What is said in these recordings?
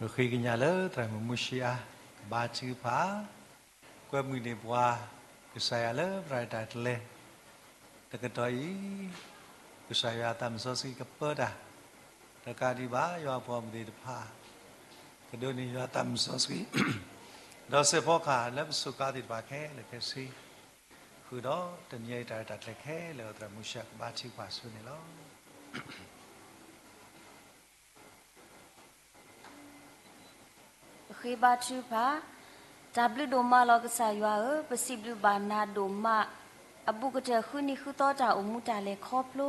ပဃ့ကညးလၢသရၣ်မုၣ်မူၡ့အါ, ကဘါထုကဖၣ်, ကွဲမုာ်န့ၢ်ပှၤ ကစၢ်ယွၤလၢပတၢ်ရဲၣ်တၢ်ကျဲၤ တကတီၢ်အံၤ, ကစၢ်ယွၤအသးမုၣ်စီဆှံကပၢတၢ်, တကးဒံးဘၣ် ယွၤအပှၤဂီၢ်မုၢ်သ့ၣ်တဖၣ် ကဒိးန့ၢ်ယွၤအသးမုၣ်စီဆှံ ဒီးစဲးဖီကဟၣ်လၢပစူးကါသ့ၣ်တဖၣ်ခဲလၢာ်ခဲဆ့, ဃုာ်ဒီးတနံၤအံၤတၢ်ရဲၣ်တၢ်ကျဲၤခဲလၢာ် သရၣ်မုၣ်မူၡ့အါကဘါထုကဖၣ်ဆူန့ၣ်လီၤ. ပဃ့ဘါထုကဖၣ်, တၢ်ဘျုးဒိၣ်မးလီၤကစၢ်ယွၤဧၢ, ပစံးဘျုးဘၣ်နၤဒိၣ်မး, အဘူးကတၢၢ်ဃုနံၤဃုသီတၢ်အိၣ်မူတၢ်လဲၤခီဖျိ,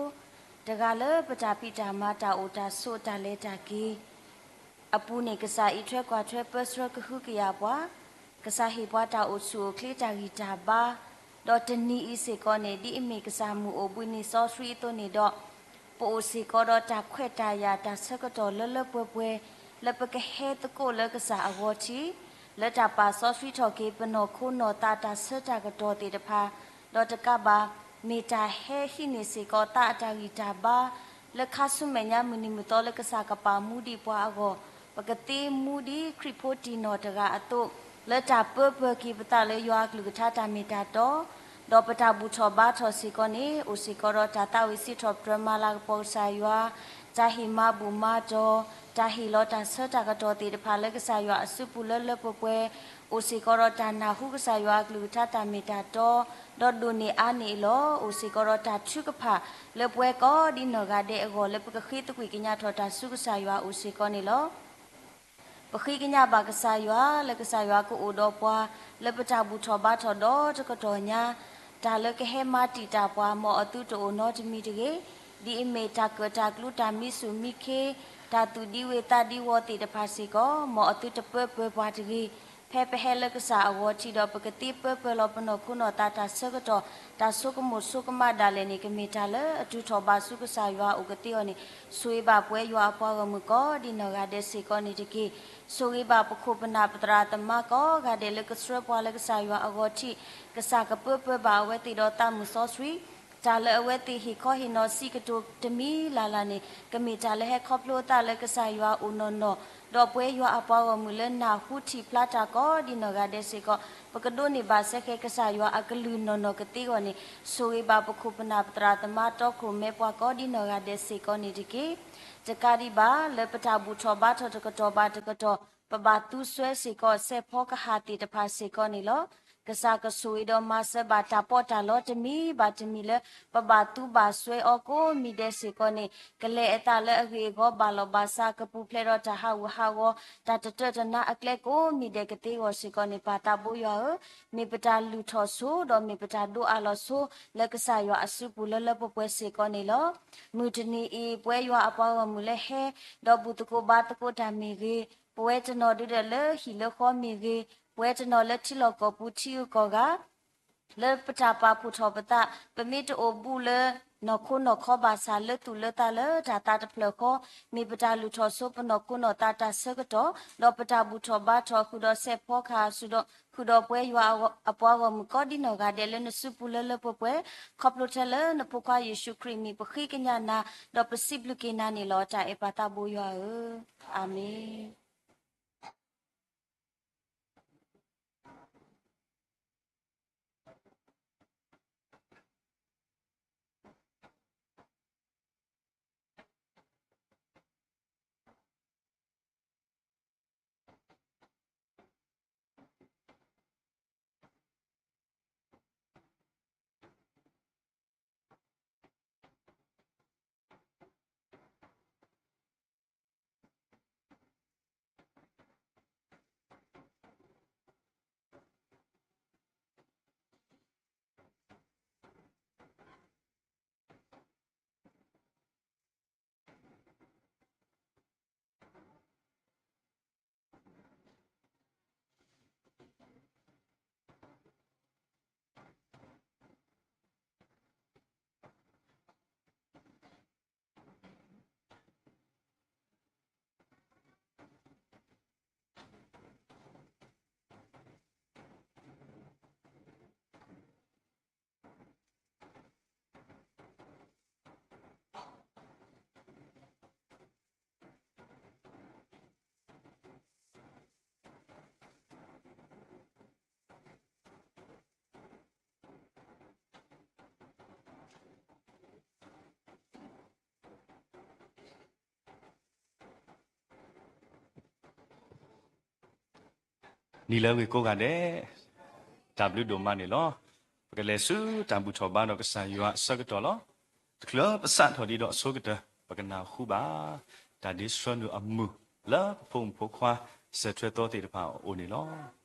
တဂၤလၢပတၢ်ဖံးတၢ်မၤတၢ်အိၣ်တၢ်ဆိးတၢ်လဲၤတၢ်က့ၤ အပူၤန့ၣ် ကစၢ်အံးထွဲကွၢ်ထွဲပၢဆှၢကဟုကယာ်ပှၤ, ကစၢ်ဟ့ၣ်ပှၤတၢ်အိၣ်ဆူၣ်အိၣ်ချ့တၢ်ဂံၢ်တၢ်ဘါ, ဒီးတနံၤအံၤစ့ၢ်ကီးန့ၣ် ဒ်အမ့ၢ်ကစၢ်မုၢ်အိၣ်ဘှံးနံၤစီဆှံအသိးန့ၣ်ဒီး ပအိၣ်စ့ၢ်ကီးဒီးတၢ်ခွဲးတၢ်ယာ်တၢ်ဆၢကတီၢ်လၢလၢပှဲၤပှဲၤ လၢပကဟဲသကိးလၢကစၢ်အဂီၢ်ထံး, လၢတၢ်ပာ်စီဆှံထီၣ်က့ၤပနီၢ်ခိနီၢ်သးတၢ်ဆၢတၢ်ကတီၢ်သ့ၣ်တဖၣ်, ဒီးတကးဘၣ် မ့ၢ်တၢ်ဟဲဟံးန့ၢ်စ့ၢ်ကီးသးအတၢ်ဂံၢ်တၢ်ဘါ လၢခါဆူမဲာ်ညါမုၢ်နံၤမုၢ်သီလၢကစၢ်ကပာ်မူဒံးပှၤအဂီၢ်, ပကသ့မူဒ်ခရံာ်ဖိတံၢ်နီၢ်တဂၤအသိး, လၢတၢ်ပၢပှဲၤက့ၤပသးလၢယွၤအကလုၢ်ကထါတၢ်မ့ၢ်တၢ်တီ, ဒီးပတၢ်ဘူၣ်ထီၣ်ဘါထီၣ်စ့ၢ်ကီးန့ၣ် အိၣ်စ့ၢ်ကီးဒီးတၢ်သးဝံၣ်စံးထီၣ်ပတြၢၤမၤလၤကပီၤကစၢ်ယွၤ, တၢ်ဟ့ၣ်မၤဘူၣ်မၤတီၤ, တၢ်ဟ့ၣ်လီၤတၢ်ဆၢတၢ်ကတီၢ်သ့ၣ်တဖၣ်လၢကစၢ်ယွၤအစုပူၤလၢလၢပှဲၤပှဲၤ, အိၣ်စ့ၢ်ကီးဒီးတၢ်နၢ်ဟူကစၢ်ယွၤအကလုၢ်ကထါတၢ်မ့ၢ်တၢ်တီ, ဒီးဒိၣ်န့ၢ်အါန့ၢ်အလီၢ်, အိၣ်စ့ၢ်ကီးဒီးတၢ်ထုကဖၣ်လၢပဝဲကိးဒ်နီၢ်ဂၤဒဲးအဂီၢ် လၢပကဃ့သကွံၢ်ကညးထီၣ်တၢ်ဆူကစၢ်ယွၤအိၣ်စ့ၢ်ကီးန့ၣ်လီၤ. ပဃ့ကညးဘၣ်ကစၢ်ယွၤ လၢကစၢ်ယွၤကအိၣ်ဒီးပှၤ လၢပတၢ်ဘူၣ်ထီၣ်ဘါထီၣ်ဒီတကတီၢ်ညါ, တၢ်လၢကဟဲမၤတံာ်တာ်ပှၤ မ်အသုတအိၣ်နီတမံၤတဂ့ၤ, ဒ်အမ့ၢ်တၢ်ကၢၣ်တၢ်ကျူတၢ်မံဆူၣ်မံခ့, တၢ်သူၣ်ဒံဝ့ၢ်သးဒံဝီၤသ့ၣ်တဖၣ်စ့ၢ်ကီး မ်အသုတပၢပၢၤပှၤတဂ့ၤ, ဖဲပဟဲလၢကစၢ်အဂီၢ်ထံးဒီး ပကသ့ပၢပၢၤလီၤပနီၢ်ခိနီၢ်သးတၢ်ဆၢကတီၢ် တၢ်ဆိကမိၣ်ဆိကမးဒၣ်လဲာ်န့ၣ် ကမ့ၢ်တၢ်လၢအတုၤထီၣ်ဘၣ်ဆူကစၢ်ယွၤအအိၣ်ကသ့အဂီၢ်န့ၣ်, ဆိၣ်ဂ့ၤဘၣ်ပဝဲယွၤအပှၤဂီၢ်မုၢ်ကိးဒ်နီၢ်ဂၤဒဲးစ့ၢ်ကီးန့ၣ်တက့ၢ်. ဆိၣ်ဂ့ၤဘၣ်ပခိၣ်ပနၢ်ပသရၣ်သမါကိးဂၤဒဲးလၢကဆှၢပှၤလၢကစၢ်ယွၤအဂီၢ်ထံး, ကစၢ်ကပၢပၢၤဘၣ်အဝဲသ့ၣ်ဒီးသးမုၣ်စီဆှံ, တၢ်လၢအဝဲသ့ၣ်ဟ့ၣ်ခီဟ့ၣ်နီၤစံးကတိၤတမံၤလၢ်လၢ်န့ၣ် ကမ့ၢ်တၢ်လၢဟဲခီဖျိအသးလၢကစၢ်ယွၤအအိၣ်နီၢ်နီၢ်, ဒီးပဝဲယွၤအပှၤဂီၢ်မုၢ်လၢနၢ်ဟူထံၣ်ဖျါတၢ်ကိးဒ်နီၢ်ဂၤဒဲးစ့ၢ်ကီး ပကဒိးန့ၢ်ဘၣ်စဲဃဲၤကစၢ်ယွၤအကလုၢ်နီၢ်နီၢ်ကသ့အဂီၢ်န့ၣ်, ဆိၣ်ဂ့ၤဘၣ်ပခိၣ်ပနၢ်ပသရၣ်သမါတီခိၣ်မဲပှၤကိးဒ်နီၢ်ဂၤဒဲးစ့ၢ်ကီးန့ၣ်တက့ၢ်. တကးဒံးဘၣ် လၢပတၢ်ဘူၣ်ထီၣ်ဘါထီၣ်တကတီၢ်ဘၣ်တကတီၢ် ပဘၣ်သူစွဲစ့ၢ်ကီးစဲးဖီကဟၣ်သ့ၣ်တဖၣ်စ့ၢ်ကီးန့ၣ်လီၤ. ကစၢ်ကဆိၣ်ဂ့ၤဒီးမၤစၢၤဘၣ်တၢ်ပီးတၢ်လီတမံၤဘၣ်တမံၤလၢ ပဘၣ်သူဘၣ်စွဲအီၤကိးမံၤဒဲးစ့ၢ်ကီးန့ၣ်, ကလဲၤအသးလၢအဂ့ၢ်အဂီၢ်ဘၣ်လီၢ်ဘၣ်စး ကပူၤဖျဲးဒီးတၢ်ဟးဂူာ်ဟးဂီၤ တၢ်တတၢၢ်တနါအကျဲကိးမံၤဒဲးကသ့အဂီၢ်စ့ၢ်ကီးန့ၣ်, ပၢ်သးဘိယွၤဧၢ, မ့ၢ်ပတၢ်လုၢ်ထီၣ်ဆိ ဒီးမ့ၢ်ပတၢ်ဒိးအးလီၤဆိ လၢကစၢ်ယွၤအစုပူၤလၢလၢပှဲၤပှဲၤစ့ၢ်ကီးန့ၣ်လီၤ. မုၢ်တနံၤအံၤ ပဝဲယွၤအပှၤဂီၢ်မုၢ်လၢဟဲ ဒီးဘူၣ်သကိးဘါသကိးတၢ်မ့ၢ်ဂ့ၤ, ပဝဲတနီၤဒုးဒီးလၢဟံၣ်လၢဃီမ့ၢ်ဂ့ၤ, ပဝဲတနီၤလၢထံလီၢ်ကီၢ်ပူၤထံဂုၤကီၢ်ဂၤ လၢပတၢ်ပာ်ဖှိၣ်ထီၣ်ပသး, ပမ့ၢ်တအိၣ်ဘူးလၢ နီၢ်ခိနီၢ်ခီဘၣ်ဆၣ်လၢသူၣ်လၢသးလၢတၢ်သးတဖျၢၣ်ဃီ, မ့ၢ်ပတၢ်လုၢ်ထီၣ်ဆိပနီၢ်ခိနီၢ်သးတၢ်ဆၢကတီၢ်, ဒီးပတၢ်ဘူၣ်ထီၣ်ဘါထီၣ်ဃုာ်ဒီးစဲးဖီကဟၣ်ဆူဒီး ဃုာ်ဒီးပဝဲယွၤအပှၤဂီၢ်မုၢ်ကိးဒ်နီၢ်ဂၤဒဲးလၢနစုပူၤလၢလၢပှဲၤပှဲၤ, ခီဖျိထဲလၢနဖိခွါယ့ၣ်ၡူးခရံာ်အမံၤပဃ့ကညးနၤ, ဒီးပစံးဘျုးက့ၤနၤန့ၣ်လီၤ. တၢ်အဲၣ်ပၢ်သးဘိယွၤဧၢ, အၤမ့ၣ်. နံၤလၢအဂ့ၤကိးဂၤဒဲး, တၢ်ဘျုးဒိၣ်မးန့ၣ်လီၤ. ပကလဲၤဆူတၢ်ဘူၣ်ထီၣ်ဘါဒီးကစၢ်ယွၤအဆၢကတီၢ်လီၤ. တချုးပစးထီၣ်ဒံးဒီးအဆိကတၢၢ် ပကနၢ်ဟူဘၣ် တၢ်ဒ့ဆှၢနုာ်အမုာ်လၢပဖိမုၣ်ဖိခွါ စၢၤထွဲသီသ့ၣ်တဖၣ်အအိၣ်န့ၣ်လီၤ.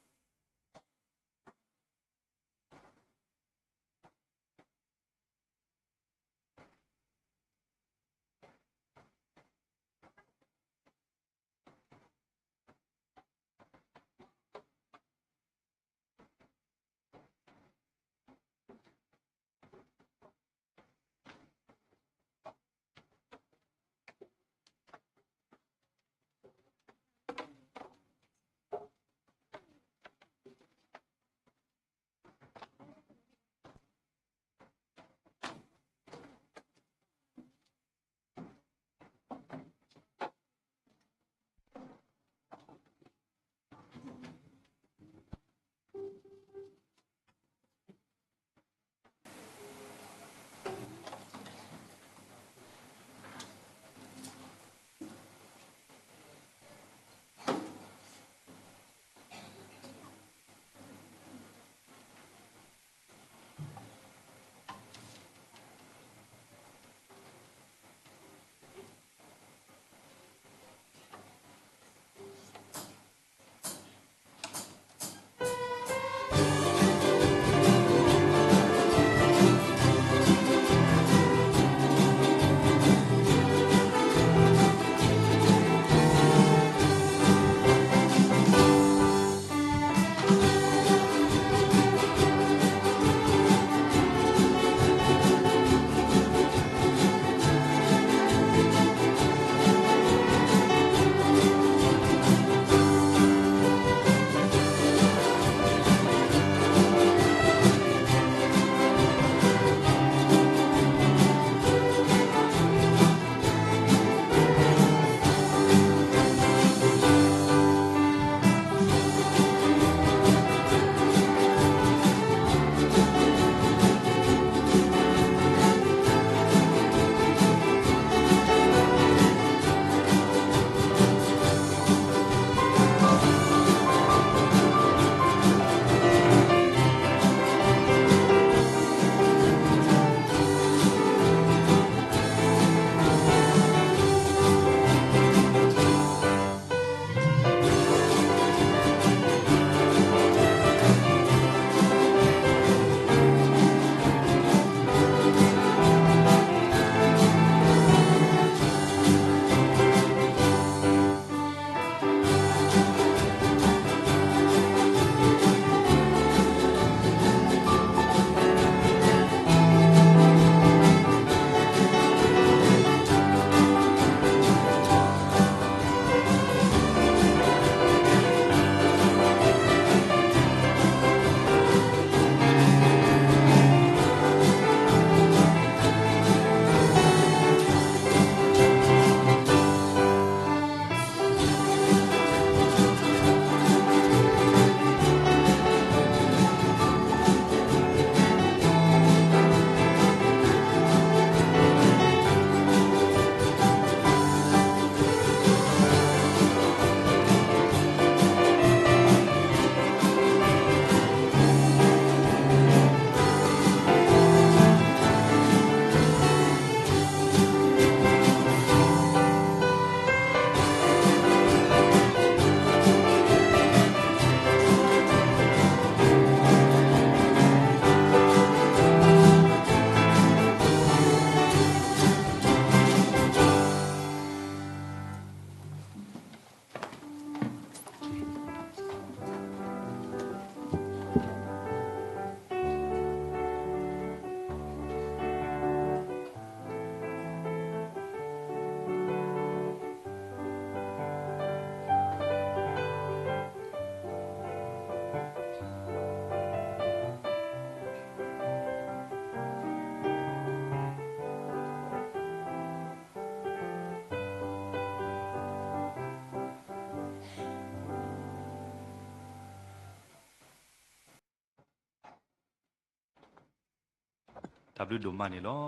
တၢ်ဘျုးဒိၣ်မးန့ၣ်လီၤ.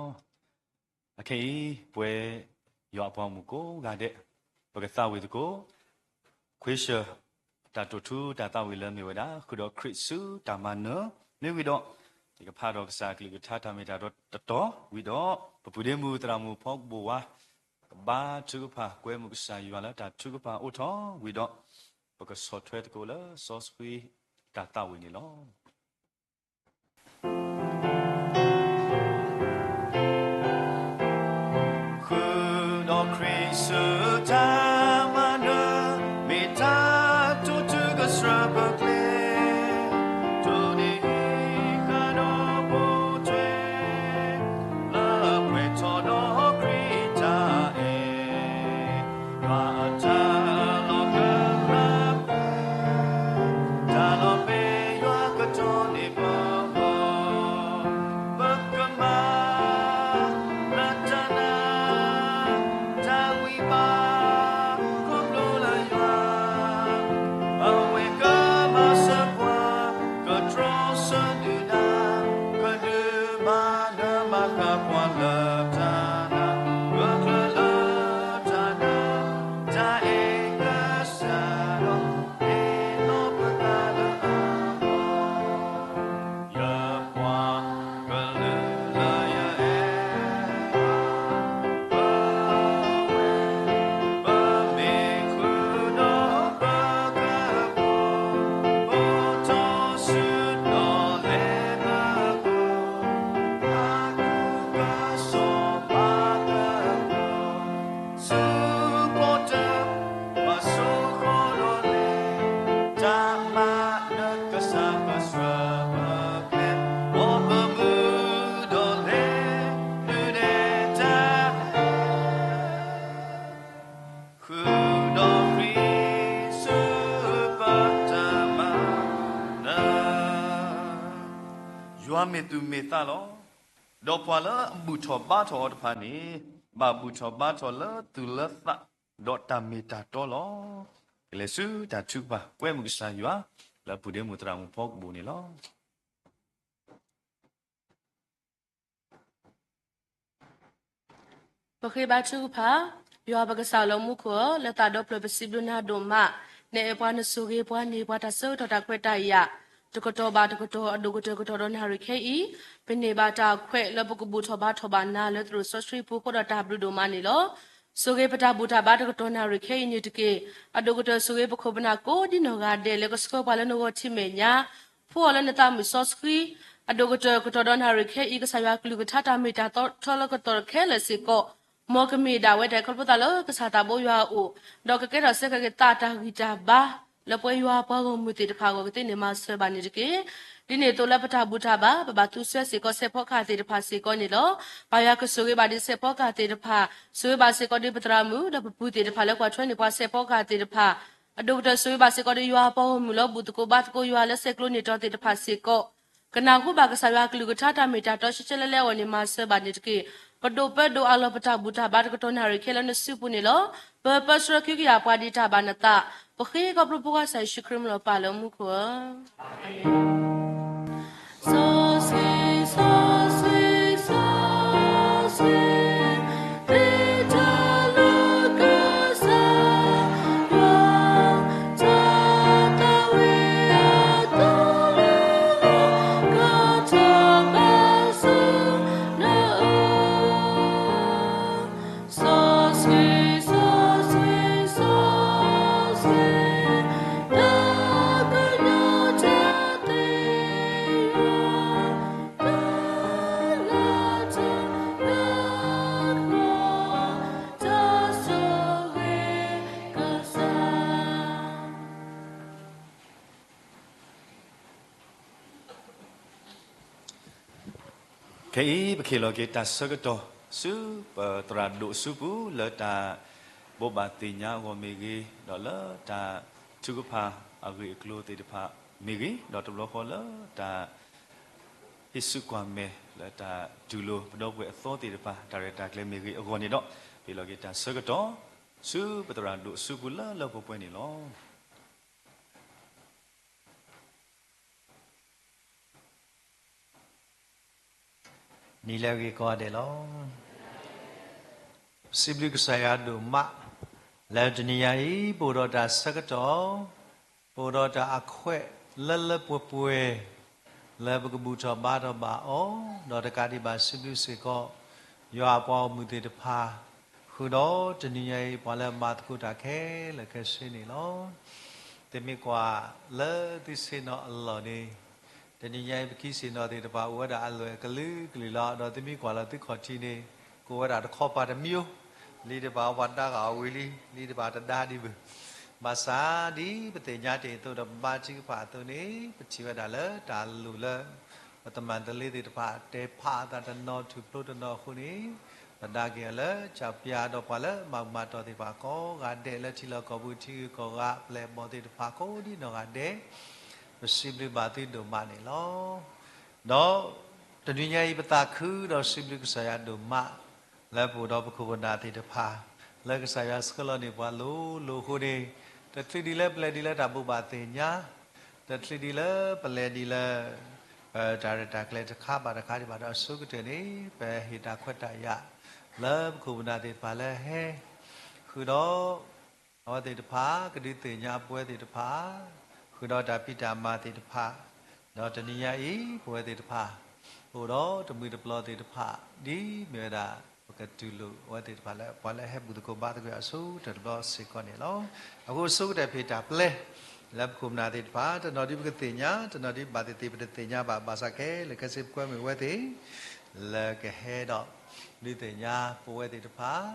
အခဲအံၤ ပဝဲယွၤအပှၤဂီၢ်မုၢ်ကိးဂၤဒဲး ပကသးဝံၣ်သကိး ခွ့ဆၢၣ် တၢ်တိာ်ထူတၢ်သးဝံၣ်လၢမ့ၢ်ဝဲဒၣ် ဃုာ်ဒီးခရံာ်ဆူတၢ်မၤနၢၤ မ့ၢ်ဝံၤဒီး ယကဖးဒီးကစၢ်အကလုၢ်ကထါတၢ်မ့ၢ်တၢ်တီတတီၤ ဝံၤဒီး ပပုၢ်ဒ့မုၣ်သရၣ်မုၣ်ဖီကဘိၣ်ဝါ ကဘါထုကဖၣ် ကွဲမုာ်ကစၢ်ယွၤလၢတၢ်ထုကဖၣ်အိၣ်ထီၣ် ဝံၤဒီး ပကဆီၣ်ထွဲသကိးလၢစီဆှံတၢ်သးဝံၣ်န့ၣ်လီၤ. ဃုာ်ဒီးခရံာ်ဆူတၢ်မၤနၢၤ မ့ၢ်တၢ်တိာ်ထူကစၢၢ်ပကျဲ, တိၢ်နီၣ်ဃာ်ဒီးပိာ်ထွဲ လၢပှဲၤထီၣ်ဒီးခရံာ်တၢ်အဲၣ် ယွၤအတၢ်လီၤကလၢပှဲၤ, တၢ်လီၤပှဲၤယွၤကတီၢ်န့ၢ်ပဂီၢ်, ပကမၤလၢတၢ်နာ် တၢ်ဂံၢ်ဘါ ခီဖျိလၢယွၤ အဝဲကမၤစၢၤပှၤ ကတြီဆၢဒုၣ်ဒါ ကဒုးမၤနၢၤမၤဃၣ်ပှၤလၢတၢ်နာ် ဂၢၢ်ကျၢၤလၢတၢ်နာ် တၢ်အဲၣ်ကစၢ်ဒီး ဟ့ၣ်လီၤပသးလၢအဂီၢ် ယပှၤကလုာ်လၢယအဲၣ် ပဝဲ ပမ့ၢ်ဃုာ်ဒီးပကဘီ ဘီထီၣ်ဆူဒီးလဲၤသကိး အကူကစီၣ်ပာ်သကိး ဆူဖိတၢ် ပှၤစိဃီၤဒီးလဲၤ တၢ်မၤနၢၤကစၢ်ပဆှၢပကျဲ မ်ပမုၢ်ဒီးလဲၤ ဒုးနဲၣ်တၢ် ဃုာ်ဒီးခရံာ်ဆူ ပတၢ်မၤနၢၤ ယွၤမ့ၢ်သူၣ်မ့ၢ်သးလီၤ. ဒီးပှၤလၢအဘူၣ်ထီၣ်ဘါထီၣ်အီၤတဖၣ်န့ၣ် ဘၣ်ဘူၣ်ထီၣ်ဘါထီၣ်လၢသူၣ်လၢသး ဒီးတၢ်မ့ၢ်တၢ်တီလီၤ. ကလဲၤဆူတၢ်ထုကဖၣ် ကွဲမုာ်ကစၢ်ယွၤ လၢပုၢ်ဒ့မုၣ်သရၣ်မုၣ်ဖီကဘိၣ်န့ၣ်လီၤ. ပဃ့ဘါထုကဖၣ်, ယွၤပကစၢ်လၢမူခိၣ်ဧၢ, လၢသးဒီဖျၢၣ်ပစံးဘျုးနၤဒိၣ်မး, နအဲၣ်ပှၤနဆိၣ်ဂ့ၤပှၤန့ၣ် ပှၤတၢ်ဆၢကတီၢ်တၢ်ခွဲးတၢ်ယာ် တကတီၢ်ဘၣ်တကတီၢ် အဒိၣ်ကတၢၢ်ကတီၢ်ဒီးနၣ်ရံၣ်ခဲအံၤ, ပန့ၢ်ဘၣ်တၢ်အခွဲးလၢပကဘူၣ်ထီၣ်ဘါထီၣ်ဘၣ်နၤလၢသရိာ်စီဆှံပူၤဃိဒီးတၢ်ဘျုးဒိၣ်မးန့ၣ်လီၤ. ဆိၣ်ဂ့ၤပတၢ်ဘူၣ်တၢ်ဘါတကတီၢ်နၣ်ရံၣ်ခဲအံၤန့ၣ်တက့ၢ်. အဒိၣ်ကတၢၢ်ဆိၣ်ဂ့ၤပခိၣ်ပနၢ်ကိးဒ်နီၢ်ဂၤဒဲးလၢကဆှၢပှၤလၢနဂီၢ်ထံမဲာ်ညါ ဖှိၣ်အီၤလၢနသးမုၢ်စီဆှံ, အဒိၣ်ကတၢၢ်ကတီၢ်ဒီးနၣ်ရံၣ်ခဲအံၤ ကစၢ်ယွၤကလုၢ်ကထါတၢ်မ့ၢ်တၢ်တီထီလၢကတီၢ်ခဲလၢာ်စ့ၢ်ကီး, မ်ကမ့ၢ်ဒၣ်ဝဲတၢ်ခီဖျိသးလၢကစၢ်သးဘိယွၤအအိၣ်, ဒီးကကဲထီၣ်စ့ၢ်ကီးက့ၤသးတၢ်ဂံၢ်တၢ်ဘါ လၢပဝဲယွၤပှၤဂီၢ်မုၢ်သ့ၣ်တဖၣ်အဂီၢ်ကသ့န့ၣ်မၤစၢၤဘၣ်န့ၣ်တက့ၢ်. ဒ်န့ၣ်အသိးလၢပတၢ်ဘူၣ်တၢ်ဘါ ပဘၣ်သူစၢၤစ့ၢ်ကီးစဲးဖီကဟၣ်သ့ၣ်တဖၣ်စ့ၢ်ကီးန့ၣ်လီၤ. ပၢ်ယွၤကဆိၣ်ဂ့ၤဘၣ်ဒံးစဲးဖီကဟၣ်သ့ၣ်တဖၣ်, ဆိၣ်ဂ့ၤဘၣ်စ့ၢ်ကီးဒံးပသရၣ်မုၣ် ဒီးပပုၢ်သ့ၣ်တဖၣ်လၢကွၢ်ထွဲန့ၢ်ပှၤစဲးဖီကဟၣ်သ့ၣ်တဖၣ်, အဒိၣ်ကတၢၢ်ဆိၣ်ဂ့ၤဘၣ်စ့ၢ်ကီးဒံးယွၤပှၤဂီၢ်မုၢ်လၢဘူၣ်သကိးဘါသကိးယွၤလၢဆဲးကျိးန့ၢ်တီၤသ့ၣ်တဖၣ်စ့ၢ်ကီး, ကနၢ်ဟူဘၣ်ကစၢ်ယွၤကလုၢ်ကထါတၢ်မ့ၢ်တၢ်တီဆှဲဆှဲလဲလဲအဂီၢ်န့ၣ်မၤစၢၤဘၣ်န့ၣ်တက့ၢ်. ပဒိးပၢဒိးအးလီၤပတၢ်ဘူၣ်တၢ်ဘါတကတီၢ်နၣ်ရံၣ်ခဲလၢာ်လၢနစုပူၤန့ၣ်လီၤ. ပပၢဆှၢကဟုကယာ်ပှၤဒံးတၢ်ဘၣ်နသး, ပဃ့ခီဖျိဖိခွါကစၢ်ယ့ၣ်ၡူးခရံာ်မံၤလီၤပၢ်လၢမူခိၣ်ဧၢ. စီဆှံ, စီဆှံ, စီဆှံ, သ့တၢ်လၢကစၢ်ယွၤ, တၢ်သးဝံၣ်အသိလၢ ကထီၣ်ဘၣ်ဆူနအိၣ် စီဆှံ, စီဆှံ, စီဆှံ, တၢ်ကညီၤတၢ်သ့ယွၤ, တၢ်လၢတၢ်လၢခီ, တၢ်ဆိၣ်ဂ့ၤကစၢ် ခဲအံၤ ပကဟ့ၣ်လီၤက့ၤတၢ်ဆၢကတီၢ် ဆူပသရၣ်ဒိၣ်အစုပူၤ လၢတၢ်ဘိးဘၣ်သ့ၣ်ညါအဂီၢ်မ့ၢ်ဂ့ၤ, ဒီးလၢတၢ်ထုကဖၣ်အဂ့ၢ်အကျိၤသ့ၣ်တဖၣ်မ့ၢ်ဂ့ၤ, ဒီးတဘျီဃီလၢတၢ် ဟ့ၣ်ဆူကွၢ်မဲာ်လၢတၢ်တူၢ်လိာ်ပဒီပုၢ်ဝဲၢ်အသီသ့ၣ်တဖၣ် တၢ်ရဲၣ်တၢ်ကျဲၤမ့ၢ်ဂ့ၤအဂီၢ်န့ၣ်ဒီး, ပဟ့ၣ်လီၤက့ၤတၢ်ဆၢကတီၢ် ဆူပသရၣ်ဒိၣ်အစုပူၤလၢလၢပှဲၤပှဲၤန့ၣ်လီၤ. နံၤလၢအဂ့ၤကိးဂၤဒဲးလီၤ. စံးဘျုးကစၢ်ယွၤဒိၣ်မး လၢတနံၤညါအံၤ ပအိၣ်ဒီးတၢ်ဆၢကတီၢ် ပအိၣ်ဒီးတၢ်အခွဲးလၢလၢပှဲၤပှဲၤ လၢပကဘူၣ်ထီၣ်ဘါထီၣ်ဘၣ်အီၤ, ဒီးတကးဒံးဘၣ်စံးဘျုးစ့ၢ်ကီး ယွၤအပှၤဂီၢ်မုၢ်သ့ၣ်တဖၣ် ဃုာ်ဒီးတနံၤညါအံၤ ပှၤလၢမၤသကိးတၢ်ခဲလၢာ်ခဲဆ့န့ၣ်လီၤ. သုမ့ၢ်ကွၢ်လၢသုဆ့ၣ်နီၤအလီၢ်န့ၣ် တနံၤညါအံၤ ပခံဆ့ၣ်နီၤသ့ၣ်တဖၣ် အိၣ်ဝဲဒၣ်အလွဲၢ်အကလုာ်ကလုာ်လီၤ. ဒီးသုမ့ၢ်ကွၢ်လၢသုခီၣ်ထံးန့ၣ် ကအိၣ်ဝဲဒၣ်တခီပၤတမံၤ, လံာ်တဘၣ်အဝဲဒၣ်ဂ့ၤဝံၤလံ, လံာ်တဘၣ်တဒါဒံးဘၣ်. ဘၣ်ဆၣ်ဒ်ပသ့ၣ်ညါတ့ၢ်အသိးဒီး ပဘါထုကဖၣ်အသိးန့ၣ် ပထံၣ်ဝဲဒၣ်လၢတၢ်လိၣ်လၢ ပတမၤတလ့သ့ၣ်တဖၣ် တဲဖးအသးတနီၤထူၣ်ဖျိတနီၤအဃိန့ၣ်, ပဒါက့ၤအီၤလၢကၠီပျါ ဒီးပှၤလၢမၤဘူၣ်မၤတီၢ်သ့ၣ်တဖၣ်ကိးဂၤဒဲး လၢထံလီၢ်ကီၢ်ပူၤ ထံဂုၤကီၢ်ဂၤ ပျဲၢ်ဘီၣ်သ့ၣ်တဖၣ်ကိးဒ်နီၢ်ဂၤဒဲး ပစံးဘျုးဘၣ်သုဒိၣ်မးန့ၣ်လီၤ. ဒီးတနံၤညါအံၤ ပသးခုဒီးစံးဘျုးကစၢ်ယွၤဒိၣ်မး လၢပအိၣ်ဒီးပခိၣ်ပနၢ်သ့ၣ်တဖၣ် လၢကစၢ်ယွၤဆှၢလီၤန့ၢ်ပှၤလိၤလိၤအဃိန့ၣ်, တချုးဒံးလၢပလဲၤဒ်လၢတၢ်ဘိးဘၣ်သ့ၣ်ညါ, တချုးဒံးလၢပလဲၤဒ်လၢ ပတၢ်ရဲၣ်တၢ်ကျဲၤတခါဘၣ်တခါဒံးဘၣ်ဒီး အဆိကတၢၢ်န့ၣ် ပဟ့ၣ်တၢ်ခွဲးတၢ်ယာ် လၢပခိၣ်ပနၢ်သ့ၣ်တဖၣ်လၢဟဲ ဃုာ်ဒီး အဝဲသ့ၣ်တဖၣ် ကဒုးသ့ၣ်ညါပဝဲသ့ၣ်တဖၣ်, ဃုာ်ဒီးတၢ်ဖံးတၢ်မၤသ့ၣ်တဖၣ်, ဒီးတနံၤညါအံၤ ပဝဲသ့ၣ်တဖၣ် အိၣ်ဒီးတမှံၤတပျီၤသ့ၣ်တဖၣ် ဒ်မ့ၢ်ဝဲဒၣ် ပကတူၢ်လိာ်အဝဲသ့ၣ်တဖၣ်လၢ ပှၤလၢဟဲဘူၣ်သကိးဘါသကိးအဆိကတၢၢ်တဘျီစ့ၢ်ကီးန့ၣ်လီၤ. အဃိအဆိကတၢၢ်ပဟ့ၣ်တၢ်ပျဲ လၢပခိၣ်ပနၢ်သ့ၣ်တဖၣ် တနီၤဒ်ပကသ့ၣ်ညါ, တနီၤဒ်ဘၣ်သ့ၣ်သ့ၣ်ပတသ့ၣ်ညါဘၣ်, ဘၣ်ဆၣ်ခဲလၢာ်ခဲဆ့ပကွဲမုာ်ဝဲသ့ၣ် လၢကဟဲဒီး ဒုးသ့ၣ်ညါပဝဲသ့ၣ်တဖၣ်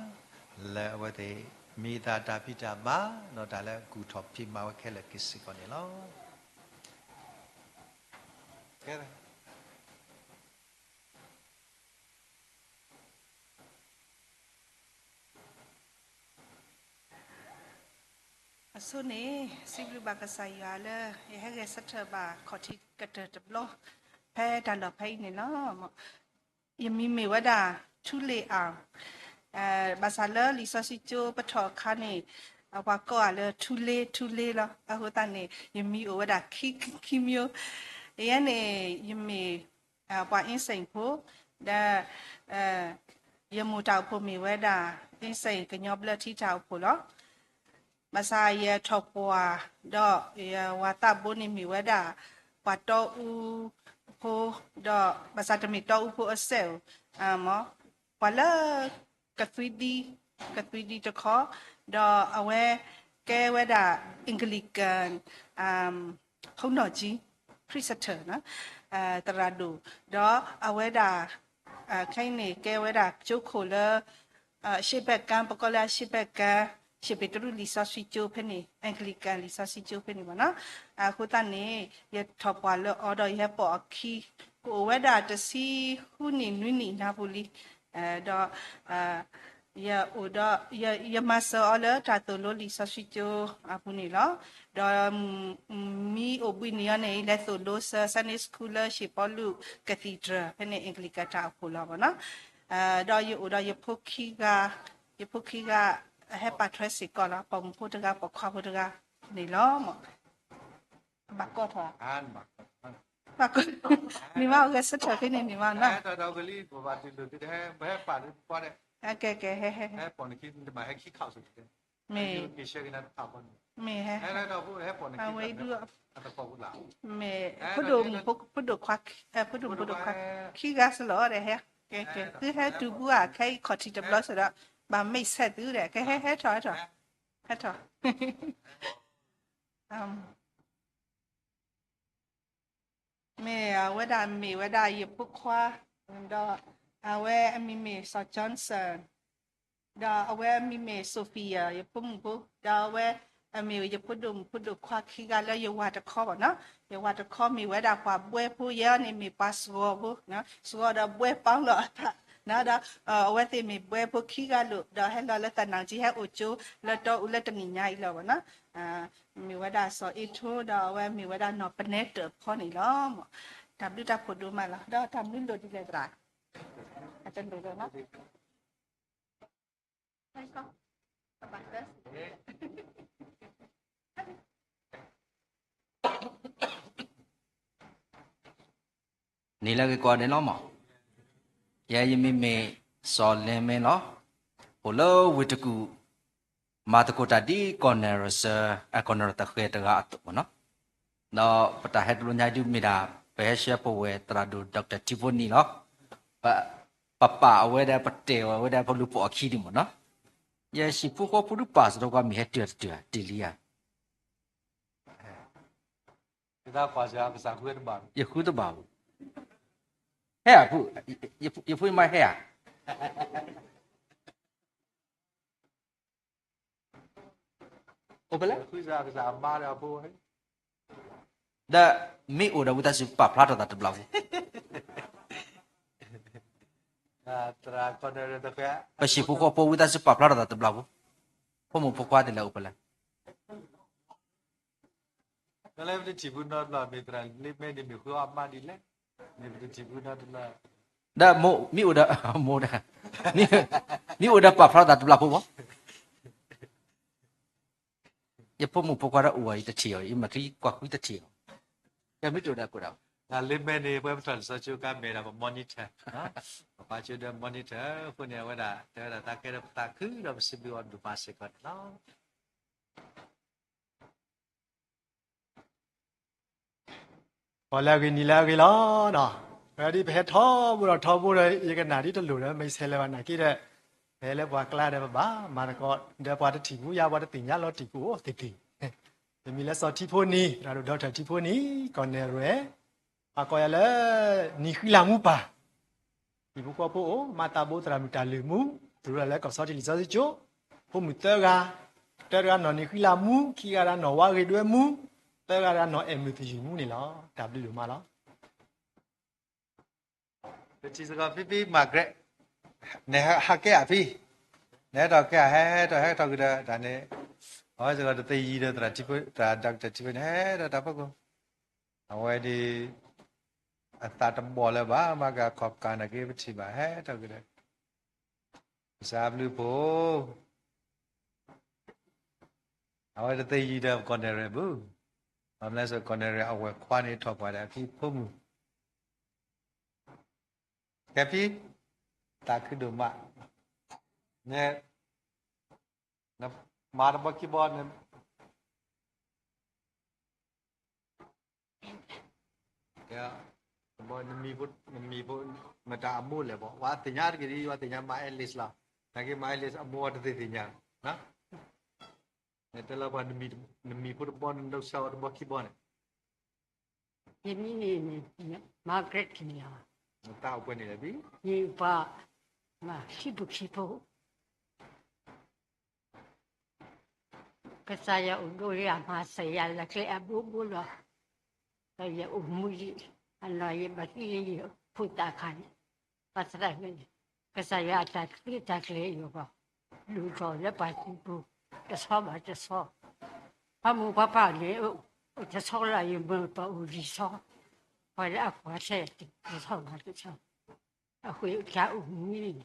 လၢအဝဲသ့ၣ် မ့ၢ်တၢ်တၢ်ဖံးတၢ်မၤ ဒီးတၢ်လၢကူၣ်ထီၣ်ဖံးမၤဝဲခဲလၢာ်က့ၤစ့ၢ်ကီးန့ၣ်လီၤ. အဆိန့ၣ် စံးဘျုးဘၣ်ကစၢ်ယွၤလၢ ယဟဲဂဲၤဆၢထၢၣ်ဘၣ်ခီၣ်ထံးကတၢၢ်တဘျီ ဖဲတၢ်လီၢ်ဖဲအံၤန့ၣ်လီၤ. ယမံၤမ့ၢ်ဝဲဒၣ် ထူလ့ၣ်အၣ်, ဘၣ်ဆၣ်လၢလံာ်စီဆှံကၠိပထီၣ်အခါန့ၣ် ပှၤကိးအီၤလၢထူလ့ ထူလ့လီၤ. အဃိသတးန့ၣ် ယမံၤအိၣ်ဝဲဒၣ်ခံ ခံမံၤ, ယဲန့ၣ် ယမ့ၢ် ပှၤအ့စ့ၣ်ဖိ, ဒီး ယမိၢ်တၢ်အိၣ်ဖှိၣ်မ့ၢ်ဝဲဒၣ် အ့စ့ၣ်ကညီဘျၢထံတၢ်အိၣ်ဖှိၣ်လီၤ. ဘၣ်ဆၣ်ယထီၣ်ပှၢ် ဒီးယဝၤသးဘိန့ၣ်မ့ၢ်ဝဲဒၣ် ပှၤတီအူဖိ, ဒီးဘၣ်ဆၣ်တမ့ၢ်တီအူဖိအစဲးဧိၤ, ပှၤလၢ ကသွံဒံ, ကသွံဒံတခီ, ဒီးအဝဲကဲဝဲဒၣ် Anglican ဖုနီၢ်ကံ priest သရၣ်ဒိၣ်, ဒီးအဝဲဒၣ် ခဲအံၤန့ၣ် ကဲဝဲဒၣ်ကၠိခိၣ်လၢ အရှေ့ဘက်ကမ်း, ပကိးလၢအရှေ့ဘက်ကမ်း ရှ့ၣ်ပ့းတရူးလံာ်စီဆှံကၠိဖဲန့ၣ်, Anglican လံာ်စီဆှံကၠိဖဲန့ၣ်ဘၣ်နီၤ. အဃိသတးန့ၣ် ယထီၣ်ပှၢ်လၢအီၤဒီးယဟဲပိာ်အခံ, ကအိၣ်ဝဲဒၣ်တဆံဃုနံၣ်နွံနံၣ်နၢ်ပူၤလံ, ဒီး ယအိၣ်ဒီး ယမၤစၢၤအီၤလၢတၢ်သိၣ်လိလံာ်စီဆှံကၠိအပူၤန့ၣ်လီၤ. ဒီး မံအိၣ်ဘှံးနံၤအီၤန့ၣ် လဲၤသိၣ်လိစၢၤ Sunday School လၢ ရှ့ၣ်ပီလူး Cathedral ဖဲန့ၣ် Anglican တၢ်အိၣ်ဖှိၣ်လီၤဘၣ်နီၤ. ဒီးယအိၣ်ဒီးယဖိခံဂၤ, ယဖိခံဂၤ ဟဲပာ်ထွဲစ့ၢ်ကီးလီၤ. ပိာ်မုၣ်ဖိတဂၤ ပိာ်ခွါဖိတဂၤန့ၣ်လီၤ. ဘၣ်ကီထီၣ်, ဘၣ်ကီ, မ့ၢ်မး အဂဲၤဆၢထၢၣ်ဖဲန့ၣ်န့ၣ်မးနီၤ. ကဲ ကဲ ဟဲ ဟဲ ဟဲ မ့ၢ် မ့ၢ် ဖိဒိၣ်မုၣ် ဖိဒိၣ်ခွါ, ဖိဒိၣ်မုၣ်ဖိဒိၣ်ခွါ ခံဂၤစ့ၢ်လီၤဒီး ဟဲ ကဲ ကဲ သုဟဲတုၤဘူဧါ ခဲအံၤခီၣ်ထံးတဘျီစ့ၢ်ဒီး ဘၣ်မဲာ်ဆဲးသုဒီး ကဲ ဟဲ ဟဲထီၣ် ဟဲထီၣ် ဟဲထီၣ် မ့ၢ်အဝဲဒၣ်မ့ၢ်ဝဲဒၣ်ယဖိခွါ, ဒီးအဝဲအမံၤမ့ၢ်စီၤ Johnson, ဒီးအဝဲအမံၤမ့ၢ် Sophia ယဖိမုၣ်ဖိ, ဒီးအဝဲအမ့ၢ်ယဖိဒိၣ်မုၣ်ဖိဒိၣ်ခွါခံဂၤလၢယဝၤတခီဘၣ်နီၤ. ယဝၤတခီမ့ၢ်ဝဲဒၣ်ပှၤဘှဲဖိ, ယဲန့ၣ်မ့ၢ်ပှၤစှီၤဖိ, စှီၤဒီးဘှဲပီလီၤအသး, ဒီးအဝဲသ့ၣ်မ့ၢ်ဘှဲဖိခံဂၤလိာ်, ဒီးဟဲလီၤလၢသနာ်က့ ဟဲအိၣ်ကၠိလၢတီအူလၢတနံၤညါအံၤလီၤဘၣ်နီၤ. မ့ၢ်ဝဲဒၣ်စီၤအ့ထိ ဒီးအဝဲမ့ၢ်ဝဲဒၣ်နီၢ်ပနဲတၢၣ်ဖီန့ၣ်လီၤ. တၢ်ဘျုးတၢ်ဖှိၣ်ဒိၣ်မးလီၤ. ဒီးတၢ်မနုၤလိၣ်ဒ်လဲၣ်သရၣ်, အတလိၣ်လီၤနီၤ. န့ၣ်လၢဂ့ၤကိးဂၤဒဲးလီၤမး, ယဲယမံၤမ့ၢ်စီၤလ့မ့လီၤ. အိၣ်လၢဝ့ၢ်တကူၣ်, မၤသကိးတၢ်ဒ်ကီၢ်နဲၣ်ရစၢၤ အကီၢ်နဲၣ်ရသဃဲၤတဂၤအသိးဘၣ်နီၤ. ဒီးပတၢ်ဟဲတဘျီညါဒုးမ့ၢ်ဒၣ် ပဟဲဆှၢပဝဲသရၣ်ဒိၣ် Doctor ထံဖိနံၤလီၤ. ပ ပပာ်အဝဲဒၣ် ပတဲာ်အီၤဝဲဒၣ် ပလူၤပိာ်အခံဒံးမ့ၢ်နီၤ. ယဟံၣ်ဖိဃီဖိဒုးပာ်စ့ၢ်ကီး မ့ၢ်ဟဲတုၤတတုၤဧါ တ့ၢ်လံဧါ. ယဃုတဘၣ်ဘၣ်. ဟဲဧါဖု, ယဖိယမါဟဲဧါ. အိၣ်ဖဲလဲၣ်. ဒီးမ့ၢ်အိၣ်ဒီးဝံသးစူၤပာ်ဖျါထီၣ်သးတဘျီဖိ. ပဟံၣ်ဖိဃီဖိဝံသးစူၤပာ်ဖျါထီၣ်သးတဘျီဖိ. ဖိမုၣ်ဖိခွါသ့ၣ်လဲၣ်အိၣ်ဖဲလဲၣ်. ဒီးမ့ၢ်အိၣ်ဒီး မိၢ်ဒီး မ့ၢ်အိၣ်ဒီးပာ်ဖျါထီၣ်သးတဘျီဖိဘၣ်. ယဖိမုၣ်ဖိခွါဒီးအိၣ်အီၤ ယတထံၣ်အီၤ ယမၤချံကွၢ်ကွံတထံၣ်အီၤ. ကဲမ့ၢ်တအိၣ်ဒီးကိးဒၣ်. လၢမဲာ်န့ၣ် ပဝဲပထီၣ်လံာ်စီဆှံကါမဲာ်ဒီးပ monitor, ပပာ်စၢၤဒီး monitor အဃိန့ၣ် အဝဲဒၣ်တဲဝဲဒၣ် တၢ်ကဲထီၣ်ပသးခုဒီးပစံးဘျုးအီၤဒိၣ်မးစ့ၢ်ကီးန့ၣ်လီၤ. ပီၣ်လဲၣ်အဂ့ၢ်နံၤလၢအဂ့ၢ်လီၤ. ဝဲဒ်ပဟဲထီဘိဒီးထီဘိဒီး ယကနၣ်ဒ်တလိၣ်ဒီး မ့ၢ်ဆဲးလၢၤဘၣ်နာ်က့ဒီး ပဟဲလၢပှၤကျါဒီးပဘၣ်မၤသကိး ဒီးပှၤတထံၣ်ပူၤယါ ပှၤတသ့ၣ်ညါလီၤတံၢ်ကအိၣ်သ့ၣ်သ့ၣ်. ယမံၤလၢစီၤထံဖိနံၤ သရၣ်ဒိၣ် Doctor ထံဖိနံၤ ကီၢ်နဲၣ်ရွဲၣ်, ပှၤကိးယၤလၢ နံၤဃံလၤမူပၢ် ဟံၣ်ဖိဃီဖိအိၣ် မၤသးဘိသရၣ်မုၣ်တၢ်လုၢ်မူ, သရၣ်လၢကီၢ်ဆီတံၢ်လံာ်စီဆှံကၠိ, ဖိမုၣ်သၢဂၤ, တၢတဂၤနီၢ်နံၤဃံလၤမူ, ခံဂၤဒၣ်နီၢ်ဝါဂ့ၤဒွဲမူ, သၢဂၤဒၣ်နီၢ်အဲၣ်မုၢ်သယုၢ်မူန့ၣ်လီၤ. တၢ်ဘျုးဒိၣ်မးလီၤ. ပထံၣ်စ့ၢ်ကီးဖံဖံ Margaret, နဟးကဲဧါဖံ, နဟဲထီၣ်ကဲဧါ ဟဲထီၣ်ဟဲထီၣ်ကဒီးတၢ်န့ၣ်, အဝဲစ့ၢ်ကီးတသ့ယံၤဒီးသရၣ် Doctor ထံဖိန့ၣ် ဟဲထီၣ်တၢ်ဖီခိၣ်, အဝဲဒ် အသးတဘီၣ်လၢၤဘၣ် မၤကခီၣ်ကၢ်နာ်က့ပထံၣ်ဘၣ် ဟဲထီၣ်ကဒီး ကစၢ်ဘျုးဖှိၣ်, အဝဲတသ့ယံၤဒီးကီၢ်နဲၣ်ရွဲၣ်ဘၣ်, ဘၣ်မနုၤလဲၣ် ကီၢ်နဲၣ်ရွဲၣ်အဝဲၢ်ခွါန့ၣ်ထီၣ်ပှၤဒီးအဖံဖိမုၣ်, ကဲဖံ, သးခုဒိၣ်မး, န နမၤတဘီခံဘီန့ၣ် နမံၤဖိ နမံၤဖိ မတၤအမိၢ်လဲၣ်ဘၣ်, ဝဲသ့ၣ်ညါတက့ၢ်ဒ် ဝဲသ့ၣ်ညါမါအဲလ့းလီၤ, နာ်က့မါအဲလ့းအမိၢ်ဝဲတသ့ၣ်သ့ၣ်ညါ, နတဲလၢပှၤ နမံၤဖိတဘီ နဒိးဆါဝဲတဘီခံဘီန့ၣ် ယမံၤန့ၣ် Margaret န့ၣ်လီၤ. နတၢ်အိၣ်ဖှိၣ်န့ၣ်လဲၣ်ဖံ, ယပှၤ ခံပူၤခံဖိ, ကစၢ်ယွၤအိၣ်ဒီးယၤမၤစၢၤယၤလၢကျဲအဘိဘိလီၤ. ဒီးယအိၣ်မူယံၤ အနီၢ်ယဘၣ်သံလၢယဖိသၣ်ခါန့ၣ်, ဘၣ်သရၣ်န့ၣ် ကစၢ်ယွၤအတၢ်ချံတၢ်ကျဲအံၤအဂီၢ်, လူၤထီၣ်လၢပှၤစုပူၤ တဆီဘၣ်တဆီ, ပှၤမိၢ်ပှၤပၢ်န့ၣ် အိၣ်တဆီလီၤ ယမၢပှၤအိၣ်လံၤဆီ, ပှၤလၢအကွၢ်ထဲတဆီဘၣ်တဆီ, အဃိတၢ်အိၣ်မူန့ၣ်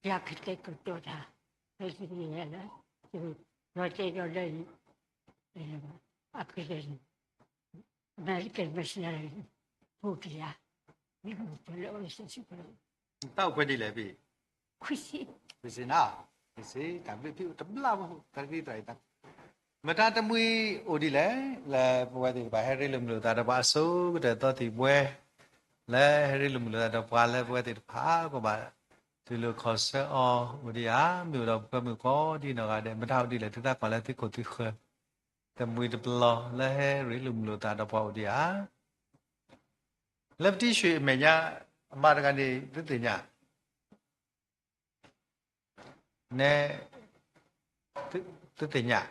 ယကတဲာ်ကတီၤတၢ် လၢ လီၤတဲာ်ဒီးလၢ အကလဲၤ American missionary ဖိကယၤ တၢ်အိၣ်ဖှိၣ်ဒ်လဲၣ်ဖံ, ခွံဆံ, ခွံဆံနၤ, ခွံဆံတၢ်ဘျုးဖံအိၣ်တဘျီဖိ တၢ်တဂ့ၤတၢ်အံၤ, မတၤတမှံၤအိၣ်ဒ်လဲၣ်, လၢပဝဲသ့ၣ်တဖၣ်ဟဲရ့လိာ်မုာ်လိာ်သးဒီးပှၤအဆိကတၢၢ်သီသံၣ်ဘှဲ, လၢဟဲရ့လိာ်မုာ်လိာ်သးဒီးပှၤလၢပဝဲသ့ၣ်တဖၣ် ပဘၣ်တူၢ်လိာ်ခီၣ်ဆၢအီၤအိၣ်ဒံးဧါ, မ့ၢ်အိၣ်ဒီးပှၤမုၣ်ကီးဒ်နီၢ်ဂၤဒဲး မတၤအိၣ်ဒ်လဲၣ် သုသးကွၢ်လၢသုခိၣ်သုဃၢၤ, တမှံၤတပလီၢ်လၢဟဲရ့လိာ်မုာ်လိာ်သးဒီးပှၤအိၣ်ဒံးဧါ, လၢပတံၤဆှံအမဲာ်ညါ အမါတဂၤန့ၣ် သုသ့ၣ်ညါ နဲ, သုသ့ၣ်ညါ,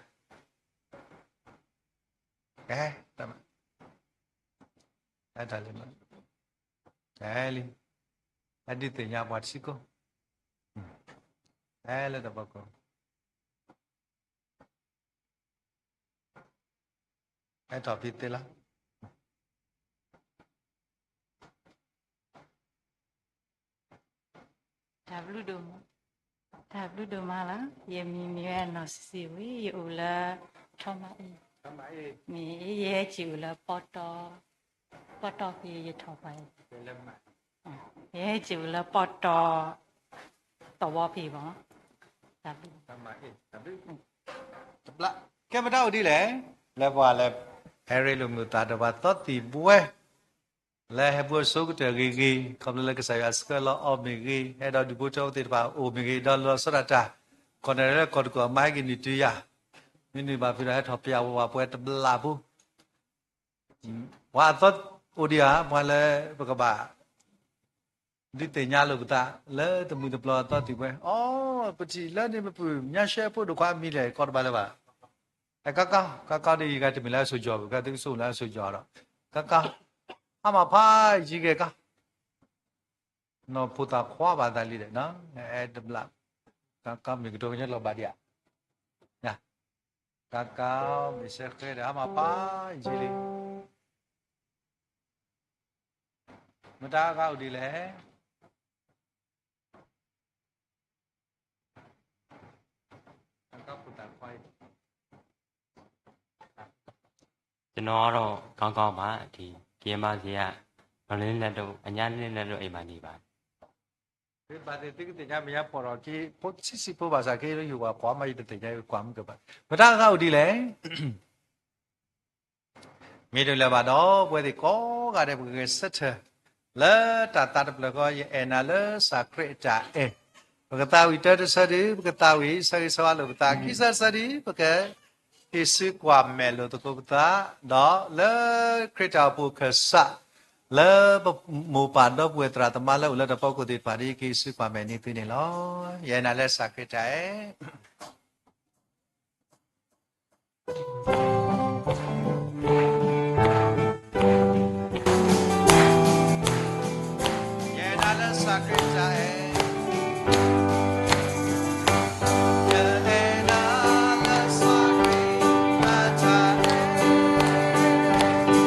ကဲ, တၢ်လံ, အဒုးသ့ၣ်ညါပှၤတဆံကိး, လၢတၢ်ဖီခိၣ် ဟဲထီၣ်ဖံသ့လီၤ. တၢ်ဘျုးဒိၣ်မး, တၢ်ဘျုးဒိၣ်မးလီၤ. ယမံၤမ့ၢ်ဝဲနီၢ်စံဝံၤ ယအိၣ်လၢ ထီမၤအ့, မ့ၢ်ယဟဲစံၣ်အိၣ်လၢပီတီ, ပီတီဖံယထီၣ်ပှၤ, ယဟဲစံၣ်အိၣ်လၢပီတီ သဝီဖံဘၣ်, တၢ်ဘျုး တဘျီ, ကဲမတၤအိၣ်ဒ်လဲၣ်, လၢပှၤလၢ ဟဲရ့လိာ်မုာ်သးဒီးပှၤသီသံၣ်ဘှဲ လၢဟဲဘူၣ်အဆိကတၢၢ်ဂ့ၤဂ့ၤ, ခီဖျိလၢကစၢ်ယွၤဆှၢလီၤအီၤမ့ၢ်ဂ့ၤ, ဟဲဒီးဒူၣ်ဖိထၢဖိသ့ၣ်တဖၣ်အိၣ်မ့ၢ်ဂ့ၤ, ဒီးလီၤဆီဒၣ်တၢ် ကီၢ်နဲၣ်လၢကီၢ်တကူၣ်အမါဟဲက့ၤနုာ်တုၤယၤ, မ့ၢ်နုာ်ဘၣ်ဖုးဒီးဟဲထီၣ်ပယၢ်ဝဲပှၤပှဲၤတဘျီဖိ ပှၤအသီအိၣ်ဒံးဧါ, ပှၤလၢပကဘၣ် ဒုးသ့ၣ်ညါလိာ်ပသး လၢတမှံၤတပျီၤအသီသံၣ်ဘှဲ, အိ, ပထံၣ်လၢန့ၣ်ပပုၢ် ညါရှဲဖိဒိၣ်ခွါအမံၤလဲၣ် ကီတဘၣ်လၢၤဘၣ်. အဲ ကါကါ, ကါကါဒီးယဂၤတမ့ၢ်လၢအစိၤကၠီၣ်ဘၣ်, ကါဒုးကဆိၣ်လၢအစိၤကၠီၣ်ဒီး, ကါကါ, ဟါမၢ်ဖးယံၤကဲကါ နီၢ်ဖိသၣ်ခွါဘၣ်သးလံဒီး, အဲတဘျီ, ကါကါမ့ၢ်ကတိၤကညီလီၤဘၣ်ဒံးဧါ, ကါကါ, မ့ၢ်စဲဃဲဒီး ဟါမၢ်ဖးယံၤလံ, မတၤဂၤအိၣ်ဒ်လဲၣ် ကျွန်တော်ကတော့ ကောင်းကောင်းပါ။ ဒီ ကမ္ဘာ့ဆရာ ဘာလို့လဲတော့ အညာနဲ့လည်းတော့ အိမ်မှာနေပါတယ်။ ဘၣ်သ့ၣ်သ့ၣ်ကသ့ၣ်ညါမဲာ်ညါဖှီၣ်ဒီးက့ၤ ဖိဆံးဆံးဖိဘၣ်ဆၣ် က့ၤယိၤဝဲကွၢ်မး ယတသ့ၣ်ညါ ယကွၢ်မုၢ်ကဘၣ် မတၤဂၤအိၣ်ဒ်လဲၣ် မ့ၢ်တလၢၤဘၣ်ဒီး ပဝဲသ့ၣ်ကိးဂၤဒဲး ပကဂဲၤဆၢထၢၣ် လၢတၢ်သးတဖျၢၣ်ဃီ ယအဲၣ်နၤလၢစၢ်ခရံာ်အတၢ်အဲၣ်, ပကသးဝံၣ်တၢတဆၢဒုး ပကသးဝံၣ်ဆၢဂ့ၤဆၢဝါလိာ်ပသး, ခံဆၢတဆၢဒုး ပကဟ့ၣ်စုကွၢ်မဲာ်လိာ်သကိးပသး, ဒီးလၢခရံာ်တၢ်အိၣ်ဖှိၣ်ခၢၣ်စး လၢပမိၢ်ပၢ်ဒီပုၢ်ဝဲၢ်သရၣ်သမါလၢအိၣ်လၢတၢ်ဖီခိၣ်သ့ၣ်တဖၣ် ဒ်က့ၤစုကွၢ်မဲာ်န့ၢ်သုန့ၣ်လီၤ. ယအဲၣ်နၤလၢစၢ်ခရံာ်အတၢ်အဲၣ် ယအဲၣ်နၤလၢစၢ်ခရံာ်အတၢ်အဲၣ်, ယအဲၣ်နၤလၢစၢ်ခရံာ်အတၢ်အဲၣ်, ယအဲၣ်နၤလၢစၢ်ခရံာ်အတၢ်အဲၣ်, ယ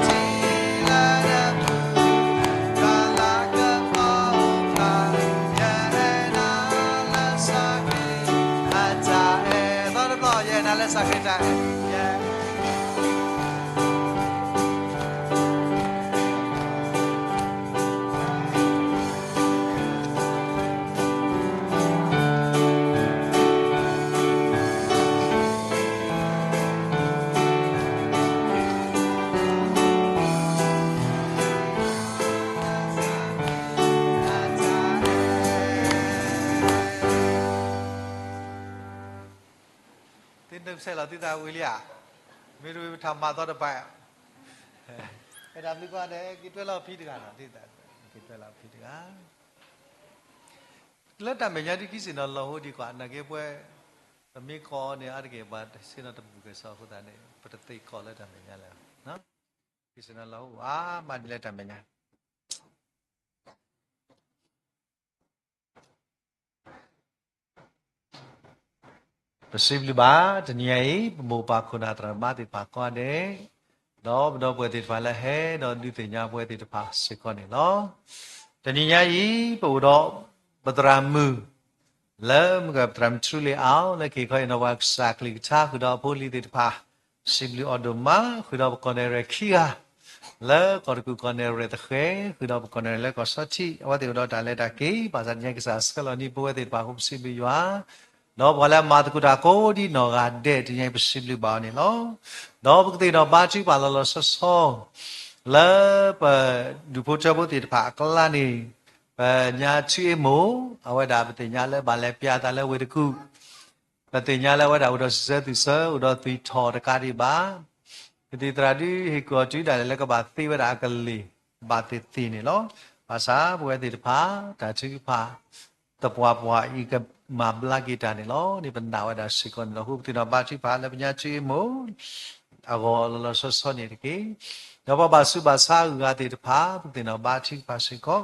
ထံၣ်လၢနပူၤ တၢ်လၤကပီၤအိၣ်ဖျါ, ယအဲၣ်နၤလၢစၢ်ခရံာ်အတၢ်အဲၣ်, သီတဘျီ ယအဲၣ်နၤလၢစၢ်ခရံာ်အတၢ်အဲၣ်, ယအဲၣ် သုနုဆဲးလီၤ သုသးဝံၤလံဧါ, မ့ၢ်တဝံၤပထးမၤသီတပၤ, အဲၣ်ဒိးသုကွၢ်ဒီး က့ၤတွဲလီၤဖံးတဂၤနီၤ, က့ၤတွဲလီၤဖံးတဂၤ, လၢတၢ်မဲာ်ညါဒ်ခံဆ့ၣ်နီၤလီၤဟိဒံးကွၢ် နာ်က့ပှဲၤ, ပမ့ၢ်ကိးအီၤန့ၣ် အါတက့ၢ်ပှၤတဆ့ၣ်နီၤတဘူၣ်ကဲၣ်ဆိးအဃိသတးန့ၣ် ပတသ့ကိးလၢတၢ်မဲာ်ညါလဲၣ်, ခံဆ့ၣ်နီၤလီၤဟိ အါမးဒ်လဲၣ်တၢ်မဲာ်ညါ ပစံးဘျုးဘၣ် တနံၤညါအံၤ ပမိၢ်ပၢ်ခိၣ်နၢ်သရၣ်သမါသ့ၣ်တဖၣ်ကိးဂၤဒဲး, ဒီးပဒီပုၢ်ဝဲၢ်သ့ၣ်တဖၣ်လၢဟဲဒီးဒုးသ့ၣ်ညါပဝဲသ့ၣ်တဖၣ်စ့ၢ်ကီးန့ၣ်လီၤ. တနံၤညါအံၤ ပအိၣ်ဒီးပသရၣ်မုၣ် လၢမုၢ်ကပသရၣ်မုၣ်ထူလ့ၤအါ လၢက့ၤခီအံၤနီၤ ပှၤကစၢ်ကလုၢ်ကထါ ဃုာ်ဒီးအဖိအလံၤသ့ၣ်တဖၣ် စံးဘျုးအီၤဒိၣ်မး ဃုာ်ဒီးပကီၢ်နဲၣ်ရွဲၣ်ခံဂၤ လၢကီၢ်တကူၣ်ကီၢ်နဲၣ်ရွဲၣ်သဃဲၤ ဃုာ်ဒီးပကီၢ်နဲၣ်ရွဲၣ်လၢကီၢ်ဆီထံး အဝဲသ့ၣ်အိၣ်ဒီးတၢ်လဲၤတၢ်က့ၤ ဘၣ်ဆၣ်တနံၤညါကစၢ်ဆှၢလီၤန့ၢ်ပဝဲသ့ၣ်တဖၣ်အဃိ ပစံးဘျုးယွၤ ဒီးပှၤလၢအမၤသကိးတၢ်ကိးဒ်နီၢ်ဂၤဒဲး တနံၤညါအံၤပစံးဘျုးဘၣ်အီၤန့ၣ်လီၤ. ဒီးပကသ့ၣ်နီၣ်ဘါထုကဖၣ်လီၤလီၤဆီဆီ လၢပဒူၣ်ဖိထၢဖိသ့ၣ်တဖၣ်အကျါန့ၣ် ပညါထံအ့မိၢ် အဝဲဒၣ်ပသ့ၣ်ညါလၢဘၣ်လဲၤပျးသးလၢဝ့ၢ်တကူၣ် ပသ့ၣ်ညါလၢအဝဲဒၣ်အိၣ်ဒီးစံးဆၢသူၣ်ဆၢ အိၣ်ဒီးသွံၣ်ထီၣ်တကးဒံးဘၣ်. ပသံၣ်သရၣ်ဒုးဟ့ၣ်ကူၣ်အီၤတုၤဒၣ်လဲာ်လၢကဘၣ်သ့ဝဲဒၣ်အကလ့ၢ် ဘၣ်သ့ၣ်သ့ၣ်န့ၣ်လီၤ. ဘၣ်ဆၣ်ပဝဲသ့ၣ်တဖၣ် တၢ်ထုကဖၣ် သပှၢ်ပှၢ်အံၤကမၤဘျါက့ၤတၢ်န့ၣ်လီၤ. န့ၣ်ပနာ်ဝဲဒၣ်စ့ၢ်ကီးန့ၣ်လီၤ. အဃိပသ့ၣ်နီၣ်ဘါထုကဖၣ်လၢပညါထံအ့မိၢ် အဂီၢ်လီၤလီၤဆီဆီန့ၣ်တက့ၢ်. ဒီးပှၤဘၣ်ဆူးဘၣ်ဆါအဂုၤအဂၤသ့ၣ်တဖၣ် ပကသ့ၣ်နီၣ်ဘါထုကဖၣ်စ့ၢ်ကီး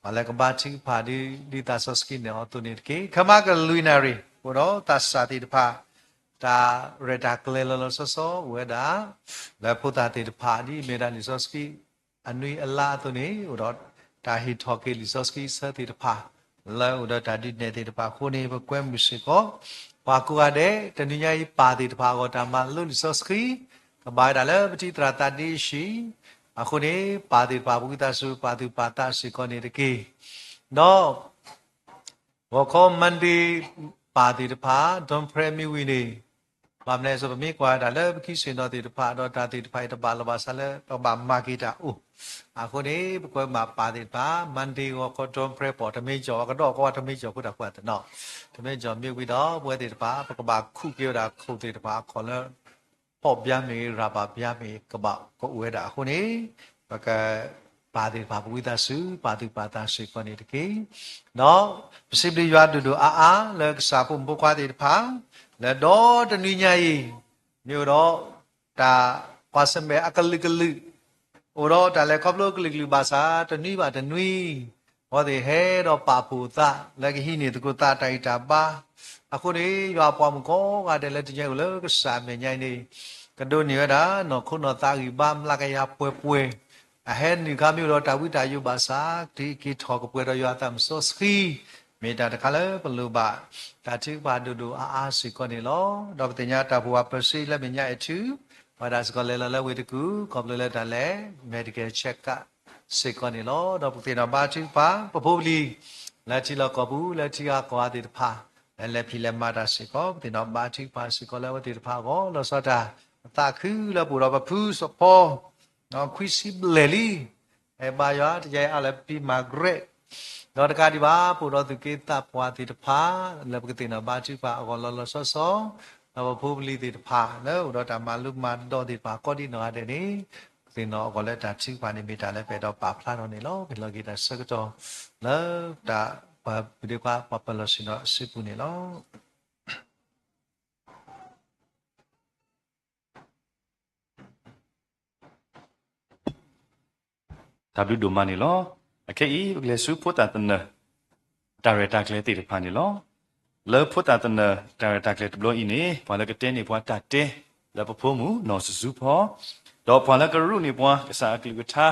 ပှၤလၢကဘါထုကဖၣ်ဒ် ဒ်သးစီဆှံန့ၣ်အသိးန့ၣ်တက့ၢ်. ခဲမးကလွံၢ်နၣ်ရံၣ် အိၣ်ဒီးသးစၢ်သ့ၣ်တဖၣ် တၢ်ရဲၣ်တၢ်ကျဲၤလီၤလီၤဆီဆီအိၣ်ဝဲဒၣ် လၢဖိသၣ်သ့ၣ်တဖၣ် ဒ်အမ့ၢ်ဝဲဒၣ်လံာ်စီဆှံ အနွံအလါအသိးန့ၣ် အိၣ်ဒီးတၢ်ဟ့ၣ်ထီၣ်က့ၤလံာ်စီဆှံအဆၢသ့ၣ်တဖၣ် လၢအိၣ်ဒီးတၢ်ဒုးနဲၣ်သ့ၣ်တဖၣ်အဃိန့ၣ် ပကွဲမုာ်စ့ၢ်ကီး ပှၤကိးဂၤဒဲး တနံၤညါအံၤပၢ်သ့ၣ်တဖၣ်အဂီၢ် တၢ်မၤလိလံာ်စီဆှံ ကဘၣ်ဝဲဒၣ်လၢပထံသရၣ်သးဒ့အဟံၣ် အဃိန့ၣ် ပၢ်သ့ၣ်တဖၣ် ပဝံသးစူၤပာ်သူၣ်ပာ်သးစ့ၢ်ကီးန့ၣ်တက့ၢ်. ဒီး ဂီၤခီ Monday ပၢ်သ့ၣ်တဖၣ် dawn prayer မ့ၢ်ဝံၤန့ၣ်, ဘၣ်မနုၤအဃိ ပမ့ၢ်ကွၢ်ဝဲဒၣ်လၢပခံဆ့ၣ်နီၤသ့ၣ်တဖၣ် ဒီးတၢ်သ့ၣ်တဖၣ်အံၤတဘၣ်လီၤဘၣ်ဆၣ်လၢ ပကဘၣ်မၤက့ၤတၢ်အိၣ်. အဃိန့ၣ် ပကွဲးမးပၢ်သ့ၣ်တဖၣ် Monday ဂီၤခီ dawn prayer ပီၣ် တမ့ၢ်ကၠီၤ အကဒီးကီး တမ့ၢ်ကၠီၤဖိတၢ်ဃိသတးနီၤ, တမ့ၢ်ကၠီၤမ့ၢ်ဝံၤဒီး ပဝဲသ့ၣ်တဖၣ် ပကဘၣ်ခူၣ်က့ၤဝဲဒၣ်ခိၣ်သ့ၣ်တဖၣ်အခီၣ်လၢ ဖီၣ်ဘျါမ့ၢ်ဂ့ၤ ရၤဘၣ်ဘျါမ့ၢ်ဂ့ၤ ကဘၣ်ကအိၣ်ဝဲဒၣ်အဃိန့ၣ်, ပကပၢ်သ့ၣ်တဖၣ် ပဝံသးစူၤ ပာ်သူၣ်ပာ်သးစ့ၢ်ကီးန့ၣ်တက့ၢ်. ဒီးပစံးဘျုးယွၤဒိၣ်ဒိၣ်အါအါလၢကစၢ်ဖိမုၣ်ဖိခွါသ့ၣ်တဖၣ် လၢဒီတနွံညါအံၤ မ့ၢ်အိၣ်ဒီးတၢ်ကွၢ်ဆၢၣ်မဲာ်အကလုာ်ကလုာ်, အိၣ်ဒီးတၢ်လဲၤခီဖျိကလုာ်ကလုာ်ဘၣ်ဆၣ် တနွံဘၣ်တနွံ အဝဲသ့ၣ်ဟဲဒီးပာ်ဖှိၣ်သးလၢကဟံးန့ၢ်သကိးသးတၢ်ဂံၢ်တၢ်ဘါ. အဃိန့ၣ် ယွၤအပှၤမုၣ်ကိးဂၤဒဲးလၢတနံၤညါအံၤအိၣ်လၢကစၢ်အမဲာ်ညါအံၤန့ၣ် ကဒိးန့ၢ်ဝဲဒၣ် နီၢ်ခိနီၢ်သးဂံၢ်ဘါ မျးကယၤပှဲၤပှဲၤ, အဟဲနုာ်ခါမ့ၢ်အိၣ်ဒီးတၢ်ဝံတၢ်ယိးဘၣ်ဆၣ် က့ၤထီၣ်ကပှဲၤဒီးယွၤအသးမုၢ်စီဆှံ, မ့ၢ်တၢ်တခါလၢပလိၣ်ဘၣ် တၢ်ထုကဖၣ်ဒိၣ်ဒိၣ်အါအါစ့ၢ်ကီးန့ၣ်လီၤ. ဒီးပသ့ၣ်ညါတၢ်ဖှိၣ်ဝဲပၢဆှၢလၢမဲာ်ညါအံၤထု ပဝဲဒၣ်စ့ၢ်ကီးလဲၤလီၤလၢဝ့ၢ်တကူၣ် ခီဖျိလၢတၢ်လဲၤ medical check up စ့ၢ်ကီးန့ၣ်လီၤ. ဒီးပသ့ၣ်နီၣ်ဘါထုကဖၣ် ပဖိပလံၤ လၢထံလီၢ်ကီၢ်ပူၤ လၢထံဂၤကီၢ်ဂၤသ့ၣ်တဖၣ် လၢလဲၤဖံးလဲၤမၤတၢ်စ့ၢ်ကီး ပသ့ၣ်နီၣ်ဘါထုကဖၣ်စ့ၢ်ကီးလၢအဝဲသ့ၣ်တဖၣ်အဂီၢ် လီၤဆီဒၣ်တၢ် အသးခုလၢပအိၣ်ဒီးပဖုစီၤဖီ ခွံဆံဘျဲၣ်လံ အဲၣ်ဘါယွၤ တယါအံၤအါလၢပဖံမၤကရဲး ဒီးတကးဒံးဘၣ် ပအိၣ်ဒီးသူၣ်က့သးပှၢ်သ့ၣ်တဖၣ် လၢပကသ့ၣ်နီၣ်ဘါထုကဖၣ်အဂီၢ်လီၤလီၤဆီဆီ ဒီးပဖိပလံၤသ့ၣ်တဖၣ် လၢအိၣ်ဒီးတၢ်မၤလိမၤဒိးသ့ၣ်တဖၣ် ကိးဒံနီၢ်ဂၤဒဲးန့ၣ် ပသ့ၣ်နီၣ်အဂီၢ်လၢတၢ်ထုကဖၣ်န့ၣ် မ့ၢ်တၢ်လၢပအဲၣ်ဒိးပာ်ဖျါထီၣ်န့ၣ်လီၤ. ပဟ့ၣ်လီၤက့ၤတၢ်ဆၢကတီၢ် လၢတၢ်ပှၤပဒ့ခွါ ပှၤပၢၤလီၢ်ဆ့ၣ်နီၤအစုပူၤန့ၣ်လီၤ. တၢ်ဘျုးဒိၣ်မးန့ၣ်လီၤ. အခဲအံၤ ပကလဲၤဆူဖိသၣ်သနၢၣ် တၢ်ရဲၣ်တၢ်ကျဲၤသ့ၣ်တဖၣ်န့ၣ်လီၤ. လၢဖိသၣ်သနၢၣ် တၢ်ရဲၣ်တၢ်ကျဲၤတဘျီအံၤန့ၣ် ပှၤလၢကတဲန့ၢ်ပှၤတၢ်တဲ လၢပဖိမုၣ်နီၢ်စူၤဖီ ဒီးပှၤလၢကရူၢ်န့ၢ်ပှၤကစၢ်အကလုၢ်ကထါ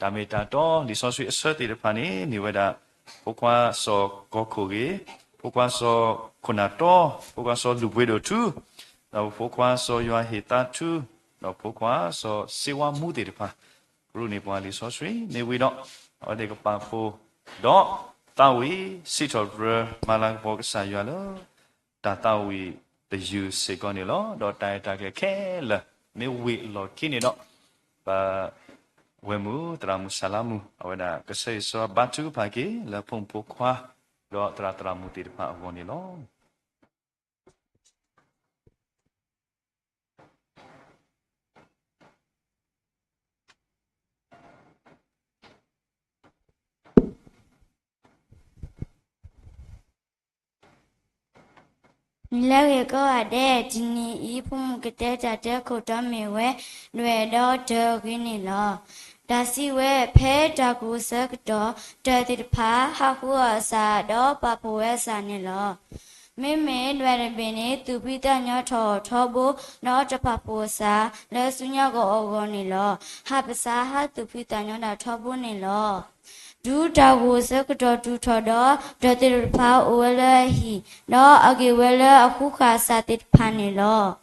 တၢ်မ့ၢ်တၢ်တီ လံာ်စီဆှံအဆၢသ့ၣ်တဖၣ်န့ၣ် မ့ၢ်ဝဲဒၣ် ဖိခွါစီၤကီၤခိၣ်ဂ့ၤ, ဖိခွါစီၤခိၣ်နၢ်တီ, ဖိခွါစီၤလူၢ်ဘှ့ဒိၣ်ထူ, ဒီးဖိခွါစီၤယွၤဟ့ၣ်သါထူ, ဒီးဖိခွါစီၤစ့ဝါမူသ့ၣ်တဖၣ် ကရူၢ်န့ၢ်ပှၤလံာ်စီဆှံ မ့ၢ်ဝံၤဒီး အဝဲသ့ၣ်ကပာ်ဖှိၣ်ဒီး သးဝံၣ် စံးထီၣ်ပတြၢၤ မၤလၤကပီၤကစၢ်ယွၤလၢ တၢ်သးဝံၣ်တယုၢ်စ့ၢ်ကီးန့ၣ်လီၤ. ဒီးတၢ်ရဲၣ်တၢ်ကျဲၤခဲလၢာ် မ့ၢ်ဝံၤအလီၢ်ခံန့ၣ်ဒီး ပဝဲၢ်မုၣ်သရၣ်မုၣ်ဆၣ်လါမုၣ် အဝဲဒၣ်ကဆၢဂ့ၤဆၢဝါဘါထုကဖၣ်က့ၤ လၢဖိမုၣ်ဖိခွါ ဒီးသရၣ်သရၣ်မုၣ်သ့ၣ်တဖၣ်အဂီၢ်န့ၣ်လီၤ. နံၤလၢအဂ့ၤကိးဂၤဒဲး, တနံၤအံၤ ဖိမုၣ်ကတဲတၢ်တဲခိၣ်တီမ့ၢ်ဝဲ ဒွဲၣ်ဒီတၢၢ်အဂ့ၢ်န့ၣ်လီၤ. တၢ်စံးဝဲ ဖဲတၢ်ကိးဆၢကတီၢ် တၢၢ်သ့ၣ်တဖၣ် ဟးဃုအီၣ်အစၢ် ဒီးပာ်ဖှိၣ်ဝဲအစၢ်န့ၣ်လီၤ. မ့မ့ၢ်ဒွဲၣ်တဘ့ၣ်န့ၣ် သူၣ်ဖှံသးညီထီၣ်ထီဘိ ဒီးတပာ်ဖှိၣ်အစၢ် လၢဆူညါကအီၣ်အဂီၢ်န့ၣ်လီၤ. ဟးပစၢ်ဟးသူၣ်ဖှံသးညီတၢ်ထီဘိန့ၣ်လီၤ. တုၤတၢ်ကိးဆၢကတီၢ်တုၤထီၣ်ဒီး တၢၢ်သ့ၣ်တဖၣ်အိၣ်ဝဲလၢအဟံၣ် ဒီးအဂ့ၤဝဲလၢအဃုဃာ်အစၢ်သ့ၣ်တဖၣ်န့ၣ်လီၤ.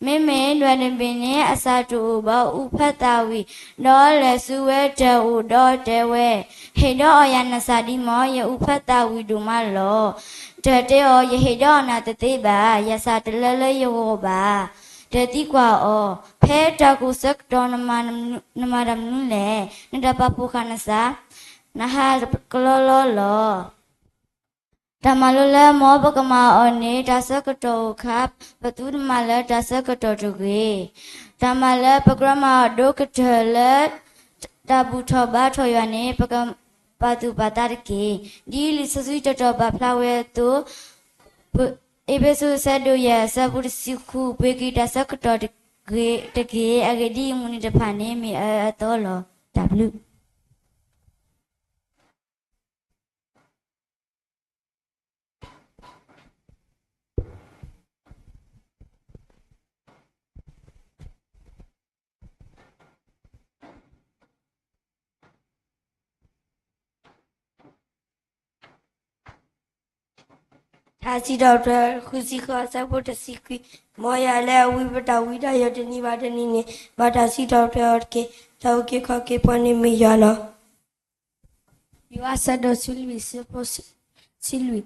မ့မ့ၢ်ဒွဲၣ်တဘ့ၣ်န့ၣ် အစၢ်တအိၣ်ဘၣ် အူဖးသးဝံၣ် ဒီးလဲၤဆူဝဲတၢၢ်အိၣ်ဒီးတဲဝဲ, ဟ့ၣ်ဒီးအီၣ်ယၤနစၢ်ဒံးမၢ်, ယအူဖးသးဝံၣ်ဒိၣ်မးလီၤ. တၢၢ်တဲအီၤ, ယဟ့ၣ်ဒီးအီၣ်နၤတသ့ဘၣ်, ယစၢ်တလၢလၢယဂီၢ်ဘၣ်. တၢၢ်သံကွၢ်အီၤ, ဖဲတၢ်ကိးဆၢကတီၢ် နမၤတၢ်မနုၤလဲၣ်, နတပာ်ဖှိၣ်ဃာ်နစၢ်, နဟးကလီလီလီၤ. တၢ်မၤလိလၢမ်ပကမၤအီၤန့ၣ် တၢ်ဆၢကတီၢ်အိၣ်ခါ ပသုတမၤလၢတၢ်ဆၢကတီၢ်တဂ့ၤ. တၢ်မၤလၢပကြၢးမၤအီၤဒိၣ်ကတၢၢ်လၢ တၢ်ဘူၣ်ထီၣ်ဘါထီၣ်ယွၤန့ၣ် ပကပာ်သူၣ်ပာ်သးတက့ၢ်. ဒ်လံာ်စီဆှံတတီၤပာ်ဖျါဝဲအသိး, အ့းဖ့းစူး အဆၢဒိၣ်ယဲၢ် အဆၢဖိတဆံဃု, ပှ့ၤက့ၤတၢ်ဆၢကတီၢ်တဂ့ၤ, တဂ့ၤ, အဂ့ၢ်ဒ်အံၤ, မုၢ်နံၤတဖၣ်န့ၣ် မ့ၢ်အအၢအသီလီၤ. တၢ်ဘျုး. တၢ်စံးထီၣ်ပတြၢၤ ဃုဆံဃု အဆၢဖိတဆံခွံ, မ်ယွၤလၢအဝံပတၢ်ဝံတၢ်ယိးတနံၤဘၣ်တနံၤန့ၣ် ဘၣ်တၢ်စံးထီၣ်ပတြၢၤအီၤတက့ၢ်. တၢ်အုၣ်က့ၤခီၣ်က့ၤပှၤန့ၣ်မ့ၢ်ယွၤလီၤ. ယိၤဟၣ်အဆၢဒိၣ်ဆံလွံၢ် အဆၢဖိ ဆံလွံၢ်,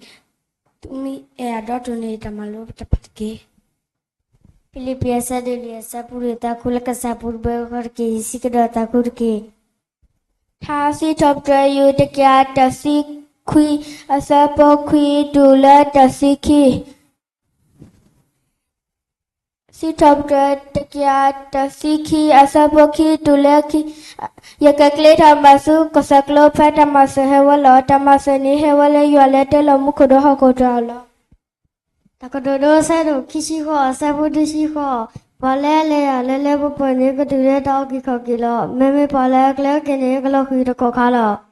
သုမ့ၢ်အဲၣ်အဒီတိၢ်န့ၣ် တၢ်မၤလိပတဖၣ်တက့ၢ်. ဖံလံးပံး အဆၢဒိၣ်လွံၢ် အဆၢဖိလွံၢ်, သးခုလၢကစၢ်ပူၤတဘျီဃီတက့ၢ်. ယစံးကဒီးသးခုတက့ၢ်. ထါစံးထီၣ်ပတြၢၤ ယူၢ်တကယၤတဆံခွံ အဆၢဖိခွံတုၤလၢတဆံခံ. စံးထီၣ်ပတြၢၤ တကယၤတဆံခံ အဆၢဖိခံတုၤလၢခံ. ယကကျ့ထီၣ်မၤဆူကစၢၢ်ကျိ ဖဲတၢ်မၤစၢၤဟဲဝဲလီၤ. တၢ်မၤစၢၤန့ၣ်ဟဲဝဲလၢယွၤလၢတ့လီၤမူခိၣ်ဒီးဟီၣ်ခိၣ်တၢ်အလီၢ်. တၢ်ကတိၤဒိ အဆၢဒိၣ်ခံဆံဃိး အဆၢဖိတဆံဃိး, ပှၤလၢအလဲၤယၤလၢလၢပှဲၤပှဲၤန့ၣ် ကတုၤလၢတၢ်အုၣ်က့ၤခီၣ်က့ၤလီၤ. မ့မ့ၢ်ပှၤလၢအကျဲအိၣ်က့ၤန့ၣ် ကလီၤဃံၤတကီၢ်ခါလီၤ.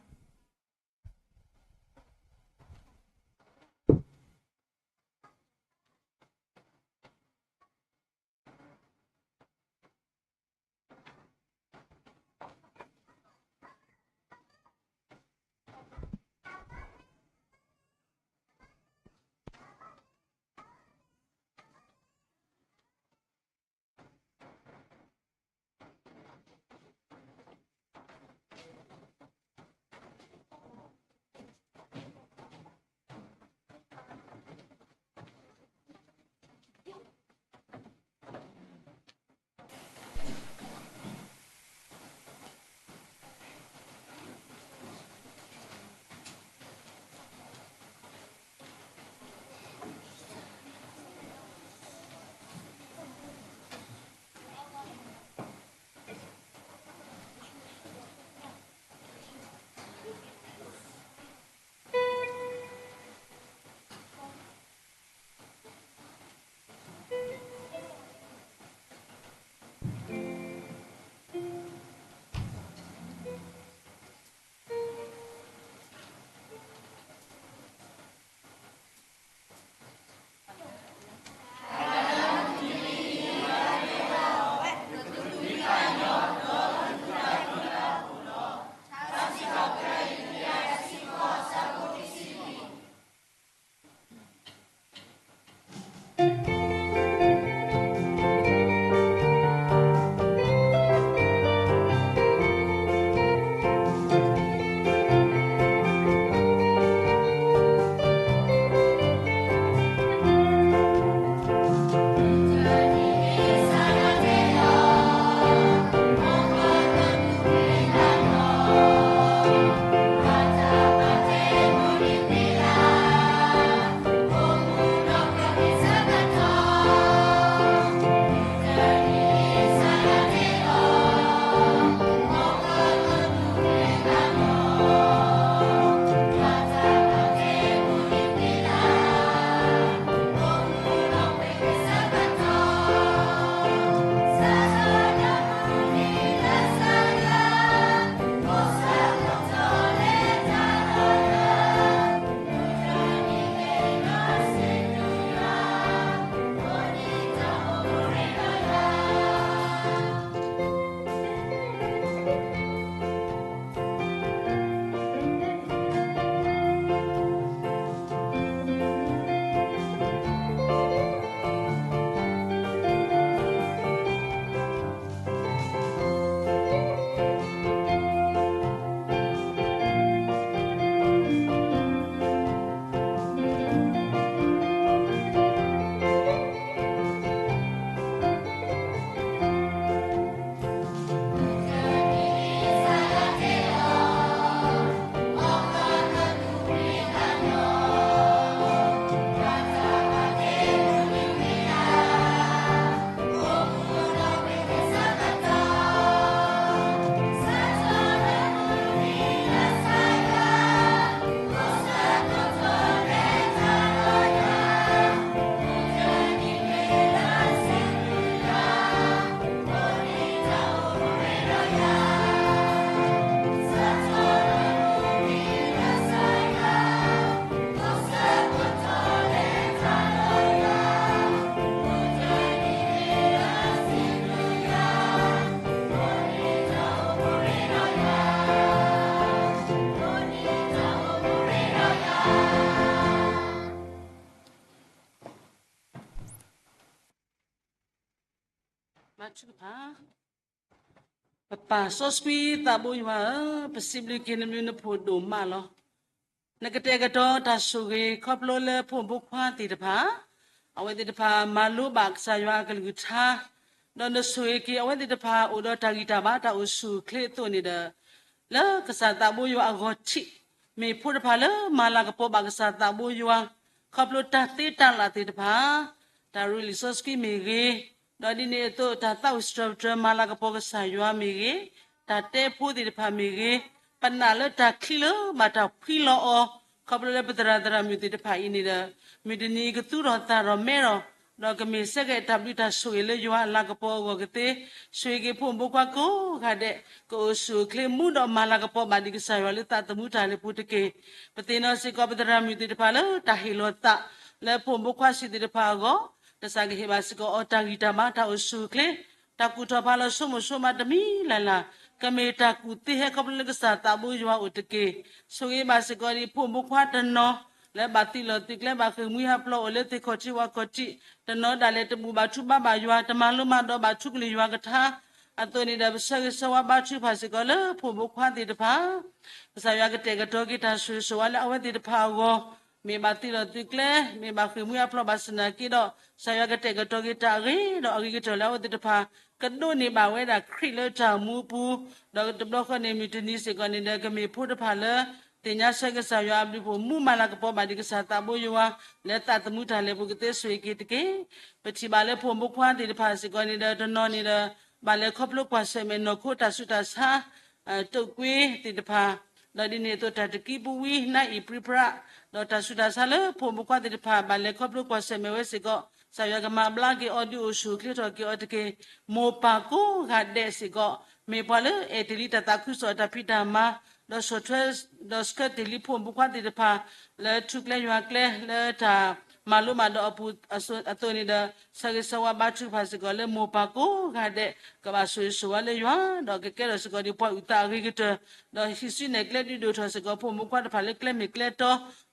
ပပၢ်စီဆှံသးဘိယွၤဧၢ, ပစံးဘျုးက့ၤနမံၤနဖိၣ်ဒိၣ်မးလီၤ. နကတဲာ်ကတီၤတၢ်ဆိၣ်ဂ့ၤ ခီဖျိလၢဖိမုၣ်ဖိခွါသ့ၣ်တဖၣ်, အဝဲသ့ၣ်တဖၣ်မၤလိဘၣ်ကစၢ်ယွၤအကလုၢ်ကထါ, ဒီးနဆိၣ်ဂ့ၤက့ၤအဝဲသ့ၣ်တဖၣ် အိၣ်ဒီးတၢ်ဂံၢ်တၢ်ဘါတၢ်အိၣ်ဆူၣ်အိၣ်ချ့အသိးန့ၣ်ဒီး, လၢကစၢ်သးဘိယွၤအဂီၢ်ထံး, မ့ၢ်ဖိတဖၣ်လၢမၤလၤကပီၤဘၣ်ကစၢ်သးဘိယွၤ, ခီဖျိတၢ်သ့တၢ်လၣ်သ့ၣ်တဖၣ်, တၢ်ရ့လံာ်စီဆှံမ့ၢ်ဂ့ၤ, ဒီးဒ်န့ၣ်အသိး တၢ်သးဝံၣ်စတြၢးပတြၢၤမၤလၤကပီၤကစၢ်ယွၤမ့ၢ်ဂ့ၤ, တၢ်တဲဖိသ့ၣ်တဖၣ်မ့ၢ်ဂ့ၤ, ပနာ်လၢတၢ်ချံးလၢဘၣ်တၢ်ဖှံလီၤအီၤ, ခီဖျိလၢပသရၣ်သရၣ်မုၣ်သ့ၣ်တဖၣ်အံၤန့ၣ်ဒီး, မုၢ်တနံၤကသူၣ်ထီၣ်သးထီၣ်မဲထီၣ်, ဒီးကမ့ၢ်ဆၢက့ၤတၢ်ဘျုးတၢ်ဆိၣ်ဂ့ၤလၢယွၤအလၤကပီၤအဂီၢ်ကသ့, ဆိၣ်ဂ့ၤက့ၤဖိမုၣ်ဖိခွါကိးဂၤဒဲး, ကအိၣ်ဆူၣ်အိၣ်ချ့မူဒီးမၤလၤကပီၤဘၣ်ဒံးကစၢ်ယွၤလၢသးသမူတၢ်လဲၤပူၤတက့ၢ်. ပသ့ၣ်နီၣ်စ့ၢ်ကီးပသရၣ်မုၣ်သ့ၣ်တဖၣ်လၢတၢ်ဟ့ၣ်လီၤသး, လၢဖိမုၣ်ဖိခွါဆံးသ့ၣ်တဖၣ်အဂီၢ်, ကစၢ်ကဟ့ၣ်ဘၣ်စ့ၢ်ကီးအီၤတၢ်ဂံၢ်တၢ်ဘါတၢ်အိၣ်ဆူၣ်အိၣ်ချ့, တၢ်ကူၣ်ထီၣ်ဖးလီၤဆိကမိၣ်ဆိကမးတမံၤလၢ်လၢ်, ကမ့ၢ်တၢ်ကူၣ်သ့ဟဲခီဖျိလၢကစၢ်သးဘိယွၤအအိၣ်တက့ၢ်. ဆိၣ်ဂ့ၤဘၣ်စ့ၢ်ကီးဒံးဖိမုၣ်ဖိခွါတနီၤ, လၢဘၣ်သံလီၤသုးကျဲဘၣ်ဃ့ၢ်မှံဟးဖျိးအိၣ်လၢသ့ၣ်ခီၣ်ထံးဝၣ်ခီၣ်ထံး, တနီၤဒၣ်လဲာ်တဘူၣ်ဘၣ်ထူဘါဘၣ်ယွၤ တမၤလိမၤဒိးဘၣ်ထူကလုၢ်ယွၤကထါ, အသိးန့ၣ်ဒီး ပဆၢဂ့ၤဆၢဝါဘါထုကဖၣ်စ့ၢ်ကီးလၢဖိမုၣ်ဖိခွါသ့ၣ်တဖၣ်, ကစၢ်ယွၤကတဲာ်ကတီၤက့ၤတၢ်ဆိၣ်ဂ့ၤဆိၣ်ဝါလၢအဝဲသ့ၣ်တဖၣ်အဂီၢ်, မ့ၢ်ဘၣ်သံလီၤသုးကျဲ, မ့ၢ်ဘၣ်ဃ့ၢ်မှံဟးဖျိးဘၣ်ဆၣ်သနာ်က့ဒီး, ကစၢ်ယွၤကတဲာ်ကတီၤက့ၤတၢ်အဂ့ၤဒီးအဂ့ၤကတၢၢ်လၢအဝဲသ့ၣ်တဖၣ်, ကဒိးန့ၢ်ဘၣ်ဝဲဒၣ်ခရံာ်လၢတၢ်အိၣ်မူအပူၤ, ဒီးတဘျီဃီန့ၣ် မုၢ်တနံၤစ့ၢ်ကီးန့ၣ်ဒီး ကမ့ၢ်ဖိတဖၣ်လၢ သ့ၣ်ညါဆၢကစၢ်ယွၤအဘျုးအဖှိၣ် မူမၤလၤကပီၤဘၣ်ဒံးကစၢ်သးဘိယွၤ, လၢသးသမူတၢ်လဲၤပူၤကသ့ဆိၣ်ဂ့ၤက့ၤတက့ၢ်. ပထံၣ်ဘၣ်လၢဖိမုၣ်ဖိခွါသ့ၣ်တဖၣ်စ့ၢ်ကီးန့ၣ်ဒီး တနီၤန့ၣ်ဒီး ဘၣ်လဲၤခီဖျိကွၢ်ဆၢၣ်မဲာ်နီၢ်ခိတၢ်ဆူးတၢ်ဆါ တိာ်ကွ့သ့ၣ်တဖၣ်, ဒီးဒ်န့ၣ်အသိးတၢ်တကံပူဝံ နါအံၣ်ပြံပြါ, ဒီးတၢ်ဆူးတၢ်ဆါလၢဖိမုၣ်ဖိခွါသ့ၣ်တဖၣ် ဘၣ်လဲၤခီဖျိကွၢ်ဆၢၣ်မဲာ်ဝဲစ့ၢ်ကီး, ကစၢ်ယွၤကမၤဘျါက့ၤအီၤဒုးအိၣ်ဆူၣ်အိၣ်ချ့ထီၣ်က့ၤအီၤတက့ၢ်. မိၢ်ပၢ်ကိးဂၤဒဲးစ့ၢ်ကီး, မ့ၢ်ပှၤလၢအဲၣ်တ့ၢ်လံတၢ်သးခုကစီၣ်တၢ်ဖံးတၢ်မၤ, ဒီးဆီၣ်ထွဲ ဒီးဆှၢတ့ၢ်လံဖိမုၣ်ဖိခွါသ့ၣ်တဖၣ် လၢထူကျဲယွၤကျဲ လၢတၢ်မၤလိမၤဒိးအပူၤအသိးန့ၣ်ဒီး, ဆၢဂ့ၤဆၢဝါဘါထုကဖၣ်စ့ၢ်ကီးလၢမိၢ်ပၢ်ကိးဂၤဒဲး ကဘၣ်ဆိၣ်ဂ့ၤဆိၣ်ဝါလၢယွၤ, ဒီးကကဲထီၣ်စ့ၢ်ကီးဒံးပှၤအုၣ်သးအဂ့ၤကတၢၢ်, ဒီးဟံးစုနဲၣ်ကျဲဒုးဒိၣ်ထီၣ်စ့ၢ်ကီးဖိမုၣ်ဖိခွါတဖၣ်လၢကျဲမ့ၢ်ကျဲတီ,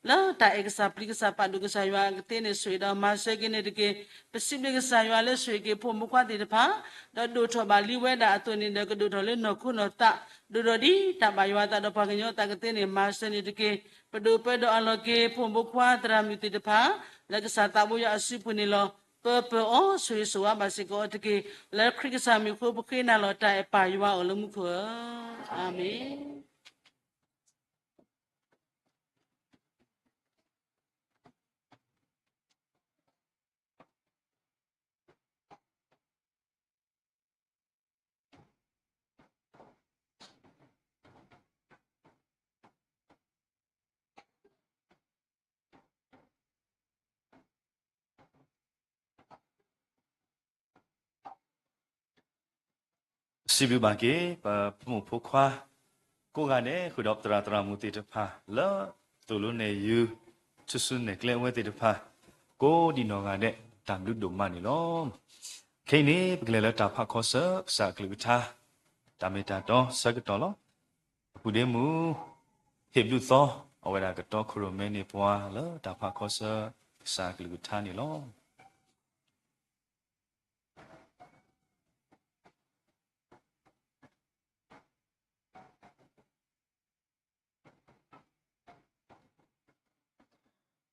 လၢတၢ်အဲၣ်ကစၢ်ပျံၤကစၢ်ပာ်ဒိၣ်ကစၢ်ယွၤကသ့န့ၣ် ဆိၣ်ဂ့ၤဒီးမၤစၢၤက့ၤန့ၣ်တက့ၢ်. ပစံးဘျုးကစၢ်ယွၤလၢဆိၣ်ဂ့ၤက့ၤဖိမုၣ်ဖိခွါသ့ၣ်တဖၣ်, ဒီးဒိၣ်ထီၣ်ဘၣ်လံဝဲဒၣ်အသိးန့ၣ်ဒီး ကဒိၣ်ထီၣ်လၢနီၢ်ခိနီၢ်သး, ဒိၣ်ထီၣ်ဒ်တၢ်ဘၣ်ယွၤအသးဒီးပှၤကညီအသးကသ့န့ၣ် မၤစၢၤန့ၣ်တက့ၢ်. ပဒိၣ်ပၢဒီးအလီၢ်က့ၤ ဖိမုၣ်ဖိခွါသရၣ်မုၣ်သ့ၣ်တဖၣ် လၢကစၢ်သးဘိယွၤအစုပူၤန့ၣ်လီၤ. ပၢပၢအီၤ ဆိၣ်ဂ့ၤဆိၣ်ဝါဘၣ်စ့ၢ်ကီးအီၤတက့ၢ်. လၢခရံာ်ကစၢ်မံၤအဃိ ပဃ့နၤလီၤတၢ်အဲၣ်ပၢ်ယွၤအိၣ်လၢမူခိၣ်ဧၢ, အၤမ့ၣ်. စံးဘျုးဘၣ်က့ၤ ပဖိမုၣ်ဖိခွါ ကိးဂၤဒဲး ဃုာ်ဒီးပသရၣ်သရၣ်မုၣ်သ့ၣ်တဖၣ် လၢသိၣ်လိနဲၣ်ယုၤ ထူၣ်စုနဲၣ်ကျဲအဝဲသ့ၣ်တဖၣ် ကိးဒံးနီၢ်ဂၤဒဲး တၢ်ဘျုးဒိၣ်မးန့ၣ်လီၤ. ခဲအံၤန့ၣ် ပကလဲၤလၢတၢ်ဖးခီဆၢ ကစၢ်အကလုၢ်ကထါ တၢ်မ့ၢ်တၢ်တီဆၢကတီၢ်လီၤ. အပူၤဒ့မုၣ် ဟ့ၣ်ဘျုးသီ အဝဲဒၣ်ကတီခိၣ်ရိၣ်မဲန့ၢ်ပှၤလၢတၢ်ဖးခီဆၢ ကစၢ်အကလုၢ်ကထါန့ၣ်လီၤ.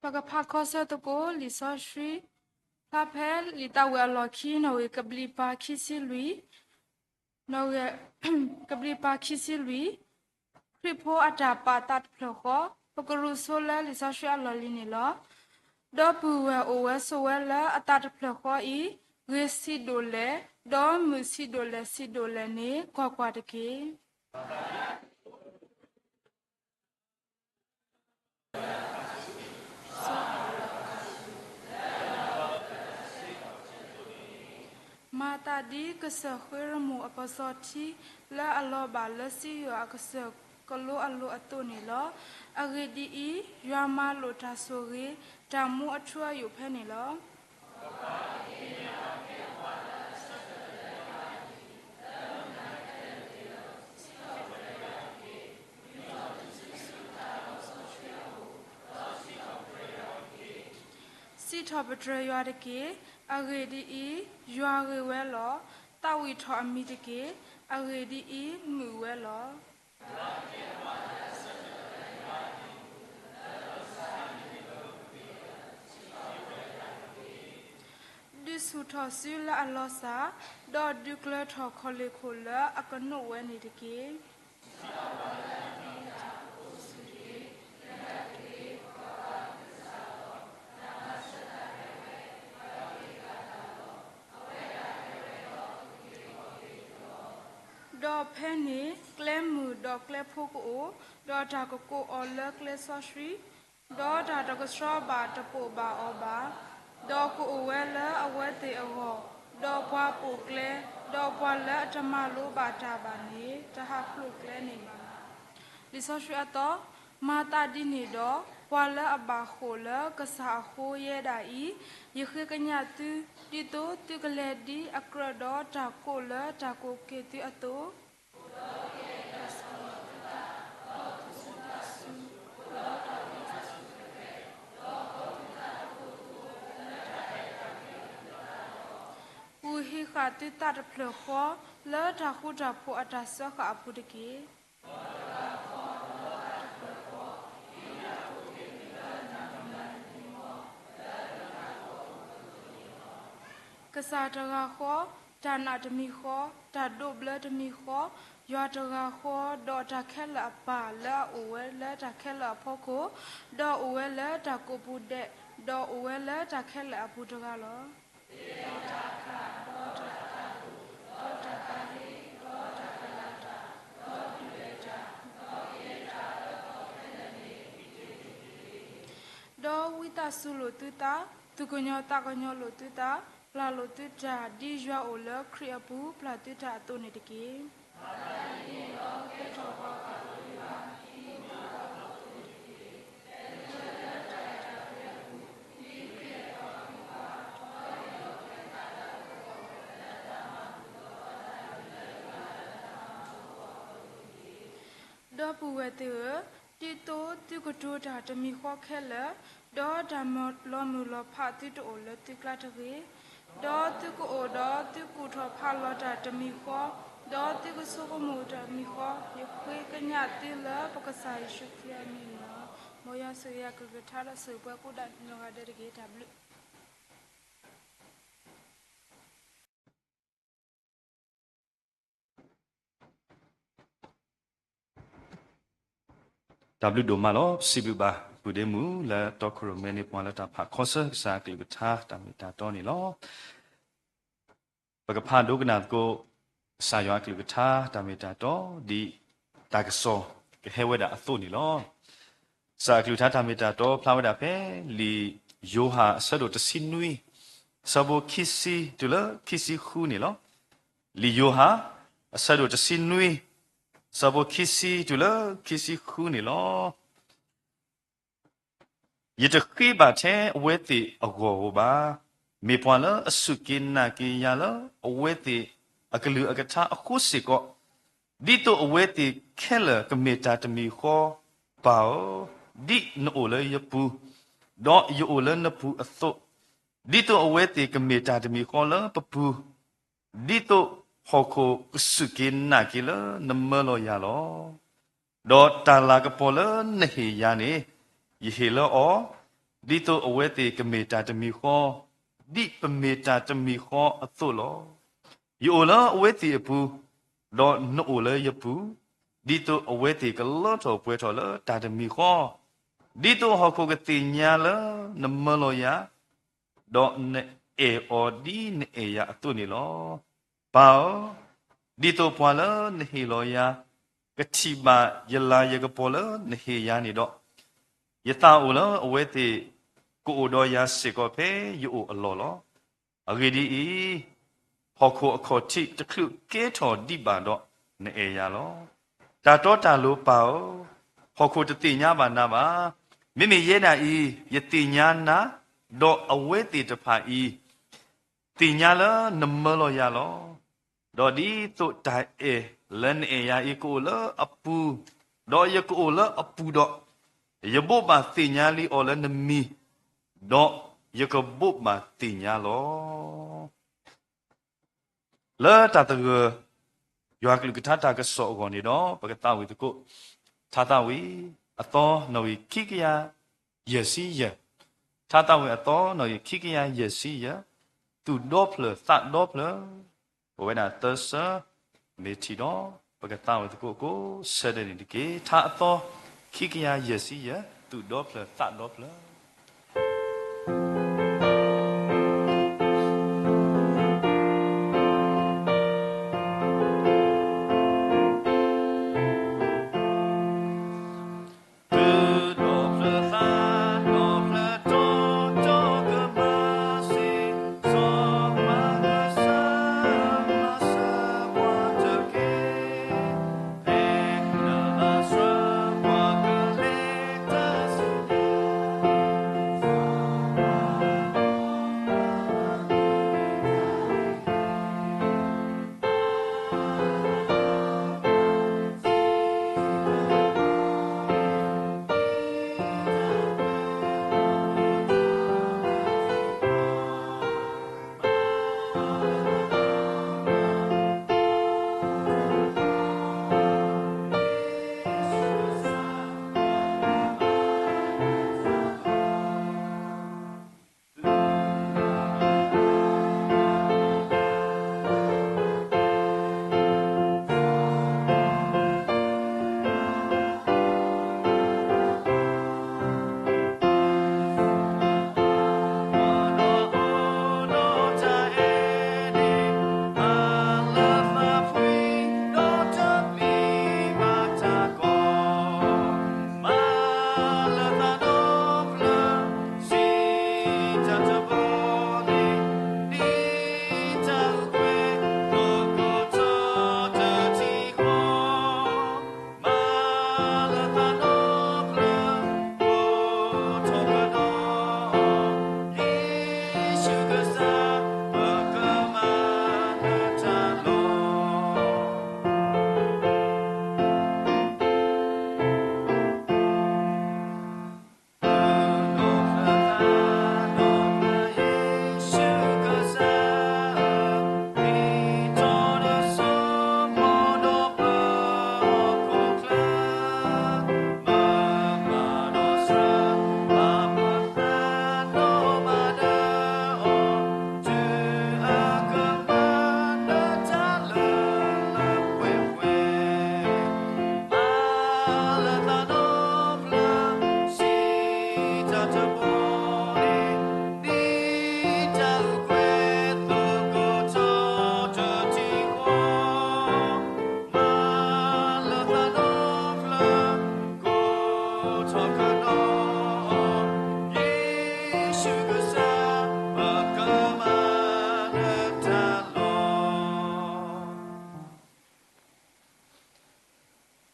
ပကဖးခီဆၢသကိး လံာ်စီဆှံ ဖျါဖဲလံာ်သးဝံၣ်အလီၢ်ခံ နီၣ်ဂံၢ်ကဘျံးပၤခံဆံလွံၢ်, နီၣ်ဂံၢ်ကဘျံးပၤခံဆံလွံၢ်, ခရံာ်ဖိအတၢ်ပာ်သးတဖျၢၣ်ဃီ, ပကရူၢ်ဆိလၢလံာ်စီဆှံအလီၢ်လံၤန့ၣ်လီၤ. ဒီပုၢ်ဝဲၢ်အိၣ်ဝဲဆိးဝဲလၢအသးတဖျၢၣ်ဃီအံၤ, ဂ့ၤဆံးဒိၣ်လဲၣ်, ဒီးမုာ်ဆံးဒိၣ်လဲၣ်ဆံးဒိၣ်လဲၣ်န့ၣ် ကွၢ်ကွၢ်တက့ၢ်. မၤသးဒ်ကစၢၢ်ဃ့ရမိၣ်အပစီၤထံ လၢအလီၤဘၣ်လၢစံယိၣ်အကစၢၢ်ကလိအလိၤအသိးန့ၣ်လီၤ. အဂ့ၢ်ဒ်အံၤ, ယွၤမၤလိာ်တၢ်ဆိၣ်ဂ့ၤ တၢ်မူအထူအယိာ်ဖဲန့ၣ်လီၤ. စံးထီၣ်ပတြၢၤယွၤတက့ၢ်. အဂ့ၢ်ဒ်အံၤ, ယွၤဂ့ၤဝဲလီၤ. သးဝံၣ်ထီၣ်အမံၤတက့ၢ်. အဂ့ၢ်ဒ်အံၤ, မုာ်ဝဲလီၤ. ဆူၣ်ထီၣ်စုလၢအလီၤစၢ်, ဒီးဒုးကျၢၤထီၣ်ခီၣ်လ့ၣ်ခိၣ်လၢအကနိးဝဲန့ၣ်တက့ၢ်. ဒီးဖဲန့ၣ်ကျဲမုၢ်ဒီးကျဲဖိကအိၣ်, ဒီးတၢ်ကကိးအီၤလၢကျဲစီဆှံ, ဒီးတၢ်တကဆှီဘၣ်တပိာ်ဘၣ်အီၤဘၣ်, ဒီးကအိၣ်ဝဲလၢအဝဲသ့ၣ်အဂီၢ်, ဒီးပှၤပိာ်ကျဲ, ဒီးပှၤလၢအတမၤလိဘၣ်တၢ်ဘၣ်န့ၣ် တဟးဖျိးကျဲန့ၣ်ဘၣ်. လံာ်စီဆှံအသီ, မၤသးဒ်န့ၣ်ဒီး, ပှၤလၢအဘၣ်ဃိာ်လၢကစၢ်အဃိယဲဒၣ်အံၤ, ယဃ့ကညးသု, ဒ်သိးသုကလဲၤဒ်အကြၢးဒီးတၢ်ကိးလၢတၢ်ကိးက့ၤသုအသိး ပူၤဟံးဃာ်သုသးတဖျၢၣ်ဃီ လၢတၢ်ဃူတၢ်ဖိးအတၢ်စၢဃာ်အပူၤတက့ၢ်. ကစၢ်တဂၤဃီ, တၢ်နာ်တမံၤဃီ, တၢ်ဒိးဘျၢတမံၤဃီ, ယွၤတဂၤဃီ, ဒီးတၢ်ခဲလၢာ်အပၢ်လၢအအိၣ်ဝဲလၢတၢ်ခဲလၢာ်အဖီခိၣ်, ဒီးအိၣ်ဝဲလၢတၢ်ကိးပူၤဒဲး, ဒီးအိၣ်ဝဲလၢတၢ်ခဲလၢာ်အပူၤတဂၤလီၤ. ဒီးဝံသးစူၤလိာ်သုသး, သူၣ်ကညီၤသးကညီၤလိာ်သုသး, ပျၢ်လိာ်သုတၢ်, ဒ်ယွၤအိၣ်လၢခရံာ်အပူၤပျၢ်သုတၢ်အသိးန့ၣ်တက့ၢ်. ဒီပုၢ်ဝဲၢ်သ့ၣ်ဧၢ, ဒ်သိးသုကတိၤတၢ်တမံၤဃီခဲလၢာ်, ဒီးတၢ်လီၤမုၢ်လီၤဖးသုတအိၣ်လၢသုကျါတဂ့ၤ, ဒီးသုကအိၣ်ဒီးသုကူၣ်ထီၣ်ဖးလီၤတၢ်တမံၤဃီ, ဒီးသုကဆိကမိၣ်တၢ်တမံၤဃီ, ယဃ့ကညးသုလၢပကစၢ်ယ့ၣ်ၡူးခရံာ်အမံၤန့ၣ်လီၤ. မ်ယွၤဆိၣ်ဂ့ၤအကလုၢ်ကထါဒီးဆိၣ်ဂ့ၤပှၤကိးဂၤဒဲးတက့ၢ်. တၢ်ဘျုး တၢ်ဘျုးဒိၣ်မးလီၤ. ပစံးဘျုးဘၣ် ပုၢ်ဒ့မုၣ် လၢတီခိၣ်ရိၣ်မဲန့ၢ်ပှၤလၢတၢ်ဖးခီဆၢကစၢ်အကလုၢ်ကထါတၢ်မ့ၢ်တၢ်တီန့ၣ်လီၤ. ပကဖးဒိကနၣ်သကိး ကစၢ်ယွၤအကလုၢ်ကထါတၢ်မ့ၢ်တၢ်တီ ဒ်တၢ်ကစီၣ်ကဟဲဝဲဒၣ်အသိးန့ၣ်လီၤ. ကစၢ်အကလုၢ်ကထါတၢ်မ့ၢ်တၢ်တီဖျါဝဲဒၣ်ဖဲ လံာ်ယိၤဟၣ်အဆၢဒိၣ်တဆံနွံ ဆၢဖိခံဆံတုၤလၢခံဆံဃုန့ၣ်လီၤ. လံာ်ယိၤဟၣ် အဆၢဒိၣ်တဆံနွံ ဆၢဖိခံဆံတုၤလၢခံဆံဃုန့ၣ်လီၤ. ယတဃ့ဘၣ်ထဲအဝဲသ့ၣ်အဂီၢ်ဧိၤဘၣ်. မ့ၢ်ပှၤလၢအစူၢ်က့ၤနာ်က့ၤယၤလၢအဝဲသ့ၣ်အကလုၢ်အကထါအဃိစ့ၢ်ကီး, ဒ်သိးအဝဲသ့ၣ်ခဲလၢာ်ကမ့ၢ်တၢ်တမံၤဃီ, ပၢ်ဧၢ, ဒ်နအိၣ်လၢယပူၤ, ဒီးယအိၣ်လၢနပူၤအသိး, ဒ်သိးအဝဲသ့ၣ်ကမ့ၢ်တၢ်တမံၤဃီလၢပပူၤ, ဒ်သိးဟီၣ်ခိၣ်ကစူၢ်က့ၤနာ်က့ၤလၢနမၢလီၤယၤလီၤ. ဒီးတၢ်လၤကပီၤလၢနဟ့ၣ်ယၤန့ၣ်, ယဟ့ၣ်လၢအီၤ, ဒ်သိးအဝဲသ့ၣ်ကမ့ၢ်တၢ်တမံၤဃီ, ဒ်ပမ့ၢ်တၢ်တမံၤဃီအသိးလီၤ. ယအိၣ်လၢအဝဲသ့ၣ်အပူၤ, ဒီးနအိၣ်လၢယပူၤ, ဒ်သိးအဝဲသ့ၣ်ကလၢထီၣ်ပှဲၤထီၣ်လၢတၢ်တမံၤဃီ, ဒ်သိးဟီၣ်ခိၣ်ကသ့ၣ်ညါလၢနမၢလီၤယၤ, ဒီးနအဲၣ်အီၤဒ်နအဲၣ်ယၤအသိးန့ၣ်လီၤ. ပၢ်ဧၢ, ဒ်သိးပှၤလၢနဟ့ၣ်လီၤယၤ ကထံၣ်ဘၣ်ယလၤယကပီၤလၢနဟ့ၣ်ယၤန့ၣ်ဒီး, ယသးအိၣ်လၢအဝဲသ့ၣ်ကအိၣ်ဒီးယၤစ့ၢ်ကီးဖဲယအိၣ်အလီၢ်လီၤ. အဂ့ၢ်ဒ်အံၤ, ဟီၣ်ခိၣ်အခီၣ်ထံးတချုးကဲထီၣ်ဒံးဘၣ်ဒီးနအဲၣ်ယၤလီၤ. တၢ်တီတၢ်လိၤပၢ်ဧၢ, ဟီၣ်ခိၣ်တသ့ၣ်ညါဘၣ်နၤဘၣ်. မ့မ့ၢ်ယဲဒၣ်အံၤ, ယသ့ၣ်ညါနၤ, ဒီးအဝဲသ့ၣ်တဖၣ်အံၤ သ့ၣ်ညါလၢနမၢလီၤယၤလီၤ. ဒီးဒ်သိးတၢ်အဲၣ်လၢနအဲၣ်ယၤအံၤကအိၣ်လၢအပူၤ, ဒီးယကအိၣ်လၢအပူၤဒီး, ယဘိးဘၣ်သ့ၣ်ညါလံအီၤလၢနမံၤ, ဒီးယကဘိးဘၣ်သ့ၣ်ညါလီၤ. လၢတၢ်သဂၢၢ် ယွၤကလုၢ်ကထါတၢ်ကစီၣ်အဂီၢ်န့ၣ်ဒီး ပကသးဝံၣ်သကိး ထါသးဝံၣ်အသီနီၣ်ဂံၢ်ခံကယၤယဲၢ်ဆံယဲၢ်, ထါသးဝံၣ်အသီနီၣ်ဂံၢ်ခံကယၤယဲၢ်ဆံယဲၢ်, သူၣ်ဒီဖျၢၣ်သးဒီဖျၢၣ်, ပဝဲဒၣ်သၢဆၢ, မ့ၢ်ထံၣ်ဒီး ပကသးဝဲသကိးကိးဆၢဒဲးန့ၣ်တက့ၢ်. ထါအသီ ခံကယၤယဲၢ်ဆံယဲၢ်, သူၣ်ဒီဖျၢၣ်သးဒီဖျၢၣ်.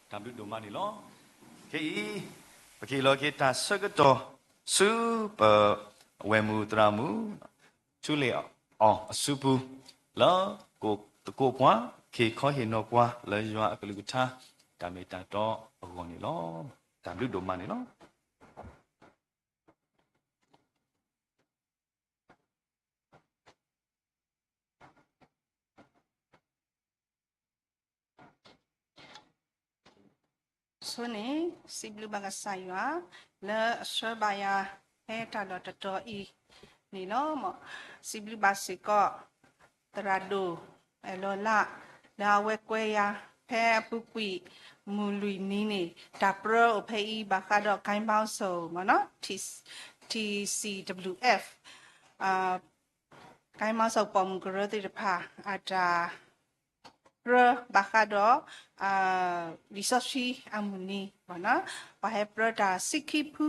တၢ်ဘျုးဒိၣ်မးန့ၣ်လီၤ. ခဲအံၤ ပကဟ့ၣ်လီၤက့ၤတၢ်ဆၢကတီၢ် ဆူပဝဲၢ်မုၣ်သရၣ်မုၣ် ထူလ့ၣ်အီၣ်အစုပူၤ လၢကိးသကိးပှၤ က့ၤခီဟ့ၣ်နီၤပှၤလၢယွၤအကလုၢ်ကထါ တၢ်မ့ၢ်တၢ်တီအဂီၢ်န့ၣ်လီၤ. တၢ်ဘျုးဒိၣ်မးန့ၣ်လီၤ. ဆိန့ၣ် စံးဘျုးဘၣ်ကစၢ်ယွၤ လၢအဆှၢဘၣ်ယၤ ဖဲတၢ်လီၢ်တတီၤအံၤန့ၣ်လီၤ. စံးဘျုးဘၣ်စ့ၢ်ကီး သရၣ်ဒိၣ် အဲၣ်လီၤလး လၢအဝဲကွဲယၤ ဖဲအပူၤကွံာ်မုၢ်လွံၢ်နံၤန့ၣ် တၢ်ပြၢအိၣ်ဖဲအံၤ ဘၣ်ဃးဒီး ကၠဲဘီစၣ် မ့ၢ်နီၤ ထံၣ်စံၣ် ထံၣ်စံၣ် ဝဲၢ် ကၠဲဘီစၣ်ပိာ်မုၣ်ကရၢသ့ၣ်တဖၣ် အတၢ်ပြၢဘၣ်ဃးဒီး လံာ်စီဆှံအမုၢ်နံၤ မ့ၢ်နီၤ ပှၤဟဲပြၢတၢ်ဆံခံဖု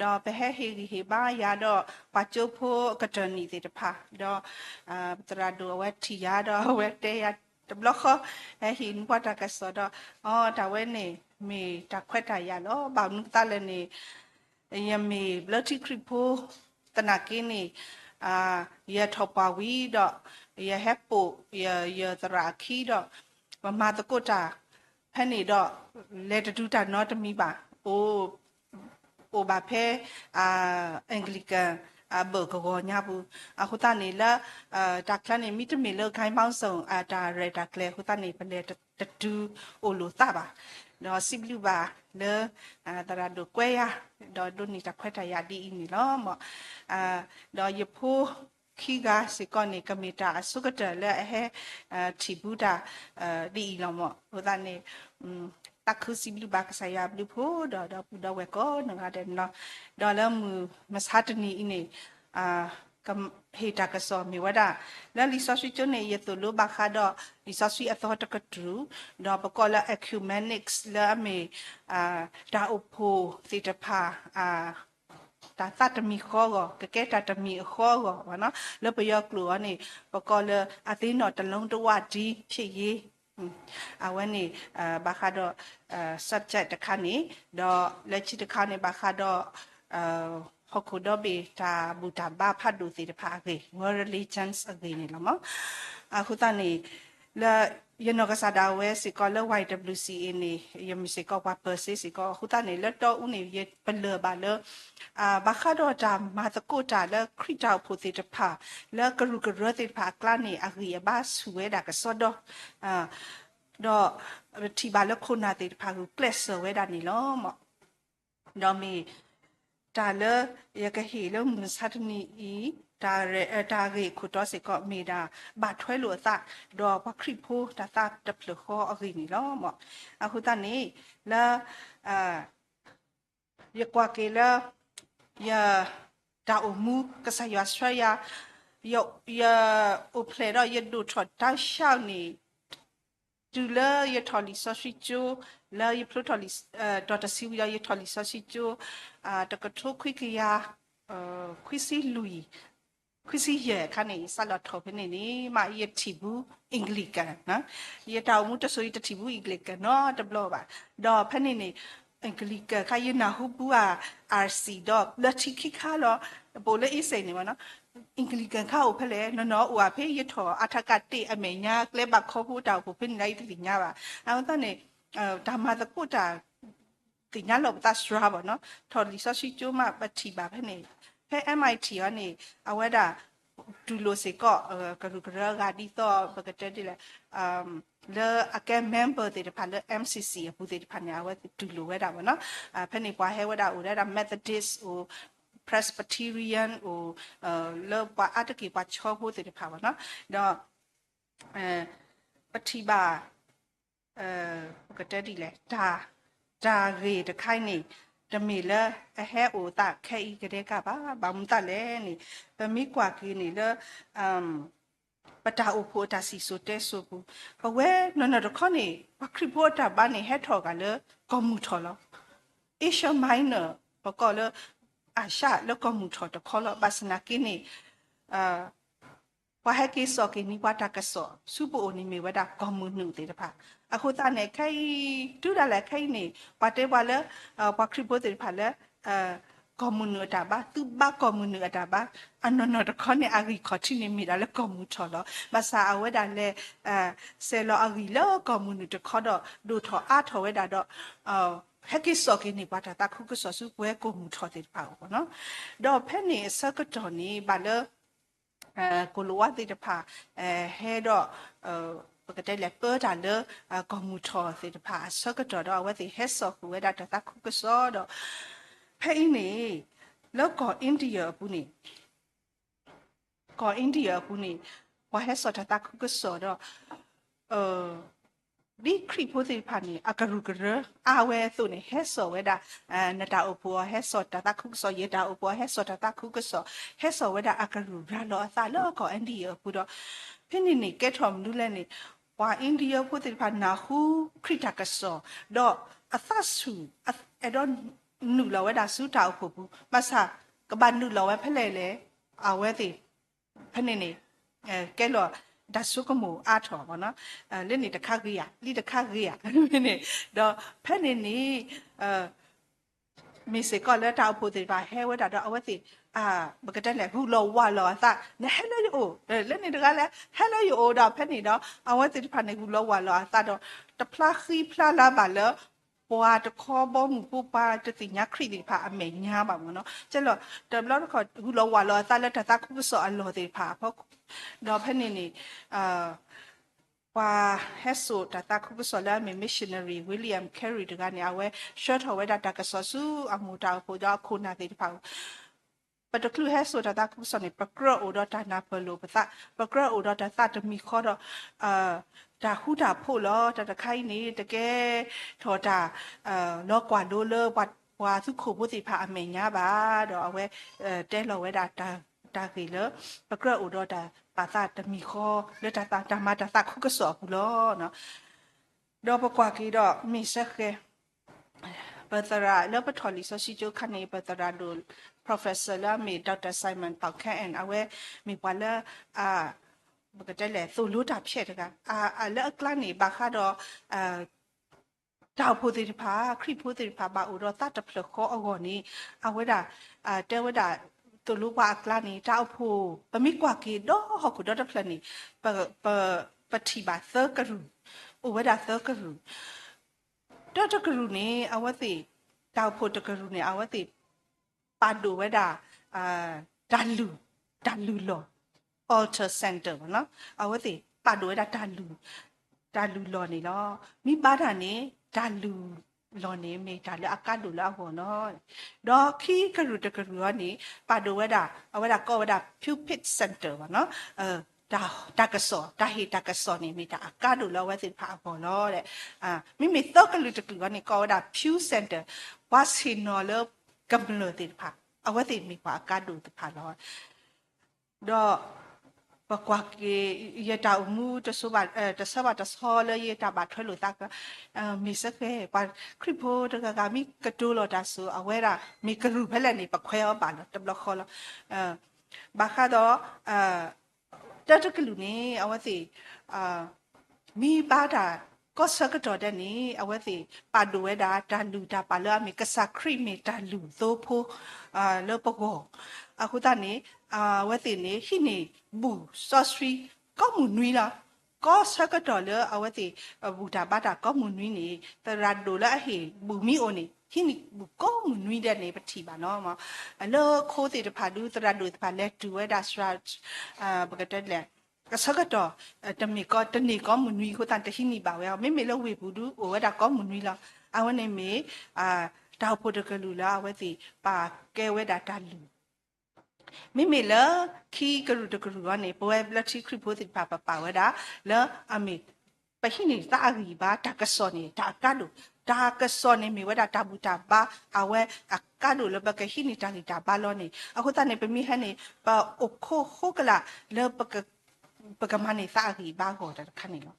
ဒီးပဟဲဟ့ၣ်ဂံၢ်ဟ့ၣ်ဘါယၤဒီး ပှၤကၠိဖိအကတၢၢ်နံၣ်သ့ၣ်တဖၣ် ဒီး သရၣ်ဒိၣ်အဝဲထံၣ်ယၤဒီးအဝဲတဲယၤတဘျီဃီ ဟဲဟ့ၣ်နံၣ်ပှၤတၢ်ကစီၣ်ဒီး အီ တၢ်ဝဲန့ၣ် မ့ၢ်တၢ်ခွဲးတၢ်ယာ်လီၤ. ဘၣ်မနုၤအဃိသတးလဲၣ်န့ၣ် ယမ့ၢ်ဘျၢထံခရံာ်ဖိ သနာ်က့န့ၣ် ယထီၣ်ပှၢ်ဝံၤဒီး ယဟဲပိာ်ယသရၣ်အခံဒီး ပမၤသကိးတၢ်ဖဲန့ၣ်ဒီး လဲၤတတုၤတၢ်နီတမံၤဘၣ် အိၣ်ဘၣ်ဖဲ Anglican အဘၢၣ်ကဝီၤညါပူၤ အဃိသတးန့ၣ်လၢ တၢ်ချၢန့ၣ် မ့တမ့ၢ်လၢ ကၠဲဘီစၣ် အတၢ်ရဲၣ်တၢ်ကျဲၤအဃိသတးန့ၣ် ပလဲၤတတုၤအိၣ်လိာ်သးဘၣ် ဒီးစံးဘျုးဘၣ်လၢ သရၣ်ဒိၣ်ကွဲယၤ ဒီးဒိးန့ၢ်တၢ်ခွဲးတၢ်ယာ်ဒ်အံၤန့ၣ်လီၤ. ဒီးယဖိ ခံဂၤစ့ၢ်ကီးန့ၣ် ကမ့ၢ်တၢ်အဆိကတၢၢ်လၢအဟဲ ထံၣ်ဘူးတၢ် ဒ်အံၤလီၤမၢ်. အဃိသတးန့ၣ် သးခုစံးဘျုးဘၣ်ကစၢ်ယွၤအဘျုးအဖှိၣ်ဒီး ဒီပုၢ်ဒီဝဲၢ်ကိးနီၢ်ဂၤဒဲးန့ၣ်လီၤ. ဒီးလၢမုၢ်မဆါတနံၤအံၤန့ၣ် ကဟ့ၣ်တၢ်ကစီၣ်မ့ၢ်ဝဲဒၣ် လၢလံာ်စီဆှံကၠိန့ၣ် ယသိၣ်လိဘၣ်ဃးဒီး လံာ်စီဆှံအသီတကတြူၢ်, ဒီးပကိးလၢ ecumenics လၢအမ့ၢ် တၢ်အိၣ်ဖှိၣ်သ့ၣ်တဖၣ် တၢ်သးတမံၤဃီအဂီၢ် ကကဲတၢ်တမံၤအဃီအဂီၢ် လၢပယီၤကျိာ်အံၤန့ၣ် ပကိးလၢ အသင်းတော်တစ်လုံး တဝၢ်ဒံး ဖြစ်ရေး အဝဲန့ၣ် ဘၣ်ဃးဒီး subject တခါန့ၣ် ဒီးလၢခံတခါန့ၣ် ဘၣ်ဃးဒီး ဟီၣ်ခိၣ်ဒီဘ့ၣ်တၢ်ဘူၣ်တၢ်ဘါဖးဒိၣ်သ့ၣ်တဖၣ်အဂ့ၢ် world religions အဂ့ၢ်န့ၣ်လီၤမၢ်. အဃိသတးန့ၣ် လၢယနီၢ်ကစၢ်ဒၣ်ဝဲစ့ၢ်ကီးလၢ ဝါအံၤဒဘျူးစံၣ်အ့ၣ်န့ၣ် ယမ့ၢ်စ့ၢ်ကီးပှၤပၢၤစ့စ့ၢ်ကီး အဃိသတးန့ၣ် လၢတီအူန့ၣ် ယပလၢၢ်ဘၣ်လၢ ဘၣ်ဃးဒီးတၢ်မၤသကိးတၢ်လၢခရံာ်တၢ်အိၣ်ဖှိၣ်သ့ၣ်တဖၣ် လၢကရူၢ်ကရၢသ့ၣ်တဖၣ်အကျါန့ၣ် အဂံၢ်အဘါဆူၣ်ဝဲဒၣ်ကစီဒီ ဒီးထံၣ်ဘၣ်လၢခိၣ်နၢ်သ့ၣ်တဖၣ်ဂုာ်ကျဲးစၢးဝဲဒၣ်န့ၣ်လီၤမၢ်. ဒီးမ့ၢ်တၢ်လၢယကဟ့ၣ်လၢမုၢ်မဆါတနံၤအံၤ တၢ်ဂ့ၢ်အခိၣ်တီစ့ၢ်ကီး မ့ၢ်ဒၣ်ဘၣ်ထွဲလိာ်အသး ဒီးပှၤခရံာ်ဖိတၢ်သးတဖျၢၣ်ဃီအဂ့ၢ်န့ၣ်လီၤမၢ်. အဃိသတးန့ၣ် လၢ ယကွၢ်က့ၤလၢ ယ တၢ်အိၣ်မူ ကစၢ်ယွၤဆှၢယၤ ယ ယအိၣ်ဖျဲၣ်ဒီးယဒိၣ်ထီၣ်တၢ်ဆါန့ၣ် တုၤလၢယထီၣ်လံာ်စီဆှံကၠိ လၢယဖျိထီၣ်လံာ် ဒီးတဆံဝံၤဒီး ယထီၣ်လံာ်စီဆှံကၠိ တကထိခွံကယၤ ခွံဆံလွံၢ် ခွံဆံယဲၢ်အခါန့ၣ် ယစးလီၤထီၣ်ဖဲန့ၣ်န့ၣ် မ့ၢ်ယထံၣ်ဘူး Anglican ယတၢ်အိၣ်မူတစိၤ ယတထံၣ်ဘူး Anglican နီတဘျီဘၣ်. ဒီးဖဲန့ၣ်န့ၣ် Anglican ခါ ယနၢ်ဟူဘူးဧါ RC ဒီးလၢထံခံခါလီၤ ပအိၣ်လၢအ့စ့ၣ်န့ၣ်မၢ်နီၤ Anglican ခါအိၣ်ဖဲလဲၣ် နီၢ်နီၢ်အိၣ်ဧါ ဖဲယထီၣ်အါထီၣ်ကတ့ၢ်အမဲာ်ညါ ကျဲဘၣ်ခီဖိတၢ်အိၣ်ဖှိၣ်ဖဲန့ၣ်လၢယတသ့ၣ်ညါဘၣ်. အဃိသတးန့ၣ် တၢ်မၤသကိးတၢ် သ့ၣ်ညါလီၤပသးစှၤဘၣ်နီၤ ထီၣ်လံာ်စီဆှံကၠိမး ပထံၣ်ဘၣ်ဖဲန့ၣ် ဖဲ MIT အံၤန့ၣ် အဝဲဒၣ် တူၢ်လိာ်စ့ၢ်ကီး ကရူၢ်ကရၢအဂၤဒ်သိး ပကတဲဒ်လဲၣ် လၢအကဲ member သ့ၣ်တဖၣ်လၢ MCC အပူၤသ့ၣ်တဖၣ်န့ၣ် အဝဲတူၢ်လိာ်ဝဲဒၣ်ဘၣ်နီၤ ဖဲန့ၣ်ပှၤဟဲဝဲဒၣ်အိၣ်ဝဲဒၣ် Methodist အိၣ် Presbyterian အိၣ် လၢပှၤအါတက့ၢ်ပှၤဆီဖိသ့ၣ်တဖၣ်ဘၣ်နီၤ ဒီး ပထံၣ်ဘၣ် ပကတဲဒ်လဲၣ် တၢ်ဂ့ၢ်တခါအံၤန့ၣ် တမ့ၢ်လၢအဟဲအိၣ်သးခဲအံၤကဒဲကဘၣ် ဘၣ်မနုၤသးလဲၣ်န့ၣ် ပမ့ၢ်ကွၢ်က့ၤန့ၣ်လၢ ပတၢ်အိၣ်ဖှိၣ်အတၢ်စံၣ်စိၤတဲစိၤပူၤ ပဝဲနီၢ်နီၢ်တခီန့ၣ် ပှၤခရံာ်ဖိအတၢ်ဘါန့ၣ် ဟဲထီၣ်အဂၤလၢကီၢ်မုၢ်ထီၣ်လီၤ. Asia Minor ပကိးလၢ အၤၡၢ်လၢကီၢ်မုၢ်ထီၣ်တခီလီၤ. ဘၣ်ဆၣ်သနာ်က့န့ၣ် ပှၤဟဲက့ၤစိာ်က့ၤန့ၢ်ပှၤတၢ်ကစီၣ်ဆူပအိၣ်န့ၣ်မ့ၢ်ဝဲဒၣ်ကီၢ်မုၢ်နုာ်သ့ၣ်တဖၣ်. အဃိသတးန့ၣ် ခဲအံၤ တုၤဒၣ်လဲာ်ခဲအံၤန့ၣ် ပှၤတဲပှၤလၢ ပှၤခရံာ်ဖိသ့ၣ်တဖၣ်လၢ ကီၢ်မုၢ်နုာ်အတၢ်ဘါ သုဘါကီၢ်မုၢ်နုာ်အတၢ်ဘါ အနီၢ်နီၢ်တခီန့ၣ် အဂံၢ်ခီၣ်ထံးန့ၣ်မ့ၢ်ဒၣ်လၢကီၢ်မုၢ်ထီၣ်လီၤ. ဘၣ်ဆၣ်အဝဲဒၣ်လဲၤ စဲးလီၤအဂံၢ်လၢကီၢ်မုၢ်နုာ်တခီဒီး ဒိၣ်ထီၣ်အါထီၣ်ဝဲဒၣ်ဒီး ဟဲက့ၤစိာ်က့ၤန့ၢ်ပှၤတၢ်သးခုကစီၣ်ဆူပဝဲကီၢ်မုၢ်ထီၣ်သ့ၣ်တဖၣ်အဂီၢ်နီၤ. ဒီးဖဲန့ၣ်အဆၢကတီၢ်န့ၣ် ဘၣ်လၢ ကိၣ်လၤဝါသ့ၣ်တဖၣ် ဟဲဒီး ပကတဲလဲၣ် ပၢတၢ်လၢ ကီၢ်မုၢ်ထီၣ်သ့ၣ်တဖၣ်အဆၢကတီၢ်ဒီး အဝဲသ့ၣ်ဟဲစိာ်ဃုာ်ဝဲဒၣ်တၢ်သးခုကစီၣ်ဒီး ဖဲအံၤန့ၣ် လၢကီၢ် India အပူၤန့ၣ် ကီၢ် India အပူၤန့ၣ် ပှၤဟဲစိာ်တၢ်သးခုကစီၣ်ဒီး ဒ်ခရံာ်ဖိသ့ၣ်တဖၣ်န့ၣ် အကရူၢ်ကရၢအါဝဲအသိးန့ၣ် ဟဲစိာ်ဝဲဒၣ် နတၢ်အိၣ်ဖှိၣ်အီၤဟဲစိာ်တၢ်သးခုကစီၣ် ယတၢ်အိၣ်ဖှိၣ်အီၤဟဲစိာ်တၢ်သးခုကစီၣ် ဟဲစိာ်ဝဲဒၣ်အကရူၢ်ရၤလီၤအသးလၢကီၢ် India အပူၤဒီး ဖဲန့ၣ်န့ၣ် ကဲထီၣ်မနုၤလဲၣ်န့ၣ် ပှၤ India ဖိသ့ၣ်တဖၣ်နၢ်ဟူခရံာ်တၢ်ကစီၣ် ဒီးအသးဆူၣ် အဲၣ်ဒိးနုာ်လီၤဝဲဒၣ်ဆူတၢ်အိၣ်ဖှိၣ်ပူၤ ဘၣ်ဆၣ် ကဘၣ်နုာ်လီၤဝဲဖဲလဲၣ်လဲၣ် အဝဲသ့ၣ် ဖဲန့ၣ်န့ၣ် ကဲလီၤတၢ်ဆိကမိၣ်အါထီၣ်ဘၣ်နီၤ လၢန့ၣ်တခါဂ့ၤဧါ လံတခါဂ့ၤဧါ ဖဲန့ၣ် ဒီးဖဲန့ၣ်န့ၣ် မ့ၢ်စ့ၢ်ကီးလၢတၢ်အိၣ်ဖှိၣ်သ့ၣ်တဖၣ်ဟဲဝဲဒၣ်ဒီးအဝဲသ့ၣ် ပကတဲလဲၣ် ဂုၢ်လီၤဝးလီၤအသး နဟဲလၢယအိၣ် လၢန့ၣ်တဂၤလဲၣ် ဟဲလၢယအိၣ်ဒီးဖဲန့ၣ်ဒီး အဝဲသ့ၣ်တဖၣ်န့ၣ် ဂုၢ်လီၤဝးလီၤအသးဒီး တဖျါဃံဖျါလၤဘၣ်လၢ ပှၤတခီဘီမုၢ်ဖိပှၤတသ့ၣ်ညါခရံာ်သ့ၣ်တဖၣ်အမဲာ်ညါဘၣ်မ့ၢ်နီၤ ကဲလီၤ တဘျီတခီၣ် ဂုၢ်လီၤဝးလီၤအသးလၢတၢ်သးခုကစီၣ်အလီၢ်သ့ၣ်တဖၣ်အဖီခိၣ် ဒီးဖဲန့ၣ်န့ၣ် ပှၤဟဲစိာ်တၢ်သးခုကစီၣ်လၢအမ့ၢ် missionary William Carey တဂၤန့ၣ် အဝဲဆှၢထီၣ်ဝဲဒၣ်တၢ်ကစီၣ်ဆူအမိၢ်တၢ်အိၣ်ဖှိၣ်ဒီးအခိၣ်နၢ်သ့ၣ်တဖၣ်အအိၣ် ပတချုးဟဲစိာ်တၢ်သးခုကစီၣ်န့ၣ် ပကြၢးအိၣ်ဒီးတၢ်နၢ်ပၢၢ်လိာ်ပသး, ပကြၢးအိၣ်ဒီးတၢ်သးတမံၤဃီဒီး တၢ်ဃူတၢ်ဖိးလီၤ. တၢ်တခါအံၤန့ၣ် တကဲထီၣ်တၢ် လီၤကွၢ်လိလၢ ပှၤသုးခိၣ်ဖိသ့ၣ်တဖၣ်အမဲာ်ညါဘၣ်, ဒီးအဝဲ တဲလီၤဝဲဒၣ်တၢ်ဂ့ၢ်လၢ ပကြၢးအိၣ်ဒီးတၢ်ပာ်သးတမံၤဃီ လၢတၢ်မၤတၢ်သးခုကစီၣ်အပူၤလီၤ. ဒီးပကွၢ်က့ၤဒီးမ့ၢ်စ့ၢ်ကီး ပသရၣ်လၢပထီၣ်လံာ်စီဆှံကၠိခါန့ၣ် ပသရၣ်ဒိၣ် professor လၢအမ့ၢ် Doctor Simon Taukan အဝဲမ့ၢ်ပှၤလၢ ပကတဲလဲၣ် သိၣ်လိတၢ်ဖျဲးတဂၤ လၢအကျါန့ၣ် ဘၣ်ဃးဒီး တၢ်အိၣ်ဖှိၣ်သ့ၣ်တဖၣ် ခရံာ်ဖိသ့ၣ်တဖၣ် ဘၣ်အိၣ်ဒီးသးတဖျၢၣ်ဃီအဂီၢ်န့ၣ် အဝဲဒၣ် တဲဝဲဒၣ် သိၣ်လိပှၤအကျါန့ၣ် တၢ်အိၣ်ဖှိၣ် ပမ့ၢ်ကွၢ်က့ၤဒီဟီၣ်ခိၣ်ဒီတဖျၢၣ်န့ၣ် ပထံၣ်ဘၣ်သၢကရူၢ်, အိၣ်ဝဲဒၣ်သၢကရူၢ် တၢ်တကရူၢ်န့ၣ် အဝဲသ့ၣ် တၢ်အိၣ်ဖှိၣ်တကရူၢ်န့ၣ် အဝဲသ့ၣ် ပာ်ဒိၣ်ဝဲဒၣ် တၢ်လုၢ်, တၢ်လုၢ်လီၢ် altar center အဝဲသ့ၣ် ပာ်ဒိၣ်ဝဲဒၣ် တၢ်လုၢ်လီၢ်န့ၣ်လီၤ. မ့ၢ်ဘၣ်တၢ်န့ၣ် တၢ်လုၢ်လီၢ်န့ၣ် မ့ၢ်တၢ်လၢအကါဒိၣ်လၢအဂီၢ်လီၤ. ဒီးခံကရူၢ်တကရူၢ်အံၤန့ၣ် ပာ်ဒိၣ်ဝဲဒၣ် အဝဲဒၣ်ကိးဝဲဒၣ် pulpit center တၢ်ကစီၣ်, တၢ်ဟ့ၣ်တၢ်ကစီၣ်န့ၣ် မ့ၢ်တၢ်အကါဒိၣ်လၢအဝဲသ့ၣ်တဖၣ်အဂီၢ်လီၤ. မ့မ့ၢ်သၢကလုာ်တကလုာ်အံၤန့ၣ် ကိးဝဲဒၣ် pew center ပှၤဆ့ၣ်နီၤလၢကမျၢၢ်သ့ၣ်တဖၣ် အဝဲသ့ၣ်မ့ၢ်ပှၤအကါဒိၣ်သ့ၣ်တဖၣ်လီၤ. ဒီးပကွၢ်က့ၤ ယတၢ်အိၣ်မူ တဆၢဘၣ်တဆၢလၢယတၢ်ဘၣ်ထွဲလိာ်သး မ့ၢ်စ့ၢ်ကီး ပှၤခရံာ်ဖိတဂၤဂၤမ့ၢ်ကတိၤလီၤတၢ်ဆိ အဝဲဒၣ်မ့ၢ်ကရူၢ်ဖဲလဲၣ်န့ၣ် ပခွဲးအီၤဘၣ်လီၤ တဘျီဃီလီၤ. ဘၣ်ဃးဒီး တၢ်တကလုာ်န့ၣ် အဝဲသ့ၣ် မ့ၢ်ဘၣ်တၢ်ကီၢ်ဆၢကတီၢ်ဒဲးန့ၣ် အဝဲသ့ၣ်ပာ်ဒိၣ်ဝဲဒၣ် တၢ်လုၢ်တၢ်ပာ်လၢအမ့ၢ် ကစၢ်ခရံာ်မ့ၢ်တၢ်လုၢ်သိဖိ လၢပဂီၢ်, အဃိသတးန့ၣ် အဝဲသ့ၣ်န့ၣ် ဟံးန့ၢ်ဘူၣ်စီဆှံ ကိးမုၢ်နွံလီၤ. ကီၢ်ဆၢကတီၢ်လၢအဝဲသ့ၣ် ဘူၣ်တၢ်ဘါတၢ်ကိးမုၢ်နွံန့ၣ် သရၣ်ဒိၣ်လၢအဟ့ၣ်ဘူၣ်မ့ၢ်အိၣ်န့ၣ် ဟံးန့ၢ်ဘူၣ်ကိးမုၢ်နွံဒဲးန့ၣ် ပထံၣ်ဘၣ်လီၤ. လၢခိသ့ၣ်တဖၣ်ဒုး သရၣ်ဒိၣ်သ့ၣ်တဖၣ်လဲၤတုၤဝဲဒၣ် ပကတဲလဲၣ် အဆၢကတီၢ် တမ့ၢ်ကီး တန့ၢ်ကိးမုၢ်နွံအဃိသတး တဟံးန့ၢ်ဘၣ်ဝဲအီၤ, မ့မ့ၢ်လၢဝ့ၢ်ပူၤဒုး အိၣ်ဝဲဒၣ်ကိးမုၢ်နွံလီၤ. အဝဲန့ၣ်မ့ၢ် တၢ်အိၣ်ဖှိၣ်တကလုာ်လၢအဝဲသ့ၣ် ပာ်ကဲဝဲဒၣ်တၢ်လုၢ် မ့မ့ၢ်လၢခံကရူၢ်တကရူၢ်အံၤန့ၣ် ပဝဲဘျၢထံခရံာ်ဖိသ့ၣ်တဖၣ် ပပာ်ဝဲဒၣ် လၢအမ့ၢ် ပဟံးန့ၢ်သးအဂံၢ်ဘါ တၢ်ကစီၣ်န့ၣ် တၢ်အကါဒိၣ်, တၢ်ကစီၣ်န့ၣ်မ့ၢ်ဝဲဒၣ်တၢ်ဘူၣ်တၢ်ဘါ အဝဲအကါဒိၣ်လၢပကဟံးန့ၢ်တၢ်ဂံၢ်တၢ်ဘါလီၤန့ၣ် အဃိသတးန့ၣ် ပမ့ၢ်ဟဲန့ၣ် ပအိၣ်ခိးဃိကလာ်လၢ ပကမၤန့ၢ်သးအဂံၢ်ဘါအဂီၢ်တၢ်တခါန့ၣ်လီၤ.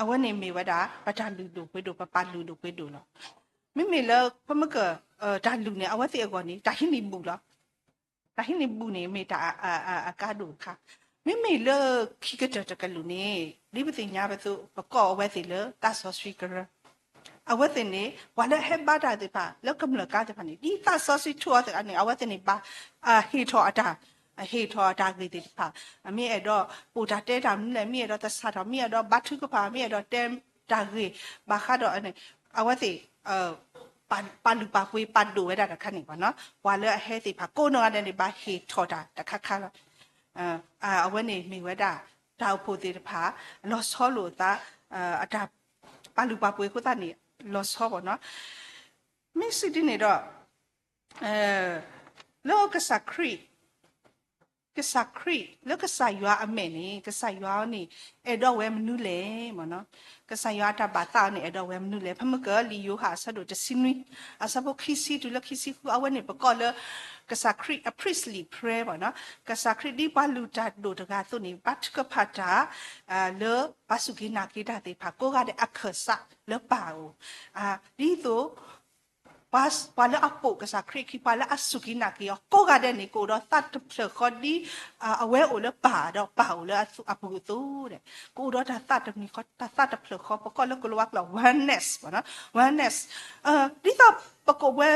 အဝဲန့ၣ်မ့ၢ်ဝဲဒၣ် ပတၢ်လုၢ်ဒိၣ်ပှ့ၤဒိၣ် ပပာ်လုၢ်ဒိၣ်ပှ့ၤဒိၣ်လီၤ. မ့မ့ၢ်လၢ ပမ့ၢ်က တၢ်လုၢ်န့ၣ် အဝဲသ့ၣ်အဂီၢ်န့ၣ် တၢ်ဟံးန့ၢ်ဘူၣ်လီၤ. တၢ်ဟံးန့ၢ်ဘူၣ်န့ၣ် မ့ၢ်တၢ်အကါဒိၣ်တခါ, မ့မ့ၢ်လၢခံကတၢၢ်တကလုာ်န့ၣ် ဒ်ပသ့ၣ်ညါပသိး ပကိးအဝဲသ့ၣ်လၢသးစီဆှံကရၢ အဝဲသ့ၣ်န့ၣ် ပှၤလၢအဟဲဘါတၢ်သ့ၣ်တဖၣ် လၢကမျၢၢ်ကါသ့ၣ်တဖၣ်န့ၣ် ဒ်သးစီဆှံထူအီၤသ့ၣ်တဖၣ်န့ၣ် အဝဲသ့ၣ်န့ၣ် ဘၣ်ဟ့ၣ်ထီၣ်အတၢ် ဟ့ၣ်ထီၣ်အတၢ်ဂ့ၢ်သ့ၣ်တဖၣ်, မ့ၢ်အဲၣ်ဒိးပိာ်တၢ်တဲတၢ်မနုၤလဲၣ်, မ့ၢ်အဲၣ်ဒိးသဆၣ်ထီၣ်, မ့ၢ်အဲၣ်ဒိးဘါထုကဖၣ်, မ့ၢ်အဲၣ်ဒိးတဲတၢ်ဂ့ၢ် ဘၣ်ဃးဒီး အဝဲသ့ၣ် ပာ်လုၢ်ပာ်ပှ့ၤပာ်ဒိၣ်ဝဲဒၣ်တခါန့ၣ်ဘၣ်နီၤ, ပှၤလၢအဟဲသ့ၣ်တဖၣ် ကိးနီၢ်ဂၤဒဲးန့ၣ် ဘၣ်ဟ့ၣ်ထီၣ်တၢ်တခါခါလီၤ. အဝဲန့ၣ်မ့ၢ်ဝဲဒၣ် တၢ်အိၣ်ဖှိၣ်သ့ၣ်တဖၣ် လီၤဆီလိာ်သး အတၢ်ပာ်လုၢ်ပာ်ပှ့ၤအဃိသတးန့ၣ် လီၤဆီဘၣ်နီၤ. မ့ၢ်စံးဒ်န့ၣ်ဒီး လၢကစၢ်ခရံာ် ကစၢ်ခရံာ် လၢကစၢ်ယွၤအမဲာ်န့ၣ် ကစၢ်ယွၤန့ၣ် အဲၣ်ဒိးဝဲမနုၤလဲၣ်မ့ၢ်နီၤ, ကစၢ်ယွၤအတၢ်ဘၣ်သးန့ၣ် အဲၣ်ဒိးဝဲမနုၤလဲၣ်. ဖဲမ့ၢ်ကလံာ်ယိၤဟၣ်အဆၢဒိၣ်တဆံနွံ အဆၢဖိခံဆံတုၤလၢခံဆံဃု အဝဲန့ၣ်ပကိးလၢ ကစၢ်ခရံာ်အ priestly prayer မ့ၢ်နီၤ, ကစၢ်ခရံာ်ဒ်ပှၤလုၢ်တၢ်ဒိၣ်တဂၤအသိးန့ၣ် ဘါထုကဖၣ်တၢ် လၢပှၤစူၢ်က့ၤနာ်က့ၤတၢ်သ့ၣ်တဖၣ် ကိးဂၤဒဲးအခၢၣ်စးလၢပၢ်အအိၣ်, ဒ်သိး ပှၤလၢအပိာ်ကစၢ်ခရံာ်အခံ ပှၤလၢအစူၢ်က့ၤနာ်က့ၤအီၤ ကိးဂၤဒဲးန့ၣ် ကအိၣ်ဒီးသးတဖျၢၣ်ဃီဒ် အဝဲအိၣ်လၢပၢ်ဒီးပၢ်အိၣ်လၢအပူၤအသိး, ကအိၣ်ဒီးတၢ်သးတမံၤဃီ တၢ်သးတဖျၢၣ်ဃီ ပကိးလၢကလံးဝါကျိာ် oneness မ့ၢ်နီၤ, oneness, ဒ်သိးပကိးဝဲ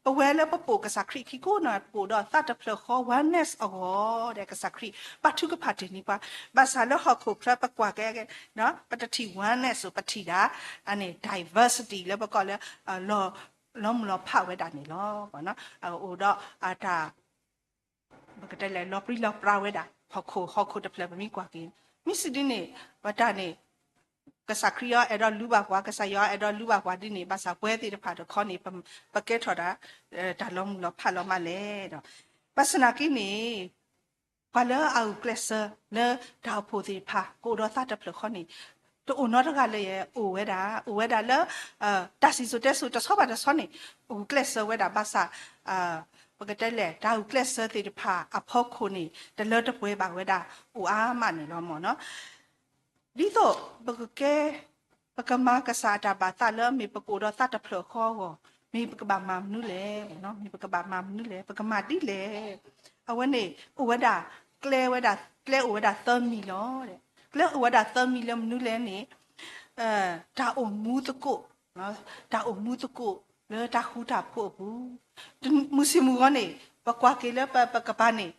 ပဝဲလၢပပိာ်ကစၢ်ခရံာ်အခံကိးဂၤဒဲး ပအိၣ်ဒီးသးတဖျၢၣ်ဃီ oneness အဂီၢ်ဒီး ကစၢ်ခရံာ် ဘါထုကဖၣ်တ့ၢ်န့ၢ်ပှၤ, ဘၣ်ဆၣ်လၢဟီၣ်ခိၣ်ချၢပကွၢ်က့ၤ ပတထံၣ် oneness ပထံၣ်ဒၣ် အန့ၣ် diversity လၢပကိးလၢ လီၤမုၢ်လီၤဖးဝဲဒၣ်န့ၣ်လီၤ. အိၣ်ဒီးအတၢ် ပကတဲလဲၣ် လီၤပြံလီၤပြါဝဲဒၣ် ဟီၣ်ခိၣ် ဟီၣ်ခိၣ်တဖျၢၣ်ပမ့ၢ်ကွၢ်က့ၤ, မ့ၢ်စံးဒ်န့ၣ် ပတၢ်န့ၣ် ကစၢ်ခရံာ်အီၤအဲၣ်ဒိးလုၢ်ဘၣ်ပှၤ ကစၢ်ယွၤအဲၣ်ဒိးလုၢ်ဘၣ်ပှၤဒ်န့ၣ် ဘၣ်ဆၣ်ပဝဲသ့ၣ်တဖၣ်တခီန့ၣ် ပကဲထီၣ်ဒၣ် တၢ်လီၤမုၢ်လီၤဖးလီၤမးလဲၣ်ဒီး ဘၣ်ဆၣ်သနာ်က့န့ၣ် ပှၤလၢအဂုာ်ကျဲးစၢးလၢတၢ်အိၣ်ဖှိၣ်သ့ၣ်တဖၣ် ကအိၣ်ဒီးသးတဖျၢၣ်ဃီန့ၣ် တအိၣ်နီတဂၤလၢၤ, အိၣ်ဝဲဒၣ်, အိၣ်ဝဲဒၣ်လၢ တၢ်စံၣ်စိၤတဲစိၤတဆီဘၣ်တဆီန့ၣ် ဂုာ်ကျဲးစၢးဝဲဒၣ်ဘၣ်ဆၣ် ပကတဲလဲၣ် တၢ်ဂုာ်ကျဲးစၢးသ့ၣ်တဖၣ်အဖီခိၣ်န့ၣ် တလၢတပှဲၤဘၣ်ဝဲဒၣ် အိၣ်အါမးန့ၣ်လီၤမ့ၢ်နီၤ. ဒ်သိးပကကဲ ပကမၤကစၢ်အတၢ်ဘၣ်သးလၢမ့ၢ်ပကအိၣ်ဒီးသးတဖျၢၣ်ဃီအဂီၢ် မ့ၢ်ပကဘၣ်မၤမနုၤလဲၣ်, မ့ၢ်ပကဘၣ်မၤမနုၤလဲၣ်, ပကမၤဒ်လဲၣ်. အဝဲန့ၣ် အိၣ်ဝဲဒၣ် ကျဲဝဲဒၣ် ကျဲအိၣ်ဝဲဒၣ်သၢမံၤလီၤ. ကျဲအိၣ်ဝဲဒၣ်သၢမံၤလၢမနုၤလဲၣ်န့ၣ် တၢ်အိၣ်မူသကိး, တၢ်အိၣ်မူသကိးလၢတၢ်ဃူတၢ်ဖိးအပူၤ, မုၢ်ဆ့ၣ်မုၢ်ဂီၤန့ၣ် ပကွၢ်က့ၤလၢပကပၤန့ၣ်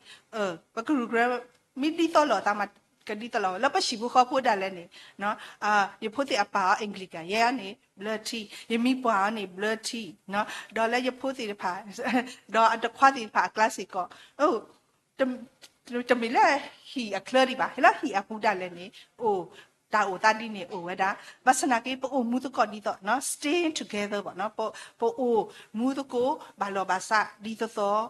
ပကရူၢ်ကရၢ မ့ၢ်ဒ်သိးလိာ်သးမး ကဒ်သိးလိာ် လၢပဟံၣ်ဖိဃီဖိဒၣ်လဲာ်န့ၣ် ယဖိသ့ၣ်အပာ်အီၤ Anglican ယဲအံၤန့ၣ် ဘျၢထံ, ယမံၤပှၢ်အီၤန့ၣ် ဘျၢထံ, ဒီးလၢယဖိသ့ၣ်တဖၣ် ဒီးအတခွါသ့ၣ်တဖၣ်အကျါစ့ၢ်ကီး တမ့ၢ်လၢဟံၣ်အချၢဒံးဘၣ်, လၢဟံၣ်အပူၤဒၣ်လဲာ်န့ၣ် အိၣ် တၢ်အိၣ်သးဒ်န့ၣ်အိၣ်ဝဲဒၣ်. ဘၣ်ဆၣ်သနာ်က့ ပအိၣ်မူသကိးဒ်သိး stay together ဘၣ်, ပအိၣ်မူသကိး ဘၣ်လီၢ်ဘၣ်စးဒ်သိးသိး,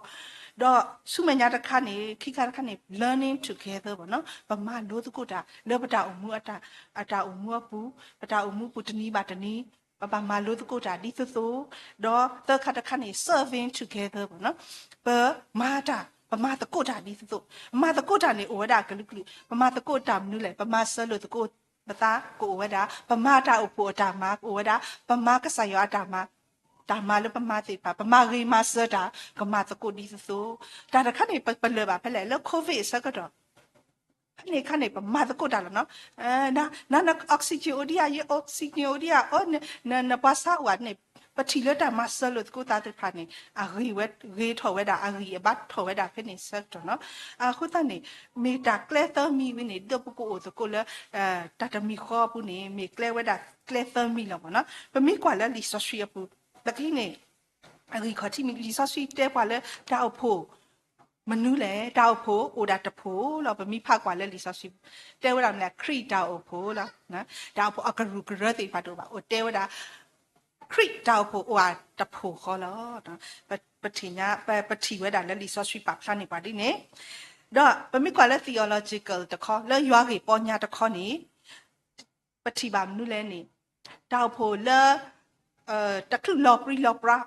ဒီးဆူမဲာ်ညါတခါန့ၣ် ခံခါတခါန့ၣ် learning together ဘၣ်, ပမၤလိသကိးတၢ် လၢပတၢ်အိၣ်မူ အတၢ်အိၣ်မူအပူၤ, ပတၢ်အိၣ်မူပူၤတနံၤဘၣ်တနံၤ ပဘၣ်မၤလိသကိးတၢ်ဒ်သိးသိး, ဒီးသၢခါတခါန့ၣ် serving together ဘၣ်, ပမၤတၢ် ပမၤသကိးတၢ်ဒ်သိးသိး, ပမၤသကိးတၢ်န့ၣ်အိၣ်ဝဲဒၣ်အကလုာ်ကလုာ်, ပမၤသကိးတၢ်မနုၤလဲၣ်, ပမၤစၢၤလိာ်သကိးပသးကအိၣ်ဝဲဒၣ်, ပမၤတၢ်အိၣ်ဖှိၣ်အတၢ်မၤကအိၣ်ဝဲဒၣ်, ပမၤကစၢ်ယွၤအတၢ်မၤ, တၢ်မၤလၢပမၤသ့ၣ်တဖၣ် ပမၤဂ့ၤမၤစၢၤတၢ် ကမၤသကိးဒ်သိးသိး, တၢ်တခါန့ၣ် ပလၢၢ်ဘၣ်ဖဲလဲၣ် လၢ COVID အဆၢကတီၢ် ဖဲန့ၣ်အခါန့ၣ် ပမၤသကိးတၢ်လီၤနီၤ, န oxygen အိၣ်ဒံးဧါ, ယ oxygen အိၣ်ဒံးဧါ, အိ နပှၤဆါအိၣ်ဧါန့ၣ်, ပထံၣ်လၢတၢ်မၤစၢၤလိာ်သကိးသးသ့ၣ်တဖၣ်န့ၣ် အဂ့ၤဝဲ ဂ့ၤထီၣ်ဝဲဒၣ် အဂံၢ်အဘါထီၣ်ဝဲဒၣ်ဖဲန့ၣ်ဆၢကတီၢ်နီၤ. အဃိသတးန့ၣ် မ့ၢ်တၢ်ကျဲသၢမံၤဝဲန့ၣ် ဒ်ပကအိၣ်သကိးလၢ တၢ်တမံၤဃီအပူၤန့ၣ် မ့ၢ်ကျဲဝဲဒၣ်ကျဲသၢမံၤလီၤမ့ၢ်နီၤ. ပမ့ၢ်ကွၢ်လၢလံာ်စီဆှံအပူၤ လၢခံန့ၣ် အဂံၢ်ခီၣ်ထံးမ့ၢ် လံာ်စီဆှံတဲပှၤလၢတၢ်အိၣ်ဖှိၣ် မနုၤလဲၣ်, တၢ်အိၣ်ဖှိၣ်အိၣ်ဒၣ်တဖှိၣ်လီၤ. ပမ့ၢ်ဖးကွၢ်လၢလံာ်စီဆှံ တဲဝဲဒၣ်မနုၤလဲၣ်, ခရံာ်တၢ်အိၣ်ဖှိၣ်လီၤ. တၢ်အိၣ်ဖှိၣ်အကရူၢ်ကရၢသ့ၣ်တဖၣ်တအိၣ်ဘၣ်, အိၣ်တဲဝဲဒၣ် ခရံာ်တၢ်အိၣ်ဖှိၣ်အိၣ်ဝဲတဖှိၣ်ဃီလီၤ. ပထံၣ်ညါ ပ ပထံၣ်ဝဲဒၣ်လၢလံာ်စီဆှံပာ်ဖျါန့ၢ်ပှၤဒ်န့ၣ်, ဒီးပမ့ၢ်ကွၢ်လၢ theological တခီ လၢယွၤဂ့ၢ်ပီညါတခီန့ၣ် ပထံၣ်ဘၣ်မနုၤလဲၣ်န့ၣ်, တၢ်အိၣ်ဖှိၣ်လၢ တချုးလီၤပြံလီၤပြါ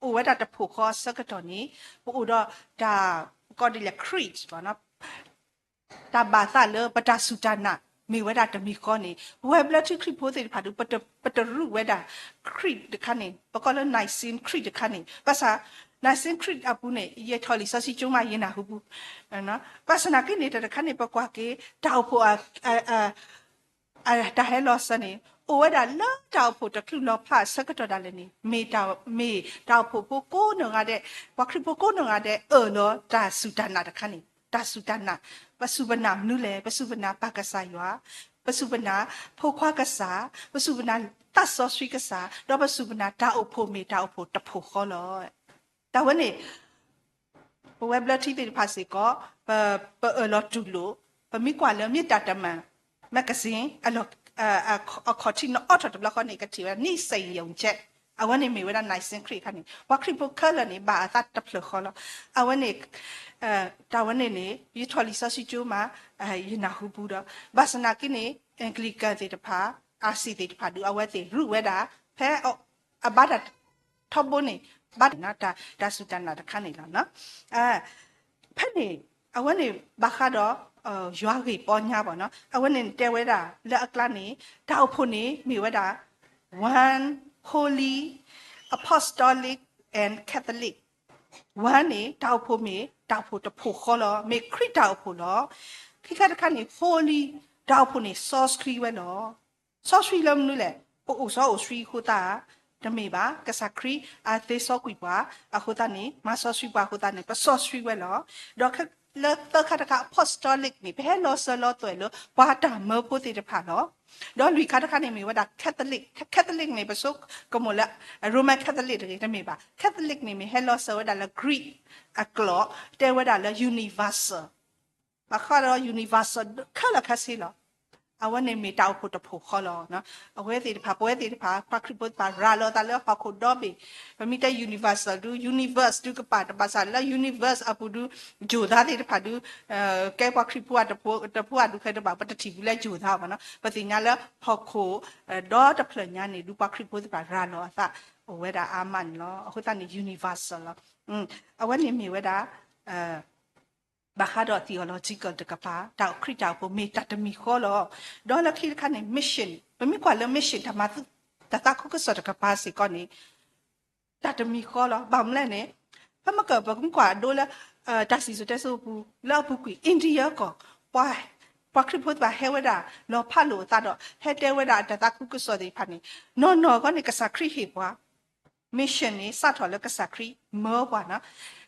အိၣ်ဝဲဒၣ်တဖှိၣ်ဃီအဆၢကတီၢ်န့ၣ် ပအိၣ်ဒီးတၢ် ပကိးဒ်လဲၣ် creed ဘၣ်နီၤ, တၢ်ဘၣ်သးလၢပတၢ်စူၢ်တၢ်နာ် မ့ၢ်ဝဲဒၣ်တမံၤဃီန့ၣ် ပဝဲဘျၢထံခရံာ်ဖိသ့ၣ်တဖၣ်ဒီး ပတရူးဝဲဒၣ် creed တခါန့ၣ် ပကိးလၢ Nicene Creed တခါန့ၣ် ဘၣ်ဆၣ် Nicene Creed အပူၤန့ၣ် ယထီၣ်လံာ်စီဆှံကၠိမး ယနၢ်ဟူပူၤ, ဘၣ်ဆၣ်သနာ်က့န့ၣ် တၢ်တခါန့ၣ် ပကွၢ်က့ၤ တၢ်အိၣ်ဖှိၣ် တၢ်ဟဲလီၤစၢၤန့ၣ် အိၣ်ဝဲဒၣ်လၢတၢ်အိၣ်ဖှိၣ်တချုးလီၤဖျးအဆၢကတီၢ်ဒၣ်လဲာ်န့ၣ် မ့ၢ်တၢ် မ့ၢ်တၢ်အိၣ်ဖှိၣ်ဖိကိးနီၢ်ဂၤဒဲး, ပှၤခရံာ်ဖိကိးနီၢ်ဂၤဒဲး အၢၣ်လီၤတၢ်စူၢ်တၢ်နာ်တခါန့ၣ် တၢ်စူၢ်တၢ်နာ်, ပစူၢ်ပနာ်မနုၤလဲၣ်, ပစူၢ်ပနာ်ပၢ်ကစၢ်ယွၤ, ပစူၢ်ပနာ်ဖိခွါကစၢ်, ပစူၢ်ပနာ်သးစီဆှံကစၢ်, ဒီးပစူၢ်ပနာ်တၢ်အိၣ်ဖှိၣ်မ့ၢ်တၢ်အိၣ်ဖှိၣ်တဖှိၣ်ဃီလီၤ. တၢ်ဝဲန့ၣ် ပဝဲဘျၢထံသ့ၣ်တဖၣ်စ့ၢ်ကီး ပ ပအၢၣ်လီၤတူၢ်လိာ်, ပမ့ၢ်ကွၢ်လၢ မ့ၢ်တၢ်တမန် magazine အလီၢ် အခီၣ်ထံးနအိးထီၣ်တဘျီဃီန့ၣ် ကထံၣ်ဝဲဒၣ် နံၣ်စံယုံချက် အဝဲန့ၣ်မ့ၢ်ဝဲဒၣ် Nicene Creed အခါန့ၣ် ပှၤခရံာ်ဖိခဲလၢာ်န့ၣ် ဘၣ်အသးတဖျၢၣ်ဃီလီၤ. အဝဲန့ၣ် တၢ်ဝဲန့ၣ်န့ၣ် ယထီၣ်လံာ်စီဆှံကၠိမး ယနၢ်ဟူပူၤဒီး ဘၣ်ဆၣ်သနာ်က့န့ၣ် Anglican သ့ၣ်တဖၣ် အါစံၣ်သ့ၣ်တဖၣ်ဒုး အဝဲသ့ၣ်ရူးဝဲဒၣ် ဖဲ အဘါတၢ်ထီဘိန့ၣ် ဘါတၢ် တၢ်စူၢ်တၢ်နာ်တခါန့ၣ်လီၤ. ဖဲန့ၣ် အဝဲန့ၣ်ဘၣ်ဃးဒီး ယွၤဂ့ၢ်ပီညါဘၣ်နီၤ, အဝဲန့ၣ်တဲဝဲဒၣ်လၢအကျါန့ၣ် တၢ်အိၣ်ဖှိၣ်န့ၣ်မ့ၢ်ဝဲဒၣ် one holy apostolic and Catholic, one န့ၣ် တၢ်အိၣ်ဖှိၣ်မ့ၢ်တၢ်အိၣ်ဖှိၣ်တဖှိၣ်ဃီလီၤ, မ့ၢ်ခရံာ်တၢ်အိၣ်ဖှိၣ်လီၤ. ခံခါတခါန့ၣ် holy တၢ်အိၣ်ဖှိၣ်န့ၣ် စီဆှံဝဲလီၤ. စီဆှံလၢမနုၤလဲၣ်, ပအိၣ်စီအိၣ်ဆှံအဃိသတး တမ့ၢ်ဘၣ်, ကစၢ်ခရံာ်အသ့စီကွံာ်ပှၤအဃိသတးန့ၣ် မၤစီဆှံပှၤအဃိသတးန့ၣ် ပစီဆှံဝဲလီၤ. ဒီးလၢသၢခါတခါ apostolic န့ၣ် ပဟဲလီၤစၢၤလီၤသွဲၣ်လၢပှၤတၢ်မၢဖိသ့ၣ်တဖၣ်လီၤ. ဒီးလွံၢ်ခါတခါန့ၣ်မ့ၢ်ဝဲဒၣ် Catholic, Catholic န့ၣ် ပဆိကမိၣ်လၢ Roman Catholic တဂ့ၤ, တမ့ၢ်ဘၣ်. Catholic န့ၣ်မ့ၢ်ဟဲလီၤစၢၤဝဲဒၣ်လၢ Greek အကျိာ် တဲဝဲဒၣ်လၢ universal, ဘၣ်ဃးဒီး universal ခဲလၢာ်ခဲဆ့လီၤ. အဝဲန့ၣ်မ့ၢ်တၢ်အိၣ်ဖှိၣ်တဖှိၣ်ဃီလီၤ. အဝဲသ့ၣ်တဖၣ် ပဝဲသ့ၣ်တဖၣ် ပှၤခရံာ်ဖိသ့ၣ်တဖၣ် ရၤလီၤသးလၢဟီၣ်ခိၣ်ဒီဘ့ၣ်, ပမ့ၢ်တဲ universal ဒု universe ဒုကပၤတဘၣ်ဆၣ်လၢ universe အပူၤဒု ယိၤသးသ့ၣ်တဖၣ်ဒု ကဲပှၤခရံာ်ဖိတဖိတဖိအဒုးခဲတဘၣ် ပတထံၣ်ဘူးလၢယိၤသးဘၣ်နီၤ. ပသ့ၣ်ညါလၢဟီၣ်ခိၣ် ဒီတဖျၢၣ်ညါန့ၣ်ဒု ပှၤခရံာ်ဖိသ့ၣ်တဖၣ်ရၤလီၤအသး အိၣ်ဝဲဒၣ်အါမးန့ၣ်လီၤ. အဃိသတးန့ၣ် universal လီၤ. အဝဲန့ၣ်မ့ၢ်ဝဲဒၣ် ဘၣ်ဃးဒီး theological တကပၤ တၢ်ခရံာ်တၢ်အိၣ်ဖှိၣ်မ့ၢ်တၢ်တမံၤဃီလီၤ. ဒီးလၢခံတခါန့ၣ် mission ပမ့ၢ်ကွၢ်လၢ mission တၢ်မၤ တၢ်သးခုကစီၣ်တကပၤစ့ၢ်ကီးန့ၣ် တၢ်တမံၤဃီလီၤ. ဘၣ်မနုၤလဲၣ်န့ၣ် ဖဲမ့ၢ်ကပမ့ၢ်ကွၢ်အဒိလၢ တၢ်စံၣ်စိၤတဲစိၤအပူၤ လၢအပူၤကွံာ် India ကီၢ် ပှၤခရံာ်ဖိသ့ၣ်တဖၣ်ဟဲဝဲဒၣ်လီၤဖးလိာ်အသးဒီး ဟဲတဲဝဲဒၣ်အတၢ်သးခုကစီၣ်သ့ၣ်တဖၣ်န့ၣ် နီၢ်နီၢ်အဂီၢ်န့ၣ် ကစၢ်ခရံာ်ဟ့ၣ်ပှၤ mission န့ၣ် စးထီၣ်လၢကစၢ်ခရံာ်မၢပှၤနီၤ.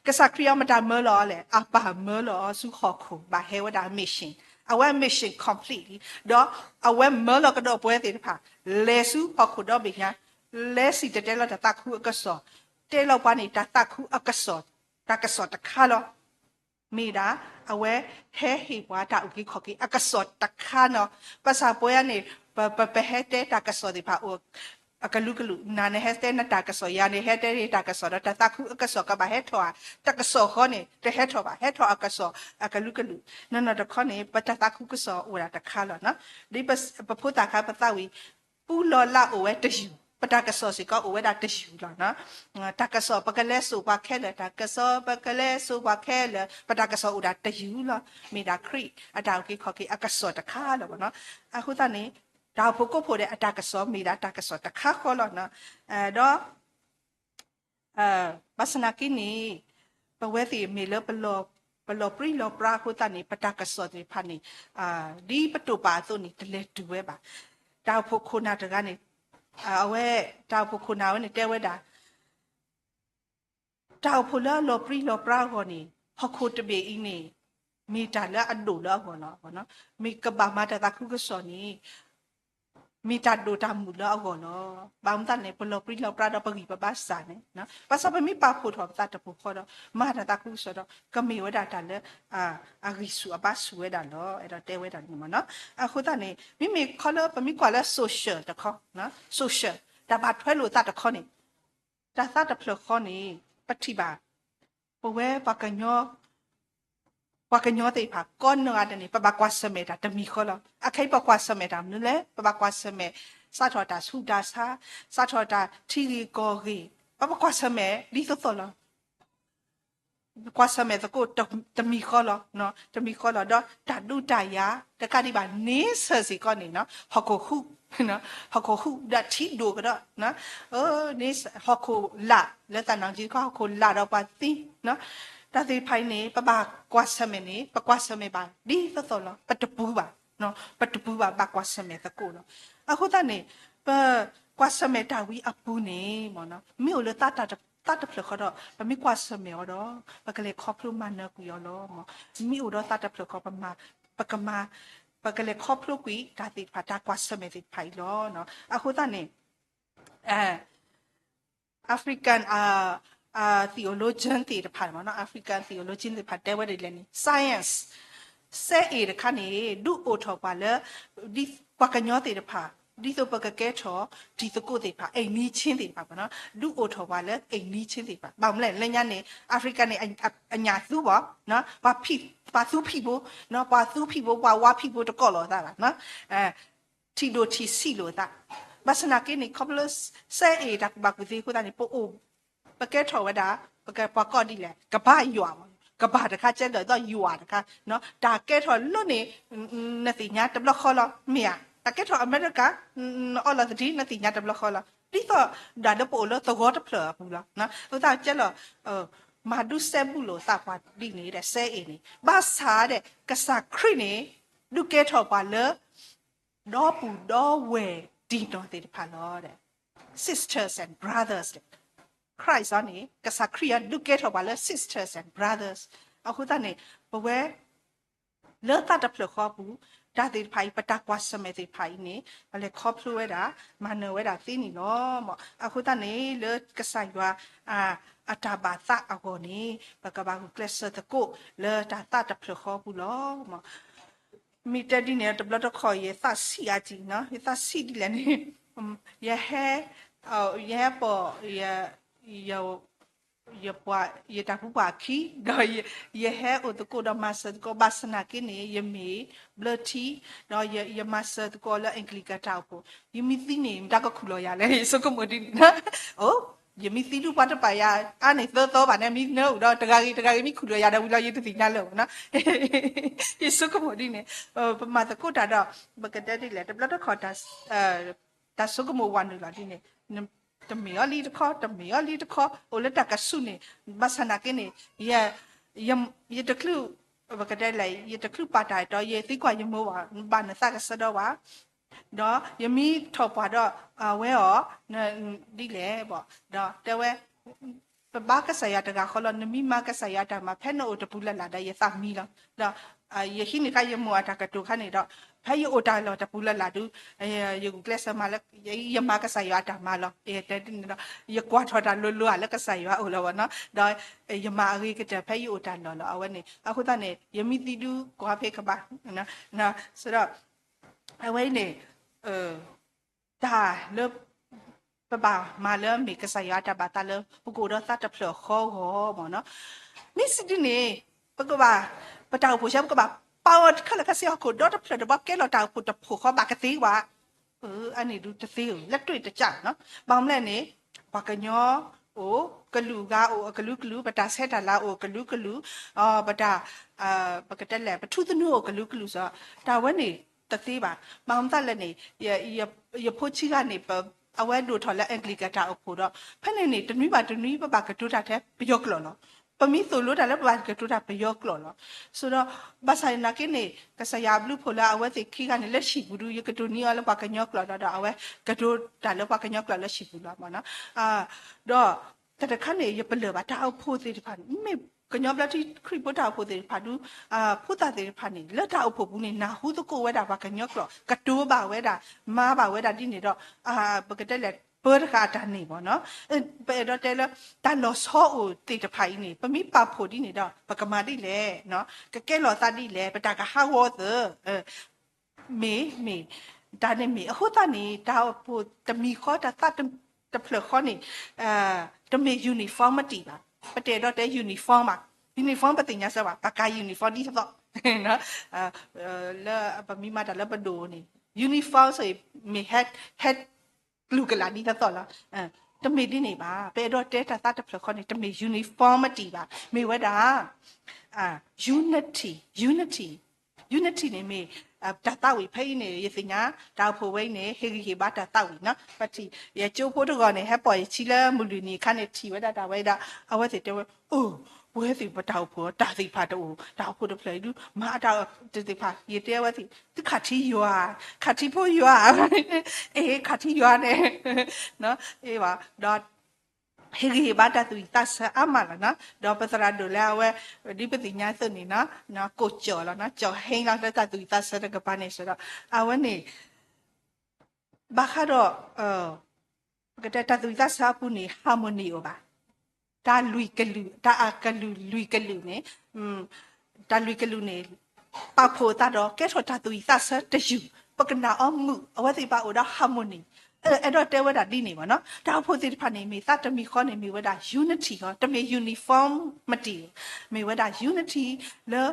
ကစၢ်ခရံာ်အမတၤမၢလီၤအီၤလဲၣ်, အပၢ်မၢလီၤအီၤဆူဟီၣ်ခိၣ် ဘၣ်ဟဲဝဲဒၣ် mission, အဝဲ mission complete လံ, ဒီးအဝဲမၢလီၤကဒီးပဝဲသ့ၣ်တဖၣ် လဲၤဆူဟီၣ်ခိၣ်ဒီဘ့ၣ်ညါ, လဲၤစံၣ်တဲၤတဲလီၤတၢ်သးခုအကစီၣ်, တဲလီၤပှၤန့ၣ် တၢ်သးခုအကစီၣ်, တၢ်ကစီၣ်တခါလီၤ. မ့ၢ်ဒၣ် အဝဲဟဲဟ့ၣ်ပှၤတၢ်အုၣ်က့ၤခီၣ်က့ၤအကစီၣ်တခါနီၤ. ဘၣ်ဆၣ်ပဝဲန့ၣ် ပ ပ ပဟဲတဲတၢ်ကစီၣ်သ့ၣ်တဖၣ်အိၣ်အကလုာ်ကလုာ်, နၤန့ၣ်ဟဲတဲနတၢ်ကစီၣ်, ယၤန့ၣ်ဟဲတဲယတၢ်ကစီၣ်ဒီး တၢ်သးခုအကစီၣ်ကဘၣ်ဟဲထီၣ်ဧါ, တကစီၣ်ဃီန့ၣ် တဟဲထီၣ်ဘၣ်, ဟဲထီၣ်အကစီၣ်အကလုာ်ကလုာ်. နီၢ်နီၢ်တခီန့ၣ် ပတၢ်သးခုကစီၣ်အိၣ်ဒၣ်တခါလီၤနီၤ. ဒ်ပဖိသၣ်ခါပသးဝံၤ ပူလီၤလးအိၣ်ဝဲတယုၢ်, ပတၢ်ကစီၣ်စ့ၢ်ကီးအိၣ်ဝဲဒၣ်တယုၢ်လီၤနီၤ. တၢ်ကစီၣ်ပကလဲၤစိာ်ပှၤခဲလၢာ်, တၢ်ကစီၣ်ပကလဲၤစိာ်ပှၤခဲလၢာ်, ပတၢ်ကစီၣ်အိၣ်ဒၣ်တယုၢ်လီၤ. မ့ၢ်ဒၣ်ခရံာ်အတၢ်အုၣ်က့ၤခီၣ်က့ၤအကစီၣ်တခါလီၤနီၤ. အဃိသတးန့ၣ် တၢ်အိၣ်ဖှိၣ်ကိးဖှိၣ်ဒီးအတၢ်ကစီၣ်မ့ၢ်ဒၣ်တၢ်ကစီၣ်တခါဃီလီၤနီၤ. ဒီး ဘၣ်ဆၣ်နာ်က့န့ၣ် ပဝဲသ့ၣ်မ့ၢ်လၢ ပလီၤပြံလီၤပြါအဃိသတးန့ၣ် ပတၢ်ကစီၣ်သ့ၣ်တဖၣ်န့ၣ် ဒ်ပတိာ်ပာ်အသိးန့ၣ် တလဲၤတုၤဝဲဘၣ်. တၢ်အိၣ်ဖှိၣ်ခိၣ်နၢ်တဂၤန့ၣ် အဝဲ တၢ်အိၣ်ဖှိၣ်ခိၣ်နၢ်ဝဲန့ၣ်တဲဝဲဒၣ် တၢ်အိၣ်ဖှိၣ်လၢအလီၤပြံလီၤပြါအဂီၢ်န့ၣ် ဟီၣ်ခိၣ်တဘ့ၣ်အံၤန့ၣ် မ့ၢ်တၢ်လၢအဒိၣ်လၢအဂီၢ်လီၤ. မ့ၢ်ကဘၣ်မၤတၢ်သးခုကစီၣ်န့ၣ် မ့ၢ်တၢ်ဒိၣ်တၢ်မုၢ်လၢအဂီၢ်လီၤ. ဘၣ်မနုၤလဲၣ်န့ၣ် ပလီၤပြံလီၤပြါဒီးပဂံၢ်ပဘါစၢ်န့ၣ်, ဘၣ်ဆၣ်ပမ့ၢ်ပာ်ဖှိၣ်ထီၣ်ပသးတပူၤဃီဒီး မၤတၢ်သးခုကစီၣ်ဒီး ကမ့ၢ်ဝဲဒၣ်တၢ်လၢ အဂံၢ်ဆူၣ်အဘါဆူၣ်ဝဲဒၣ်လီၤ. အဲၣ်ဒိးတဲဝဲဒၣ်န့ၣ်မ့ၢ်နီၤ. အဃိသတးန့ၣ် မ့မ့ၢ်ခီလၢပမ့ၢ်ကွၢ်လၢ social တခီ, social တၢ်ဘၣ်ထွဲလိာ်သးတခီန့ၣ် တၢ်သးတဖျၢၣ်ဃီန့ၣ် ပထံၣ်ဘၣ် ပဝဲပှၤကညီ ပှၤကညီသ့ၣ်တဖၣ် ကိးနီၢ်ဂၤဒဲးန့ၣ် ပဘၣ်ကွၢ်ဆၢၣ်မဲာ်တၢ်တမံၤဃီလီၤ. အခဲအံၤပကွၢ်ဆၢၣ်မဲာ်တၢ်မနုၤလဲၣ်, ပဘၣ်ကွၢ်ဆၢၣ်မဲာ် စးထီၣ်တၢ်ဆူးတၢ်ဆါ, စးထီၣ်တၢ်ထံဂ့ၢ်ကီၢ်ဂ့ၢ်, ပဘၣ်ကွၢ်ဆၢၣ်မဲာ်ဒ်သိးသိးလီၤ. ကွၢ်ဆၢၣ်မဲာ်သကိးတမံၤဃီလီၤ, တမံၤဃီလီၤ. ဒီးတၢ်ဒုးတၢ်ယၤ တကးဒံးဘၣ် nature စ့ၢ်ကီးန့ၣ် ဟီၣ်ခိၣ်ဟူး, ဟီၣ်ခိၣ်ဟူးဒီးထံဒိၣ်ကဒီး ဟီၣ်ခိၣ်လာ်လၢသးနံၣ်ကီ ဟီၣ်ခိၣ်လာ်ဒီးပှၤသံ တၢ်သ့ၣ်တဖၣ်အံၤန့ၣ် ပဘၣ်ကွၢ်ဆၢၣ်မဲာ်န့ၣ် ပကွၢ်ဆၢၣ်မဲာ်ဘၣ်ဒ်သိးသိးလီၤ. ပတပူၤဘၣ်, ပတပူၤဘၣ် ဘၣ်ကွၢ်ဆၢၣ်မဲာ်သကိးလီၤ. အဃိသတးန့ၣ် ပကွၢ်ဆၢၣ်မဲာ်တၢ်ဝံအပူၤန့ၣ် မ့ၢ်အိၣ်လၢသးတဖျၢၣ်ဃီဒီး ပမ့ၢ်ကွၢ်ဆၢၣ်မဲာ်အီၤဒီး ပကလဲၤခီဖျိမၤနၢၤကွံာ်အီၤလီၤ. မ့ၢ်အိၣ်ဒီးသးတဖျၢၣ်ဃီ ပမၤ, ပကမၤ, ပကလဲၤခီဖျိကွံာ်တၢ်သ့ၣ်တဖၣ် တၢ်ကွၢ်ဆၢၣ်မဲာ်သ့ၣ်တဖၣ်အံၤလီၤ. အဃိသတးန့ၣ် African theologian သ့ၣ်တဖၣ်, African theologian သ့ၣ်တဖၣ်တဲဝဲဒ်လဲၣ်န့ၣ် science စဲအ့ၣ်တခါန့ၣ် ဒုးအိၣ်ထီၣ်ပှၤလၢ ပှၤကညီသ့ၣ်တဖၣ် ဒ်သိးပကကဲထီၣ်တံၤသကိးသ့ၣ်တဖၣ် အိမ်နီးချင်းသ့ၣ်တဖၣ်, ဒုးအိၣ်ထီၣ်ပှၤလၢ အိမ်နီးချင်းသ့ၣ်တဖၣ်. ဘၣ်မနုၤလဲၣ် လၢညါန့ၣ် African န့ၣ် အညၣ်သူဘၣ်, ပှၤသူဖံးဖိ, ပှၤသူဖံးဖိ ပှၤဝါဖံးဖိတကိးလိာ်အသးဘၣ်. ထံၣ်ဒိၣ်ထံၣ်ဆံးလိာ်အသး. ဘၣ်ဆၣ်နာ်က့န့ၣ် ခီဖျိလၢ စဲအ့ၣ် တၢ်ကူၣ်ဘၣ်ကူၣ်သ့အဃိသတးန့ၣ် ပအိၣ်, ပကဲထီၣ်ဝဲဒၣ် ပကပှၤကိးဒ်လဲၣ် ကဘၣ်ယွၤ, ကဘၣ်တခါကဲဒီးယွၤတခါ, တၢ်ကဲထီၣ်လၢန့ၣ် နသ့ၣ်ညါတဘျီဃီလီၤ မ့ၢ်ဧါ. တၢ်ကဲထီၣ်အမဲရကၤ နအီလီၤသထံ နသ့ၣ်ညါတဘျီဃီလီၤ. ဒ်သိးဒၣ်လၢပအိၣ်လၢသဝီတဖျၢၣ်အပူၤလီၤ. အဃိသတးကဲလီၤ မၤဒုးစဲဘူးလိာ်သးပှၤဒ်န့ၣ်ဒီး စဲအ့ၣ်န့ၣ် ဘၣ်ဆၣ်ဒီး ကစၢ်ခရံာ်န့ၣ် ဒုးကဲထီၣ်ပှၤလၢ ဒီပုၢ်ဒီဝဲၢ်တံၢ်နီၢ်သ့ၣ်တဖၣ်လီၤ. sisters and brothers, Christ အံၤန့ၣ် ကစၢ်ခရံာ်အံၤ ဒုးကဲထီၣ်ပှၤလၢ sisters and brothers. အဃိသတးန့ၣ် ပဝဲ လၢသးတဖျၢၣ်ဃီအပူၤ တၢ်သ့ၣ်တဖၣ်အံၤ ပတၢ်ကွၢ်ဆၢၣ်မဲာ်သ့ၣ်တဖၣ်အံၤန့ၣ် ပလဲၤခီဖျိဝဲဒၣ် မၤနၢၤဝဲဒၣ်သ့န့ၣ်လီၤ. အဃိသတးန့ၣ် လၢကစၢ်ယွၤ အတၢ်ဘၣ်သးအဂီၢ်န့ၣ် ပကဘၣ်ဂုာ်ကျဲးစၢးသကိးလၢတၢ်သးတဖျၢၣ်ဃီအပူၤလီၤ. မ့ၢ်တဲဒ်န့ၣ် တဘျီတခီၣ် ယသးဆံးအါကံနီၤ, ယသးဆံးဒ်လဲၣ်န့ၣ်, ယဟဲ, ယဟဲပိာ် ယတၢ်ပူၤပှၤအခံ, ဒီးယဟဲအိၣ်သကိးဒီးမၤစၢၤသကိး, ဘၣ်ဆၣ်သနာ်က့န့ၣ် ယမ့ၢ်ဘျၢထံ, ဒီးယမၤစၢၤသကိးလၢ Anglican တၢ်အိၣ်ဖှိၣ်, ယမ့ၢ်သံန့ၣ် မတၤကခူၣ်လီၤယၤလဲၣ်, ယဆိကမိၣ်ဒ်န့ၣ်, အိ, ယမ့ၢ်သံဒုးပှၤတပာ်ယၤအါန့ၢ်သၢသီဘၣ်န့ၣ် မ့ၢ်နၢအူၣ်ဒီး တဂၤဂ့ၤတဂၤဂ့ၤ မ့ၢ်ခူၣ်လီၤယၤဒီးဝံၤလီၤ ယတသ့ၣ်ညါလၢၤဘၣ်နီၤ, ယဆိကမိၣ်ဒ်န့ၣ်, ပမၤသကိးတၢ်ဒီး ပကတဲဒ်လဲၣ် တဘျီတခီၣ် တၢ်ဆိကမိၣ်ဝဲနုာ်လီၤဒ်န့ၣ်, တမ့ၢ်အီၤလံတခီ, တမ့ၢ်အီၤလံတခီ, အိၣ်လၢတၢ်ကဆူးန့ၣ်, ဘၣ်ဆၣ်သနာ်က့န့ၣ်, ယတချုး, ပကတဲလဲၣ် ယတချုးပာ်တၢ်အတီ ယသံကွၢ်ယမိၢ်ဘၣ်, ဘၣ်နသးကဆၢဒီးဘၣ်, ဒီးယမ့ၢ်ထီၣ်ပှၢ်ဒီး အဝဲအီၤ ဒ်လဲၣ်ဘၣ်, ဒီးတဲဝဲ ပဘါကစၢ်ယွၤတဂၤဃီလီၤ, နမ့ၢ်မၤကစၢ်ယွၤအတၢ်မၤ ဖဲနအိၣ်တပူၤလၢ်လၢ်ဒီးယသးမံလီၤ, ဒီးယဟံးန့ၢ်ဃာ် ယမိၢ်အတၢ်ကတိၤခါန့ၣ်ဒီး, ဖဲယအိၣ်တၢ်လီၢ်တပူၤလၢ်လၢ်ဒုး, ယဂုာ်ကျဲးစၢးမၤလၢ ယမၤကစၢ်ယွၤအတၢ်မၤလီၤ, ယတဲဒ်န့ၣ်ဒီး ယကွၢ်ထီၣ်တၢ်လိၤလိၤဧါလၢကစၢ်ယွၤအအိၣ်လီၤဘၣ်နီၤ, ဒီးယမၤအဂ့ၤကတၢၢ်ဖဲယအိၣ်တၢ်လီၢ်လီၤ. အဝဲန့ၣ် အဃိသတးန့ၣ် ယမ့ၢ်သံဒုးကွၢ်ဖဲကဘၣ်, စဒီး အဝဲအံၤန့ၣ် တၢ်လၢ ပဘၣ်မၤလၢအမ့ၢ်ကစၢ်ယွၤအတၢ်ဘၣ်သးလၢ ပကအိၣ်ဒီးသးတဖျၢၣ်ဃီဂီၢ်မ့ၢ်နီၤ, မ့ၢ်စံးဒ်န့ၣ် ပကဘၣ်, ပတၢ်အိၣ်ဖှိၣ်ဆၢ ပကဘၣ်ပာ်အီၤခဲလၢာ်ခဲဆ့ဟီၣ်ခိၣ်ဒီတဖျၢၣ်ဒီး ပှၤကဲလီၤတၢ်အိၣ်ဖှိၣ်တဖှိၣ်ဃီဘၣ်ကသ့ဝဲ, အန့ၣ်ဒုးတသ့ဧိၤ လၢတွ့ၣ်တကးနီၤ, ဘၣ်မနုၤလဲၣ်န့ၣ် ပှၤကညီအိၣ် ကလုာ်ဂၤအိၣ်အကလုာ်ကလုာ် ပတၢ်ဆဲးတၢ်လၤအိၣ်အကလုာ်ကလုာ်, ပတၢ်, ပကတဲလဲၣ် ပထူသနူအိၣ်ကလုာ်ကလုာ်စ့ၢ်, တၢ်ဝဲန့ၣ်တသ့ဘၣ်. ဘၣ်မနုၤလဲၣ်န့ၣ် ယဖိဆံးဂၤန့ၣ် အဝဲဒိၣ်ထီၣ်လၢ Anglican တၢ်အိၣ်ဖှိၣ်ဒီး ဖဲန့ၣ်န့ၣ် တနွံဘၣ်တနွံ ပဘၣ်ကတိၤတၢ်ထဲပယီၤကျိာ်လီၤ. ပမ့ၢ်သိၣ်လိတၢ်လၢပဘၣ်ကတိၤတၢ်ပယီၤကျိာ်လီၤ. စဒီး ဘၣ်ဆၣ်သနာ်က့န့ၣ် ကစၢ်ယွၤအဘျုးအဖှိၣ်လၢအဝဲသ့ၣ်ခံဂၤန့ၣ် လၢဟံၣ်ပူၤဒုး ယကတိၤန့ၢ်အီၤလၢပှၤကညီကျိာ်ဒီး ဒီးအဝဲကတိၤတၢ်လၢပှၤကညီကျိာ်လၢဟံၣ်ပူၤလီၤမ့ၢ်နီၤ. ဒီးတၢ်တခါန့ၣ် ယပလၢၢ်ဘၣ် တၢ်အိၣ်ဖှိၣ်သ့ၣ်တဖၣ်န့ၣ် မ့ၢ်ကညီဘျၢထံခရံာ်ဖိတၢ်အိၣ်ဖှိၣ်သ့ၣ်တဖၣ်ဒုး ဖိသၣ်သ့ၣ်တဖၣ်န့ၣ် လၢတၢ်အိၣ်ဖှိၣ်ပူၤန့ၣ် နၢ်ဟူသကိးဝဲဒၣ်ပှၤကညီကျိာ် ကတိၤဘၣ်ဝဲဒၣ် မၤဘၣ်ဝဲဒၣ်ဒ်န့ၣ်ဒီး ပကတဲလဲၣ် ပၢတဂၤအတၢ်န့ၣ်မ့ၢ်နီၤ. ပအဲၣ်ဒိးတဲလၢ တၢ်လီၤဆီအိၣ်သ့ၣ်တဖၣ်အံၤန့ၣ် ပမ့ၢ်ပာ်ဖှိၣ်ဒ်န့ၣ်ဒီး ပကမၤဒ်လဲၣ်, ကကဲလီၤသးဒ်လဲၣ်, ပတၢ်ကဟးဂီၤသ့ မ့ၢ်, မ့ၢ်, တၢ်န့ၣ်မ့ၢ် အဃိသတးန့ၣ် တၢ်အိၣ်ဖှိၣ်တမံၤဃီ တၢ်သးတဖျၢၣ်ဃီန့ၣ် တမ့ၢ် uniformity ဘၣ်. ပတအဲၣ်ဒိးတဲ uniform ဘၣ်. Uniform ပသ့ၣ်ညါစၢၤဘၣ် ပကၤ uniform ဒ်သိးသိး လၢပမ့ၢ်မၤတၢ်လၢပဒိၣ်န့ၣ် uniform စ့ၢ် မ့ၢ်ဟဲ ဟဲကျူၤကလာ်ဒ်သိးသိးလီၤ. တမ့ၢ်ဒ်န့ၣ်ဘၣ်. ပအဲၣ်ဒိးတဲတၢ်သးတဖျၢၣ်ဃီန့ၣ် တမ့ၢ် uniformity ဘၣ်. မ့ၢ်ဝဲဒၣ် unity, unity, unity န့ၣ်မ့ၢ် တၢ်သးဝံၣ်ဖဲအံၤန့ၣ် ယသ့ၣ်ညါ တၢ်အိၣ်ဖှိၣ်ဝဲအံၤန့ၣ် ဟ့ၣ်ဂံၢ်ဟ့ၣ်ဘါတၢ်သးဝံၣ်နီၤ. ပထံၣ် ယကၠိဖိတဂီၤန့ၣ် ဟဲပိာ်ယခံလၢမုၢ်လွံၢ်နံၤအခါန့ၣ် ထံၣ်ဝဲဒၣ်တၢ်ဝဲအံၤဒီး အဝဲသ့ၣ်တဲဝဲ အိၣ် ပဝဲသ့ၣ်ပတၢ်အိၣ်ဖှိၣ် တၢ်သ့ၣ်တဖၣ်တအိၣ် တၢ်အိၣ်ဖှိၣ်တဖျၢၣ်အံၤဒုး မၤအတၢ်တသ့ၣ်တဖၣ် ယတဲအဝဲသ့ၣ် သုခးထံယွၤ ခးထံဖိယွၤ အ့ ခးထံယွၤန့ၣ် အ့ဘၣ် ဒီး ဟ့ၣ်ဂံၢ်ဟ့ၣ်ဘါတၢ်သူၣ်ဝံၣ်သးဆၢအါမးလီၤနီၤ. ဒီးပသရၣ်ဒိၣ်လၢအဝဲ ဒ်ပသ့ၣ်ညါအသိးန့ၣ်နီၤ ကိးကၠီၣ်လီၤနီၤ ကၠီၣ်ဟ့လီၤ လၢတၢ်သူၣ်ဝံၣ်သးဆၢတကပၤန့ၣ်စ့ၢ်ဒီး အဝဲန့ၣ် ဘၣ်ဃးဒီး ပကတဲတၢ်သူၣ်ဝံၣ်သးဆၢအပူၤန့ၣ် harmony အိၣ်ဘၣ်. တၢ်လွံၢ်ကလုာ် တၢ်အကလုာ်လွံၢ်ကလုာ်န့ၣ် တၢ်လွံၢ်ကလုာ်န့ၣ် ပာ်ဖှိၣ်အသးဒီး ကဲထီၣ်တၢ်သူၣ်ဝံၣ်သးဆၢတယုၢ် ပကနၣ်အီၤမုာ် အဝဲသ့ၣ်ဘၣ်အိၣ်ဒီး harmony အဲၣ်ဒိးတဲဝဲဒၣ်ဒ်န့ၣ်ဘၣ်နီၤ. တၢ်အိၣ်ဖှိၣ်သ့ၣ်တဖၣ်န့ၣ် မ့ၢ်သးတမံၤဃီန့ၣ် မ့ၢ်ဝဲဒၣ် unity လီၤ. တမ့ၢ် uniformity မ့ၢ်ဝဲဒၣ် unity လၢ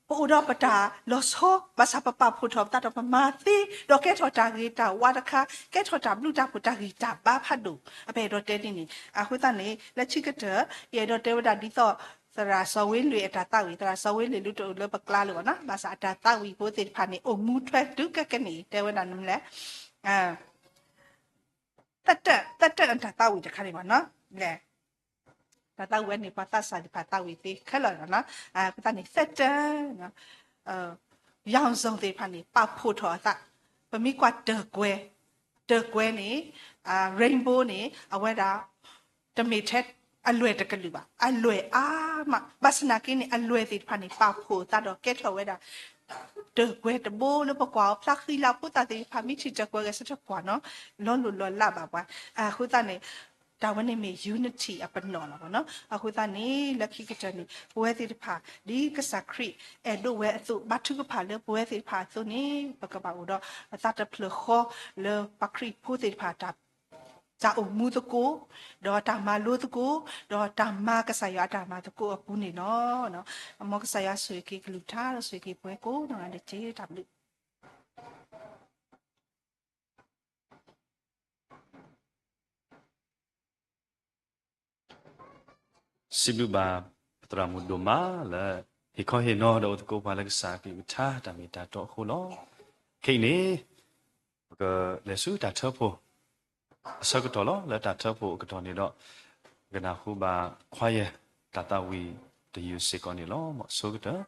ပအိၣ်ဒီးပတၢ်လီၤဆီ ဘၣ်ဆၣ်ပပာ်ဖှိၣ်ထီၣ်ပသးဒီးပမၤသ့ ဒီးကဲထီၣ်တၢ်ဂ့ၤတၢ်ဝါတခါ ကဲထီၣ်တၢ်ဘျုးတၢ်ဖှိၣ်တၢ်ဂံၢ်တၢ်ဘါဖးဒိၣ် အပအဲၣ်ဒိးတဲဒ်န့ၣ် အဃိသတးန့ၣ် လၢခံကတၢၢ် ယအဲၣ်ဒိးတဲဝဲဒၣ်ဒ်သိး သရၣ်စီၤဝ့လွံၢ်အတၢ်သးဝံၣ် သရၣ်စီၤဝ့လွံၢ်လူတအိၣ်လၢပကျါလၢၤဘၣ်နီၤ ဘၣ်ဆၣ်အတၢ်သးဝံၣ်ဖိသ့ၣ်တဖၣ်န့ၣ် အိၣ်မူထွဲတုၤခဲကနံၣ်အံၤ တဲဝဲဒၣ်နမလဲၣ် သတၢၣ် သတၢၣ်အတၢ်သးဝံၣ်တခါန့ၣ်ဘၣ်နီၤ လဲၣ် တၢ်သးဝံၣ်ဝဲန့ၣ် ပှၤသးစၢ်သ့ၣ်တဖၣ်သးဝံၣ်သ့ခဲလၢာ်လီၤနီၤ အဃိသတးန့ၣ် သတၢၣ် ယၣ်စိၤသ့ၣ်တဖၣ်န့ၣ် ပာ်ဖှိၣ်ထီၣ်အသး ပမ့ၢ်ကွၢ်တၢၢ်ကွဲၤ တၢၢ်ကွဲၤန့ၣ် rainbow န့ၣ် အဝဲဒၣ် တမ့ၢ်ထဲအလွဲၢ်တကလုာ်ဘၣ် အလွဲၢ်အါမး ဘၣ်ဆၣ်သနာ်က့န့ၣ် အလွဲၢ်သ့ၣ်တဖၣ်န့ၣ် ပာ်ဖှိၣ်အသးဒီးကဲထီၣ်ဝဲဒၣ် တၢၢ်ကွဲၤတဘိလၢပကွၢ်အီၤ ဖျါဃံလၤဖိသၣ်သ့ၣ်တဖၣ် မ့ၢ်ထံၣ်တၢၢ်ကွဲၤဂဲၤဆၢထၢၣ်ကွၢ်နီၤ လီၤလိၢ်လီၤလးဘၣ်ပှၤ အဃိသတးန့ၣ် တၢ်ဝဲန့ၣ်မ့ၢ် unity အပနီၣ်လီၤနီၤ. အဃိသတးန့ၣ် လၢခံကတၢၢ်န့ၣ် ပဝဲသ့ၣ်တဖၣ် ဒ်ကစၢ်ခရံာ်အဲၣ်ဒိးဝဲအသိး ဘါထုကဖၣ်လၢပဝဲသ့ၣ်တဖၣ်အသိးန့ၣ် ပကဘၣ်အိၣ်ဒီးအသးတဖျၢၣ်ဃီ လၢပှၤခရံာ်ဖိသ့ၣ်တဖၣ် တၢ်အိၣ်မူသကိး, ဒီးတၢ်မၤလိသကိး, ဒီးတၢ်မၤကစၢ်ယွၤအတၢ်မၤသကိးအပူၤန့ၣ်လီၤ. မ်ကစၢ်ယွၤဆိၣ်ဂ့ၤက့ၤကလုၢ်ကထါ ဒီးဆိၣ်ဂ့ၤက့ၤပှၤကိးဂၤဒဲးတက့ၢ်. တၢ်ဘျုး စံးဘျုးဘၣ်ပသရၣ်မုၣ်ဒိၣ်မးလၢ ဟ့ၣ်ခီဟ့ၣ်နီၤဒီးအိၣ်သကိးပှၤလၢကစၢ်အကလုၢ်ကထါတၢ်မ့ၢ်တၢ်တီအဃိလီၤ. ခဲအံၤန့ၣ် ပကလဲၤဆူတၢ်ထၢဖှိၣ်အဆၢကတီၢ်လီၤ. လၢတၢ်ထၢဖှိၣ်အကတီၢ်န့ၣ်ဒီး ပကနၢ်ဟူဘၣ် choir တၢ်သးဝံၣ်တယုၢ်စ့ၢ်ကီးန့ၣ်လီၤ. မ်အဆိကတၢၢ်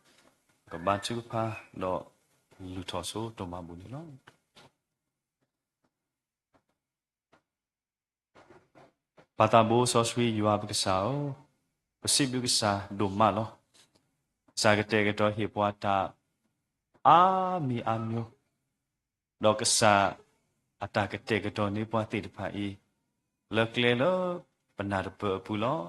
ပကဘါထုကဖၣ်ဒီး လုၢ်ထီၣ်ဆိတိၢ်မၤဘူၣ်န့ၣ်လီၤ. ပၢ်သးဘိစီဆှံယွၤပကစၢ်ဧၢ, ပစံးဘျုးကစၢ်ဒိၣ်မးလီၤ. ကစၢ်ကတဲာ်ကတီၤဟ့ၣ်ပှၤတၢ်အါမံၤအါမျိုး, ဒီးကစၢ်အတၢ်ကတဲာ်ကတီၤန့ၢ်ပှၤသ့ၣ်တဖၣ်အံၤ လၢကျဲလၢပနၢ်တပၢၢ်အပူၤလီၤ.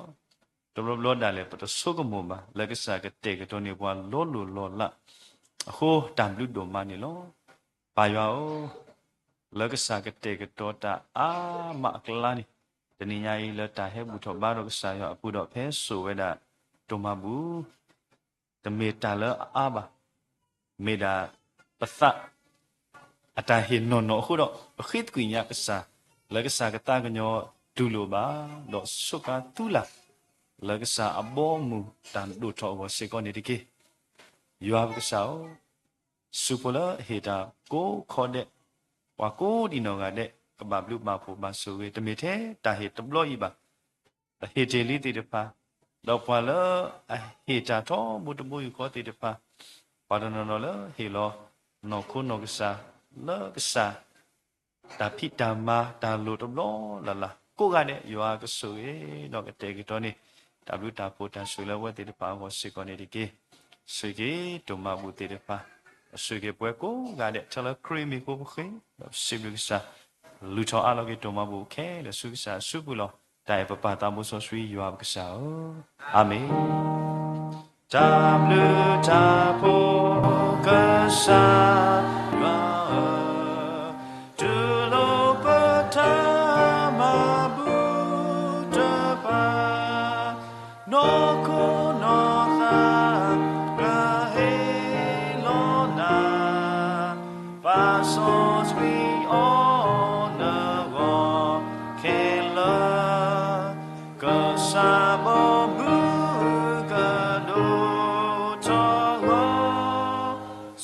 တဘျီဘျီဒၣ်လဲာ် ပတဆိကမိၣ်ဘၣ် လၢကစၢ်ကတဲာ်ကတီၤန့ၢ်ပှၤလီၤလိၢ်လီၤလးအဃိ တၢ်ဘျုးဒိၣ်မးန့ၣ်လီၤ. ပၢ်ယွၤဧၢ, လၢကစၢ်ကတဲာ်ကတီၤတၢ်အါမးအကျါန့ၣ် တနံၤညါအံၤလၢတၢ်ဟဲဘူၣ်ထီၣ်ဘါထီၣ်ကစၢ်ယွၤအပူၤဒီး ဖဲစိာ်ဝဲဒၣ်တိၢ်မၤဘူၣ် တမ့ၢ်တၢ်လၢအအါဘၣ်, မ့ၢ်ဒၣ်ပသးအတၢ်ဟ့ၣ်နီၢ်နီၢ်အဃိဒီး ပဃ့သကွံာ်ညါကစၢ် လၢကစၢ်ကသးကညီၤတူၢ်လိာ်ဘၣ်, ဒီးဆိးကါသူလၢ် လၢကစၢ်အဘီအမုၢ်တၢ်ဒိၣ်ထီၣ်အဂီၢ်စ့ၢ်ကီးန့ၣ်တက့ၢ်. ယွၤပကစၢ်ဧၢ, ဆူးဖိလၢအဟ့ၣ်တၢ်ကိးခီဒဲး, ပှၤကိးဒံးနီၢ်ဂၤဒဲး ကဘၣ်ဘျုးဘၣ်ဖှိၣ်ဘၣ်ဆိၣ်ဂ့ၤ, တမ့ၢ်ထဲတၢ်ဟ့ၣ်တဘျီအံၤဘၣ် ပဟ့ၣ်တ့ၢ်လံသ့ၣ်တဖၣ်, ဒီးပှၤလၢအဟ့ၣ်တၢ်ထီဘိတဘိယူၢ်ဃီသ့ၣ်တဖၣ်, ပှၤတနီၤနီၤလၢဟ့ၣ်လီၤနီၢ်ခိနီၢ်ကစၢ် လၢကစၢ် တၢ်ဖံးတၢ်မၤတၢ်လိၣ်တဘျီလၢ်လၢ် ကိးဂၤဒဲး ယွၤကဆိၣ်ဂ့ၤဒီးကတဲာ်ကတီၤန့ၢ် တၢ်ဘျုးတၢ်ဖှိၣ်တၢ်ဆိၣ်ဂ့ၤလၢအဝဲသ့ၣ်တဖၣ်အဂီၢ်စ့ၢ်ကီးန့ၣ်တက့ၢ်. ဆိၣ်ဂ့ၤက့ၤတိၢ်မၤဘူၣ်သ့ၣ်တဖၣ်, ဆိၣ်ဂ့ၤက့ၤပှၤကိးဂၤဒဲး ထဲလၢခရံာ်မံၤအဃိပဃ့, ဒီးစံးဘျုးကစၢ်, လုၢ်ထီၣ်အါလီၤက့ၤတိၢ်မၤဘူၣ်ခဲလၢာ်ဆူကစၢ်အစုပူၤလီၤ. တၢ်အဲၣ်ပပၢ်သးဘိစီဆှံယွၤပကစၢ်ဧၢ, အၤမ့ၣ်. တၢ်ဘျုးတၢ်ဖှိၣ်ကစၢ်ယွၤဧၢ, တူၢ်လိာ်ပတၢ်မၤဘူၣ်တဖၣ်, နီၢ်ခိနီၢ်သး ကဟ့ၣ်လီၤနၤ, ပၢ်စီဆှံအီၤနဂီၢ်ခဲလၢာ်, ကစၢ်ဘီမုၢ်ကဒိၣ်ထီၣ်အဂီၢ်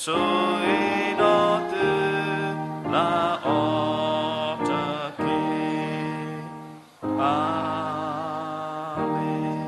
ဆိၣ်ဂ့ၤဒီးသုလၢအီၤတက့ၢ်. အၤမ့ၣ်.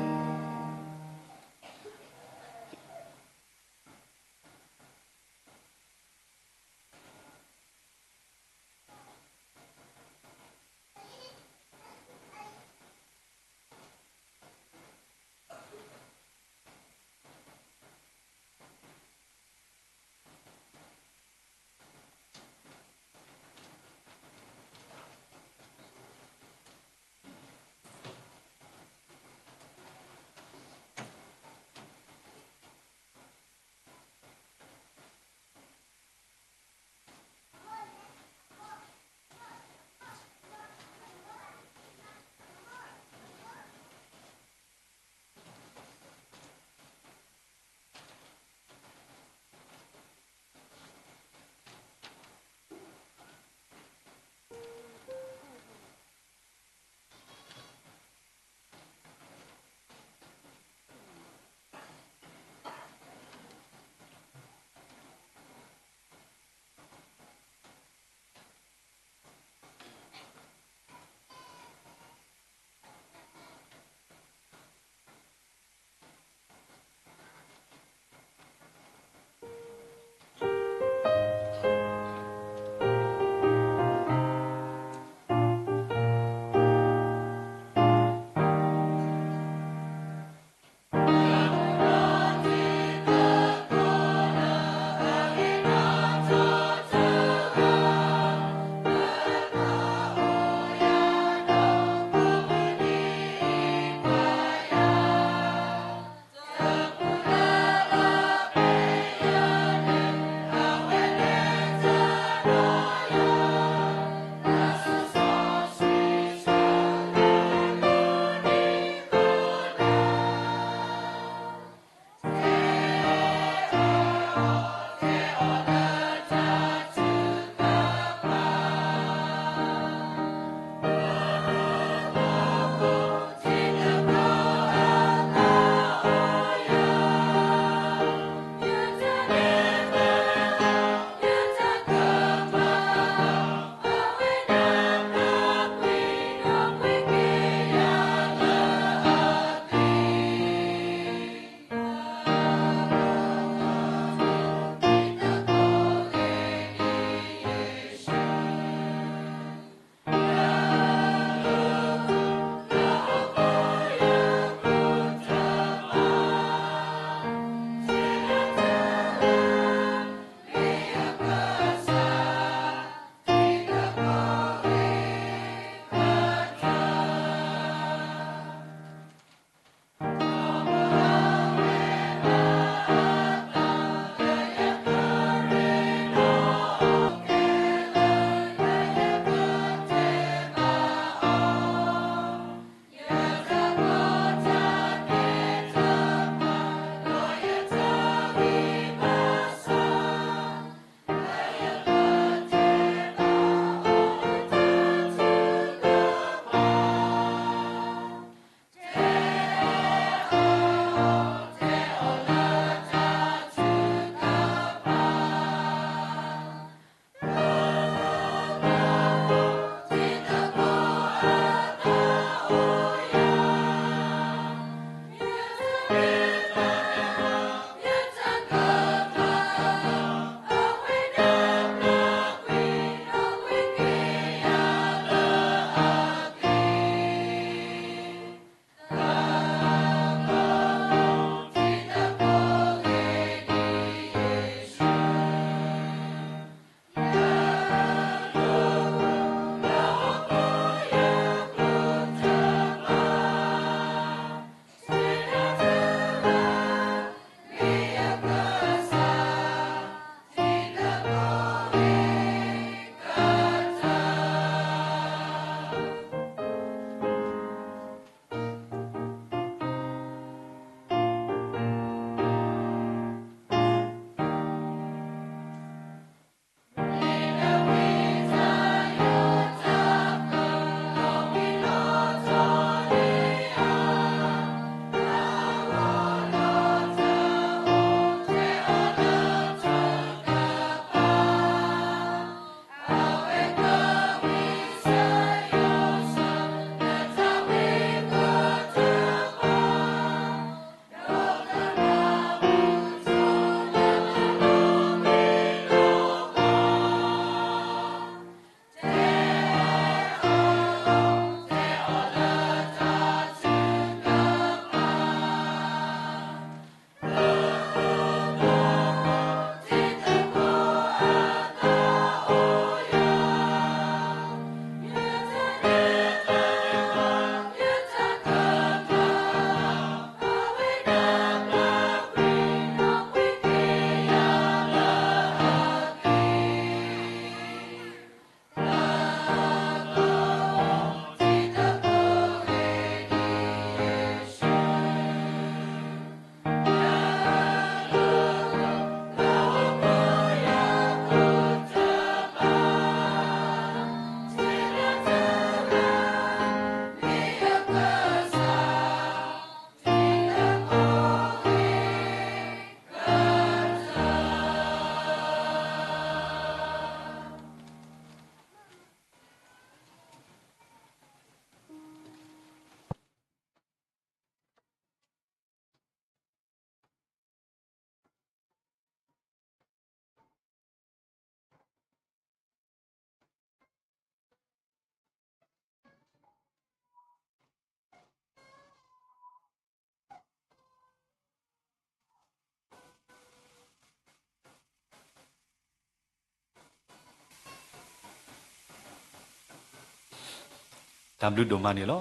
တၢ်ဘျုးဒိၣ်မးန့ၣ်လီၤ.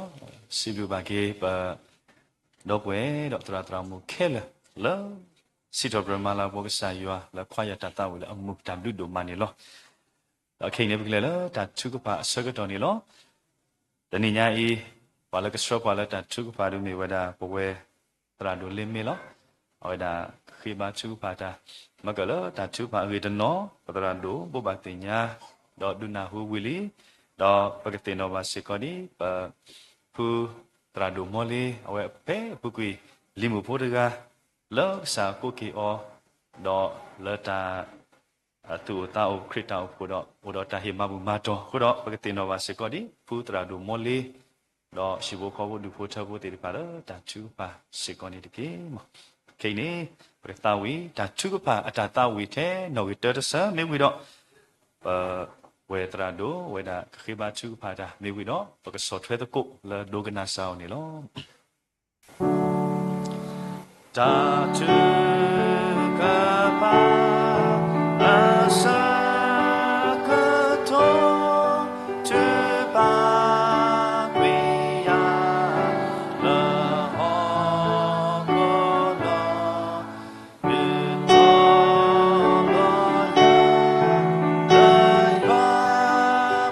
စံးဘျုးဘၣ်က့ၤပဒီပုၢ်ဝဲၢ်ဒီးသရၣ်သရၣ်မုၣ်ခဲလၢာ်လၢ စံးထီၣ်ပတြၢၤမၤလၤကပီၤကစၢ်ယွၤလၢခွါယွၤတၢ်သးဝံၣ်လၢအမူးတၢ်ဘျုးဒိၣ်မးန့ၣ်လီၤ. ဒီးခဲအံၤန့ၣ် ပကလဲၤလၢတၢ်ထုကဖၣ်အဆၢကတီၢ်န့ၣ်လီၤ. တနံၤညါအံၤ ပှၤလၢကဆှၢပှၤလၢတၢ်ထုကဖၣ်ဒုးမ့ၢ်ဝဲဒၣ် ပဝဲသရၣ်ဒိၣ်လ့မ့ၢ်လီၤ. အဝဲဒၣ်ဃ့ဘါထုကဖၣ်တၢ် မ့ၢ်ကလၢတၢ်ထုကဖၣ်အဂ့ၢ်တနီၤ ပသရၣ်ဒိၣ်ဘိးဘၣ်သ့ၣ်ညါ ဒီးဒုးနၢ်ဟူဝံၤလံ, ဒီးပကသ့ၣ်နီၣ်ဘၣ်စ့ၢ်ကီးဒ် ပဖုသရၣ်ဒိၣ်မီလ့ အဝဲဖဲအပူၤကွံာ် လံာ်မုၢ်ဖိတဂၤ လၢကစၢ်အကိးက့ၤအီၤ ဒီးလၢတၢ် သူၣ်အိၣ်သးအိၣ်ခရံာ်တၢ်အိၣ်ဖှိၣ်ဒီး အိၣ်ဒီးတၢ်ဟ့ၣ်မၤဘူၣ်မၤတီၢ်အဃိဒီး ပကသ့ၣ်နီၣ်ဘၣ်စ့ၢ်ကီးဒ် ဖုသရၣ်ဒိၣ်မီလ့ ဒီးဟံၣ်ဖိဃီဖိဒူၣ်ဖိထၢဖိသ့ၣ်တဖၣ်လၢတၢ်ထုကဖၣ်စ့ၢ်ကီးန့ၣ်တက့ၢ်. ခဲအံၤန့ၣ် ပကသးဝံၣ် တၢ်ထုကဖၣ်အတၢ်သးဝံၣ်ထဲနီၣ်ဂံၢ်တၢတစၢ မ့ၢ်ဝံၤဒီး ပဝဲသရၣ်ဒိၣ်ဝဲဒၣ်ကဃ့ဘါထုကဖၣ်တၢ် မ့ၢ်ဝံၤဒီး ပကဆီၣ်ထွဲသကိးလၢဒိကနၣ်စၢ်အီၤန့ၣ်လီၤ. တၢ်ထုကဖၣ် အဆၢကတီၢ် ထုကဖၣ်ကွံာ်ယၤ လၢဟီၣ်ခိၣ်ဒီ ဒုးတီၤလီ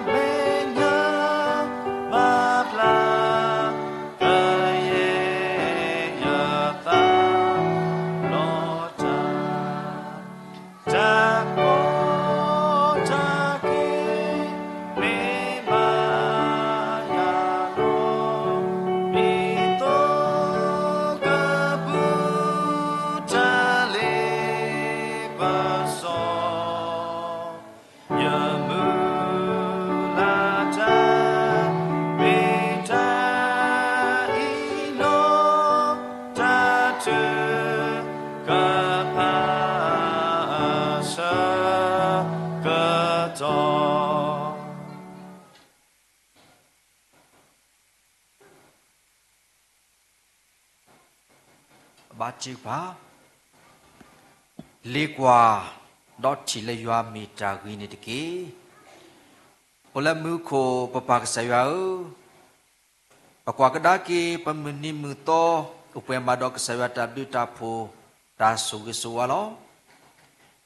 ၤယၤ လၢယွၤမဲာ်ညါ မၤဘျါ ကယဲၢ်ယသး လီၤတၢ် တၢ်ကီတၢ်ခဲ မ့ၢ်ဘၣ်ယၤလီၤ ဒ်သိးကဘူၣ်တၢ်လ့ပစီ ယမုၢ်လၢ်တၢ် မ့ၢ်တၢ်အံၤလီၤ တၢ်ထုကဖၣ် အဆၢကတီၢ် ဘါထုကဖၣ်, လ့ၤကွၢ်, ဒီးထံၣ်လၢယွၤမ့ၢ်တၢ်ဂ့ၤန့ၣ်တက့ၢ်. အိၣ်လၢမူခိၣ်ပပၢ်ကစၢ်ယွၤဧၢ, ပကွၢ်ကဒါက့ၤ ပမုၢ်နံၤမုၢ်သီ အိၣ်ပှဲၤမးဒီးကစၢ်ယွၤတၢ်ဘျုးတၢ်ဖှိၣ် တၢ်ဆိၣ်ဂ့ၤဆိၣ်ဝါလီၤ.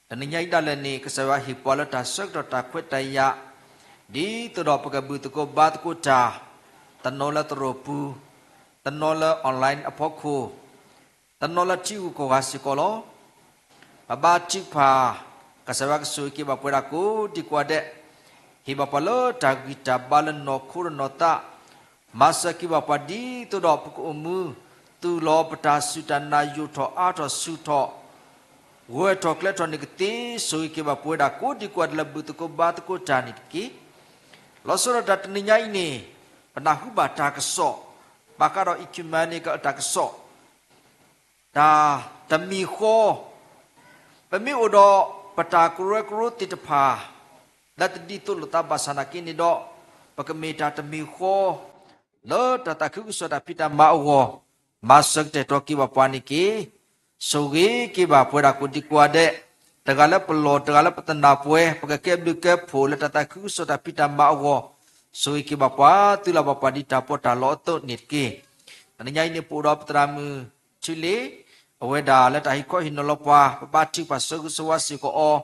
တနံၤညါအံၤဒၣ်လဲာ်န့ၣ် ကစၢ်ယွၤဟ့ၣ်ပှၤလၢတၢ်ဆၢကတီၢ်တၢ်ခွဲးတၢ်ယာ်, ဒ်သိးဒီးပကဘုၣ်သကိးဘါသကိးတၢ်, တနီၤလၢသရိာ်ပူၤ, တနီၤလၢ online အဖီခိၣ်, တနီၤလၢထံဂုၤကီၢ်ဂၤစ့ၢ်ကီးလီၤ. ပဘါထုကဖၣ် ကစၢ်ယွၤကဆိၣ်ဂ့ၤက့ၤဘၣ်ပဝဲဒၣ်ကိးဒံကိးဂၤဒဲး, ဟ့ၣ်ဘၣ်ပှၤလၢတၢ်ဂံၢ်တၢ်ဘါလၢနီၢ်ခိဒီးနီၢ်သး, မၤစၢၤက့ၤဘၣ်ပှၤဒ်သိးဒီးပကအိၣ်မူ, သူၣ်လီၤပတၢ်စူၢ်တၢ်နာ် ယိာ်ထီၣ်အါထီၣ်ဆူၣ်ထီၣ်, ဂၢၢ်ထီၣ်ကျၢၤထီၣ်န့ၣ်ကသ့, ဆိၣ်ဂ့ၤက့ၤဘၣ်ပဝဲဒၣ်ကိးဒံကိးဂၤဒဲးလၢဘုၣ်သကိးဘါသကိးတၢ်န့ၣ်တက့ၢ်. လီၤဆီဒၣ်တၢ်တနံၤညါအံၤန့ၣ်, ပနၢ်ဟူဘၣ်တၢ်ကစီၣ်, ဘၣ်ဃးဒီး ecumenical တၢ်ကစီၣ် တၢ်တမံၤဃီ, ပမ့ၢ်အိၣ်ဒီးပတၢ်ကရၢကရိသ့ၣ်တဖၣ် လၢတဒ်သိးလိာ်သးဘၣ်ဆၣ်နာ်က့န့ၣ်ဒီး, ပကမ့ၢ်တၢ်တမံၤဃီ လၢတၢ်သးခုကစီၣ်တၢ်ဖံးတၢ်မၤအဂီၢ်, မၤစၢၤကတဲာ်ကတီၤက့ၤဘၣ်ပှၤန့ၣ်တက့ၢ်. ဆိၣ်ဂ့ၤက့ၤဘၣ်ပဝဲဒၣ်ကိးဒံကိးဂၤဒဲး, တဂၤလၢပလီၢ် တဂၤလၢပသနၢ်ပှဲၤ ပကကဲဘျုးကဲဖှိၣ်လၢတၢ်သးခုကစီၣ်တၢ်ဖံးတၢ်မၤအဂီၢ်, ဆိၣ်ဂ့ၤက့ၤဘၣ်ပှၤ သုးလၢ်ဘၣ်ပှၤဒ်တၢ်ပီးတၢ်လီအသိးန့ၣ်တက့ၢ်. တနံၤညါအံၤန့ၣ် ပအိၣ်ဒီးပသရၣ်မုၣ်ထူလ့, အဝဲဒၣ်လၢတၢ်ဟ့ၣ်ခီဟ့ၣ်နီၤလီၤပှၤ ပဘါထုကဖၣ်ဆၢဂ့ၤဆၢဝါစ့ၢ်ကီးအီၤ,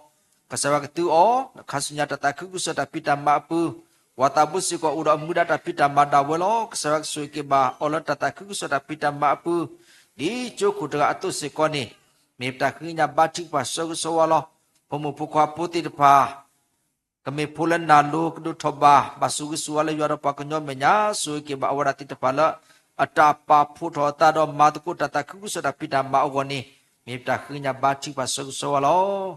ကစၢ်ယွၤကသူအီၤ ခါဆူညါတၢ်သးခုကစီၣ်တၢ်ဖံးတၢ်မၤအပူၤ, ပှၤသးဘိစ့ၢ်ကီးအိၣ်ဒီးအမူဒါတၢ်ဖံးတၢ်မၤဒၣ်ဝဲလီၤ. ကစၢ်ယွၤကဆိၣ်ဂ့ၤက့ၤဘၣ်အီၤလၢတၢ်သးခုကစီၣ်တၢ်ဖံးတၢ်မၤအပူၤ, ဒ်ကၠိခိၣ်တဂၤအသိးစ့ၢ်ကီးန့ၣ်, မ့ၢ်ပတၢ်ဃ့ကညးဘါထုကဖၣ်ဆၢဂ့ၤဆၢဝါလီၤ. ဖိမုၣ်ဖိခွါဖိသ့ၣ်တဖၣ် ကမ့ၢ်ဖိလၢနၢ်လိၤကဒိၣ်ထီၣ်ဘၣ်, ဘၣ်ဆိၣ်ဂ့ၤဆိၣ်ဝါလၢယွၤဒီးပှၤကညီမဲာ်ညါ, ဆိၣ်ဂ့ၤက့ၤဘၣ်အဝဲဒၣ်သ့ၣ်တဖၣ်လၢ အတၢ်ပာ်ဖှိၣ်ထီၣ်အသးဒီးမၤသကိးတၢ်သးခုကစီၣ်တၢ်ဖံးတၢ်မၤအဂီၢ်န့ၣ်, မ့ၢ်ပတၢ်ဃ့ကညးဘါထုကဖၣ်ဆၢဂ့ၤဆၢဝါလီၤ.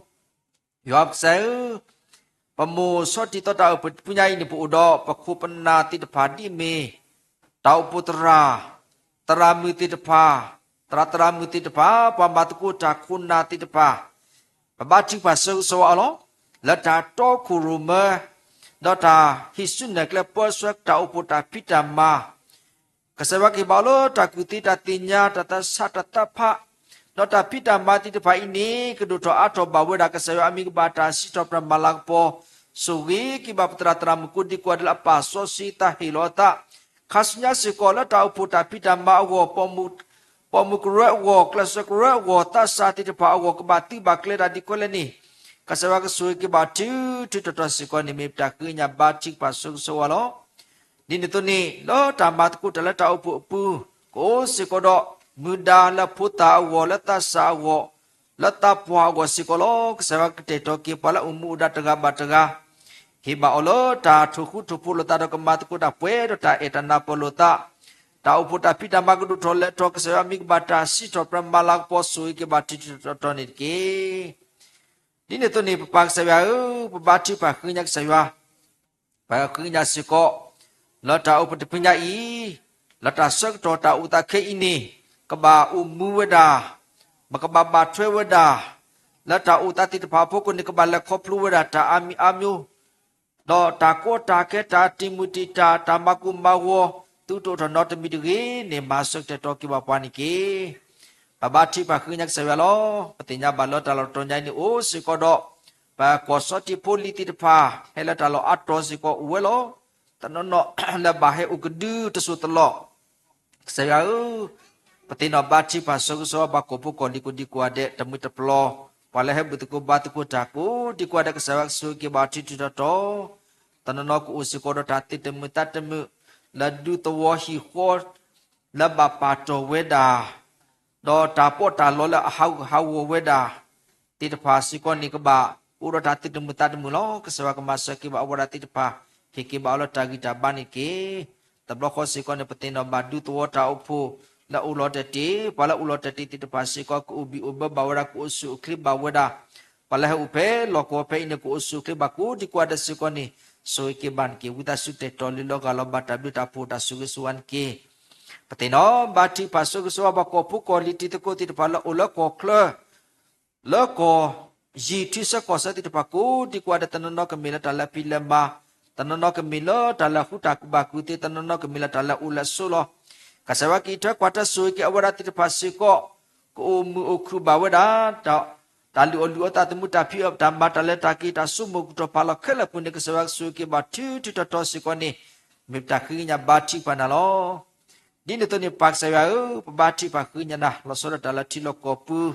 ယွၤပကစၢ်ဧၢ, ပမိၢ်ဆီထံသီတၢ်အိၣ်ဖှိၣ်တပူၤညါအံၤန့ၣ် ပအိၣ်ဒီးပခိၣ်ပနၢ်သ့ၣ်တဖၣ်ဒ်အမ့ၢ် တၢ်အိၣ်ဖှိၣ်သရၣ်, သရၣ်မုၣ်သ့ၣ်တဖၣ်, သရၣ်သရၣ်မုၣ်သ့ၣ်တဖၣ်, ပှၤမၤသကိးတၢ်ခိၣ်နၢ်သ့ၣ်တဖၣ်, ပဘါထုကဖၣ်ဆၢဂ့ၤဆၢဝါအီၤလီၤ. လၢတၢ်တီခိၣ်ရိၣ်မဲ, ဒီးတၢ်ဟံးစုနဲၣ်ကျဲပၢဆှၢတၢ်အိၣ်ဖှိၣ်တၢ်ဖံးတၢ်မၤ ကစၢ်ယွၤကဟ့ၣ်ဘၣ်အီၤလၢတၢ်ကူၣ်သ့တၢ်သ့ၣ်ညါ တၢ်သးဆးတၢ်သးဖး, ဒီးတၢ်ဖံးတၢ်မၤသ့ၣ်တဖၣ်အံၤန့ၣ် ကဒိၣ်ထီၣ်အါထီၣ်ဘၣ်ဝဲဒၣ် ကစၢ်ယွၤအမံၤကဘၣ်တၢ်စံးထီၣ်ပတြၢၤမၤလၤကပီၤ, ဆိၣ်ဂ့ၤက့ၤဘၣ်ပသရၣ်သရၣ်မုၣ်ကိးဒံကိးဂၤဒဲးလၢအပာ်စီဆှံသးဟ့ၣ်လီၤအသး, ခါဆူညါစ့ၢ်ကီးလၢတၢ်အိၣ်ဖှိၣ်တၢ်ဖံးတၢ်မၤအဂီၢ်, ပိာ်မုၣ်ကရၢအဂီၢ်, ကျဲးစၢးကရၢအဂီၢ်, သးစၢ်သ့ၣ်တဖၣ်အဂီၢ် ကဘၣ်သုးဘၣ်ကျဲၤတၢ်ဒ်လဲၣ်န့ၣ်, ကစၢ်ယွၤကဆိၣ်ဂ့ၤက့ၤဘၣ်ထူထူတီတီစ့ၢ်ကီးန့ၣ် မ့ၢ်ပတၢ်ဃ့ကညးဘါထုကဖၣ်ဆိၣ်ဂ့ၤဆိၣ်ဝါလီၤ. ဒ်န့ၣ်အသိးန့ၣ် လၢတၢ်မၤသကိးတၢ်လၢတၢ်အိၣ်ဖှိၣ်အပူၤ, ကအိၣ်စ့ၢ်ကီးဒီး မုၢ်ဒါလၢဖိသၣ်အဂီၢ်, လၢသးစၢ်အဂီၢ်, လၢသးပှၢ်အဂီၢ်စ့ၢ်ကီးလီၤ. ကစၢ်ယွၤကတဲာ်ကတီၤက့ၤပှၤလၢအိၣ်မူအိၣ်ဒါတဂၤဘၣ်တဂၤ, ဟ့ၣ်ဘၣ်အီၤလၢတၢ်ထိၣ်ဃူထိၣ်ဖိးလိာ်သးဒီး ကမၤသကိးတၢ်ပှဲၤဒီးတၢ်အဲၣ်တၢ်နးပၢၢ်လိာ်သး, တၢ်အိၣ်ဖှိၣ်တၢ်ဖံးတၢ်မၤကဒိၣ်ထီၣ်လဲၢ်ထီၣ်, ကစၢ်ယွၤမ့ၢ်ကဘၣ်တၢ်စံးထီၣ်ပတြၢၤမၤလၤကပီၤဆိၣ်ဂ့ၤက့ၤဘၣ်ထူထူတီတီန့ၣ်တက့ၢ်. ဒ်န့ၣ်အသိးန့ၣ် ပပၢ်ကစၢ်ယွၤဧၢ, ပဘါထုကဖၣ်ဃ့ကညးကစၢ်ယွၤ, ပဃ့ကညးစ့ၢ်ကီး လၢတၢ်အိၣ်ဖှိၣ်တဖုညါအံၤ, လၢတၢ်ဆၢကတီၢ်တၢ်အိၣ်သးခဲအံၤန့ၣ်, ကဘၣ်အိၣ်မူဝဲဒၣ်, ပကဘၣ်ဘၣ်ထွဲဝဲဒၣ်, လၢတၢ်အိၣ်သးသ့ၣ်တဖၣ်အဖီခိၣ်န့ၣ် ကဘၣ်လဲၤခီဖျိဝဲဒၣ်တၢ်အါမံၤအါမံၤ ဒီးတၢ်ကီတၢ်ခဲ တၢ်တံာ်မုၢ်တံာ်တာ် တၢ်မၤကိၢ်မၤဂီၤ သုတအိၣ်ထီၣ်နီတမံၤတဂ့ၤန့ၣ် မၤစၢၤကတဲာ်ကတီၤက့ၤဘၣ်ပှၤန့ၣ်တက့ၢ်. ပဘါထုကဖၣ်ဃ့ကညးကစၢ်ယွၤလီၤ. ပသ့ၣ်ညါဘၣ်လၢတၢ်လီၢ်တတီၤညါအံၤန့ၣ် အိၣ်စ့ၢ်ကီးဒီး ပကီၢ်စီၤတံၢ်ဖိလံၤသ့ၣ်တဖၣ် ဟဲလၢတၢ်လီၢ်အါတီၤစ့ၢ်ကီးအိၣ်ဝဲလီၤ. တနီၤနီၤလၢဘၣ်ဟဲအိၣ်ကဒုတစိၢ်တလီၢ် ကစၢ်ယွၤဧၢ, ပသ့ၣ်နီၣ်ဘါထုကဖၣ်ဆိၣ်ဂ့ၤဆိၣ်ဝါဘၣ်ကီၢ်ဖိကီၢ်လံၤကိးဒံကိးဂၤဒဲး တမုၢ်တပျီ, ပှၤလၢဟဲဘူၣ်သကိးဘါသကိးတၢ်ကိးဒံကိးဂၤဒဲး ကစၢ်ယွၤကဆိၣ်ဂ့ၤက့ၤဘၣ်ထူထူတီတီ, တနီၤနီၤကအိၣ်စ့ၢ်ကီးဒီးတၢ်သုးတမုာ်သးတမုာ် လၢဒူသဝီဟံၣ်ဃီ လၢဘၣ်ပာ်တီၢ်ဝဲဒၣ် ဒီးတၢ်ပီးတၢ်လီလၢအဟးဂူာ်ဟးဂီၤဝဲဒၣ် သ့ၣ်တဖၣ်စ့ၢ်ကီးန့ၣ် ကဘၣ်အိၣ်ဒီးတၢ်သုးတမုာ်သးတမုာ်လီၤ. ကစၢ်ယွၤကမၤစၢၤက့ၤဘၣ်အဝဲဒၣ်သ့ၣ်တဖၣ် ဟ့ၣ်က့ၤဘၣ်အီၤလၢတၢ်ဂံၢ်တၢ်ဘါန့ၣ်တက့ၢ်. တဘျီဃီစ့ၢ်ကီးန့ၣ် ပသ့ၣ်နီၣ်ဘၣ်ဒူသဝီတၢ်အိၣ်ဖှိၣ် လၢအိၣ်လီၤတဲာ်တ့ၢ်, ပှၤလၢအိၣ်လီၤတဲာ်တ့ၢ်သ့ၣ်တဖၣ်စ့ၢ်ကီး ကအိၣ်ဘံၣ်အိၣ်ဘၢဘၣ်ဝဲဒၣ် ကအိၣ်ဆူၣ်အိၣ်ချ့ဘၣ်ဝဲဒၣ်, ပှၤလၢဟဲအိၣ်ဖဲလီၢ်ကဝီၤဖဲအံၤန့ၣ် ကအိၣ်ဆူၣ်အိၣ်ချ့ဘၣ်ကိးဒံကိးဂၤဒဲးစ့ၢ်ကီးန့ၣ် ဆိၣ်ဂ့ၤက့ၤဘၣ်န့ၣ်တက့ၢ်. ဝံသးစူၤတဲာ်တီၤလံလီၤဂာ်လီၤ ဘၣ်တၢ်ဘျုးတၢ်ဖှိၣ်တၢ်ဆိၣ်ဂ့ၤဆိၣ်ဝါန့ၣ်တက့ၢ်. ပသ့ၣ်နီၣ်ဘါထုကဖၣ်ဆိၣ်ဂ့ၤဆိၣ်ဝါဘၣ်ကီၢ်ဖိကီၢ်လံၤတံၤသကိးသ့ၣ်တဖၣ်လၢအိၣ်လၢကီၢ်ချၢ လၢကီၢ်ယံၤထံဆၢကီၢ်ဆၢသ့ၣ်တဖၣ် ကိးဒံကိးဂၤဒဲး တနီၤနီၤကမ့ၢ်လၢတၢ်လၢအဖံးလၢမၤ, တနီၤနီၤကမ့ၢ်လၢတၢ်လၢအဃုတၢ်ကူၣ်ဘၣ်ကူၣ်သ့, တနီၤနီၤကမ့ၢ်လၢတၢ်လၢအအိၣ်လၢအဆိးလီၤ. ကစၢ်ယွၤကအံးထွဲကွၢ်ထွဲဆိၣ်ဂ့ၤက့ၤအဝဲဒၣ်သ့ၣ်တဖၣ်စ့ၢ်ကီး, ကအိၣ်မုာ်အိၣ်ခုၣ်ဘၣ်ဝဲဒၣ် တၢ်လုၢ်အီၣ်လုၢ်အီသးသမူတၢ်ဖံးအီၣ်တၢ်မၤတၢ်လၢတၢ်က့ၤတၢ်ဆိကမိၣ်ကတီၢ်ဖးလီၤခဲလၢာ်အပူၤန့ၣ် ကစၢ်ယွၤကဆိၣ်ဂ့ၤက့ၤဘၣ်ထူထူတီတီစ့ၢ်ကီးန့ၣ် မ့ၢ်ပတၢ်ဃ့ကညးဘါထုကဖၣ်နၤလီၤ. ဒ်န့ၣ်အသိးန့ၣ် ပၢ်ကစၢ်ယွၤဧၢ, ပဘါထုကဖၣ်ဃ့ကညးနၤ လီၤဆီဒၣ်တၢ်လၢထံလီၢ်ကီၢ်ပူၤ,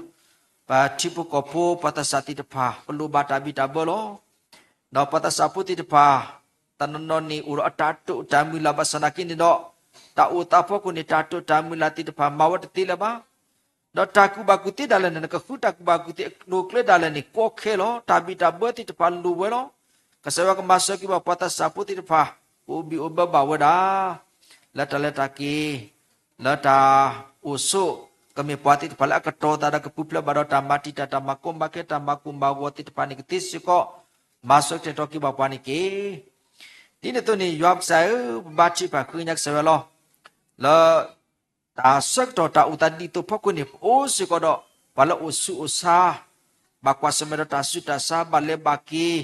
ပထံဖိကီၢ်ဖိ ပှၤသးစၢ်သ့ၣ်တဖၣ် ပလိၣ်ဘၣ်တၢ်ဘံၣ်တၢ်ဘၢလီၤ. ဒီးပှၤသးစၢ်ဖိသ့ၣ်တဖၣ် တနီၤနီၤန့ၣ် အိၣ်ဒီးအတၢ်တိာ်တၢ်မုၢ်လၢ်ဘၣ်ဆၣ်နာ်က့န့ၣ်ဒီး တၢ်အိၣ်သးဖီခိၣ်န့ၣ် တၢ်တိာ်တၢ်မုၢ်လၢ်သ့ၣ်တဖၣ်မၤဝဲတသ့လၢၤဘၣ်. ဒီးတၢ်ကူၣ်ဘၣ်ကူၣ်သ့ဒၣ်လဲာ်န့ၣ် နကဃုတၢ်ကူၣ်ဘၣ်ကူၣ်သ့အကျိၤအကျဲဒၣ်လဲာ်န့ၣ် ကီခဲလီၤ. တၢ်ဘံၣ်တၢ်ဘၢသ့ၣ်တဖၣ်လိၣ်ဝဲလီၤ. ကစၢ်ယွၤကမၤစၢၤက့ၤဘၣ်ပှၤသးစၢ်ဖိသ့ၣ်တဖၣ် ကအိၣ်ဘံၣ်အိၣ်ဘၢဘၣ်ဝဲဒၣ် လၢတၢ်လၢတၢ်က့ၤ လၢတၢ်အိၣ်ဆိး, ကမ့ၢ်ပှၤသ့ၣ်တဖၣ်လၢအကတီၤသးဒီးကပူၤဖျဲးဘၣ်ဒီးတၢ်မၤတံာ်တာ်တၢ်မၤကိၢ်မၤဂီၤခဲ တၢ်မၤကိၢ်မၤဂီၤသ့ၣ်တဖၣ်န့ၣ်ကသ့စ့ၢ်ကီး မၤစၢၤကတဲာ်ကတီၤက့ၤဘၣ်ပှၤန့ၣ်တက့ၢ်. ဒ်န့ၣ်အသိးန့ၣ် ယွၤကစၢ်ဧၢ, ပဘါထုကဖၣ်ဃ့ကညးကစၢ်ယွၤလီၤ. လၢ တၢ်ဆၢကတီၢ်တၢ်အိၣ်သးဒ်သိးဖီခိၣ်န့ၣ် ပအိၣ်စ့ၢ်ကီးဒီး ပှၤလၢအိၣ်ဆူးအိၣ်ဆါ, ဘၣ်ကွၢ်ဆၢၣ်မဲာ်ဒီးတၢ်ဆူးတၢ်ဆါ ဘၣ်လဲၤဘၣ်က့ၤ,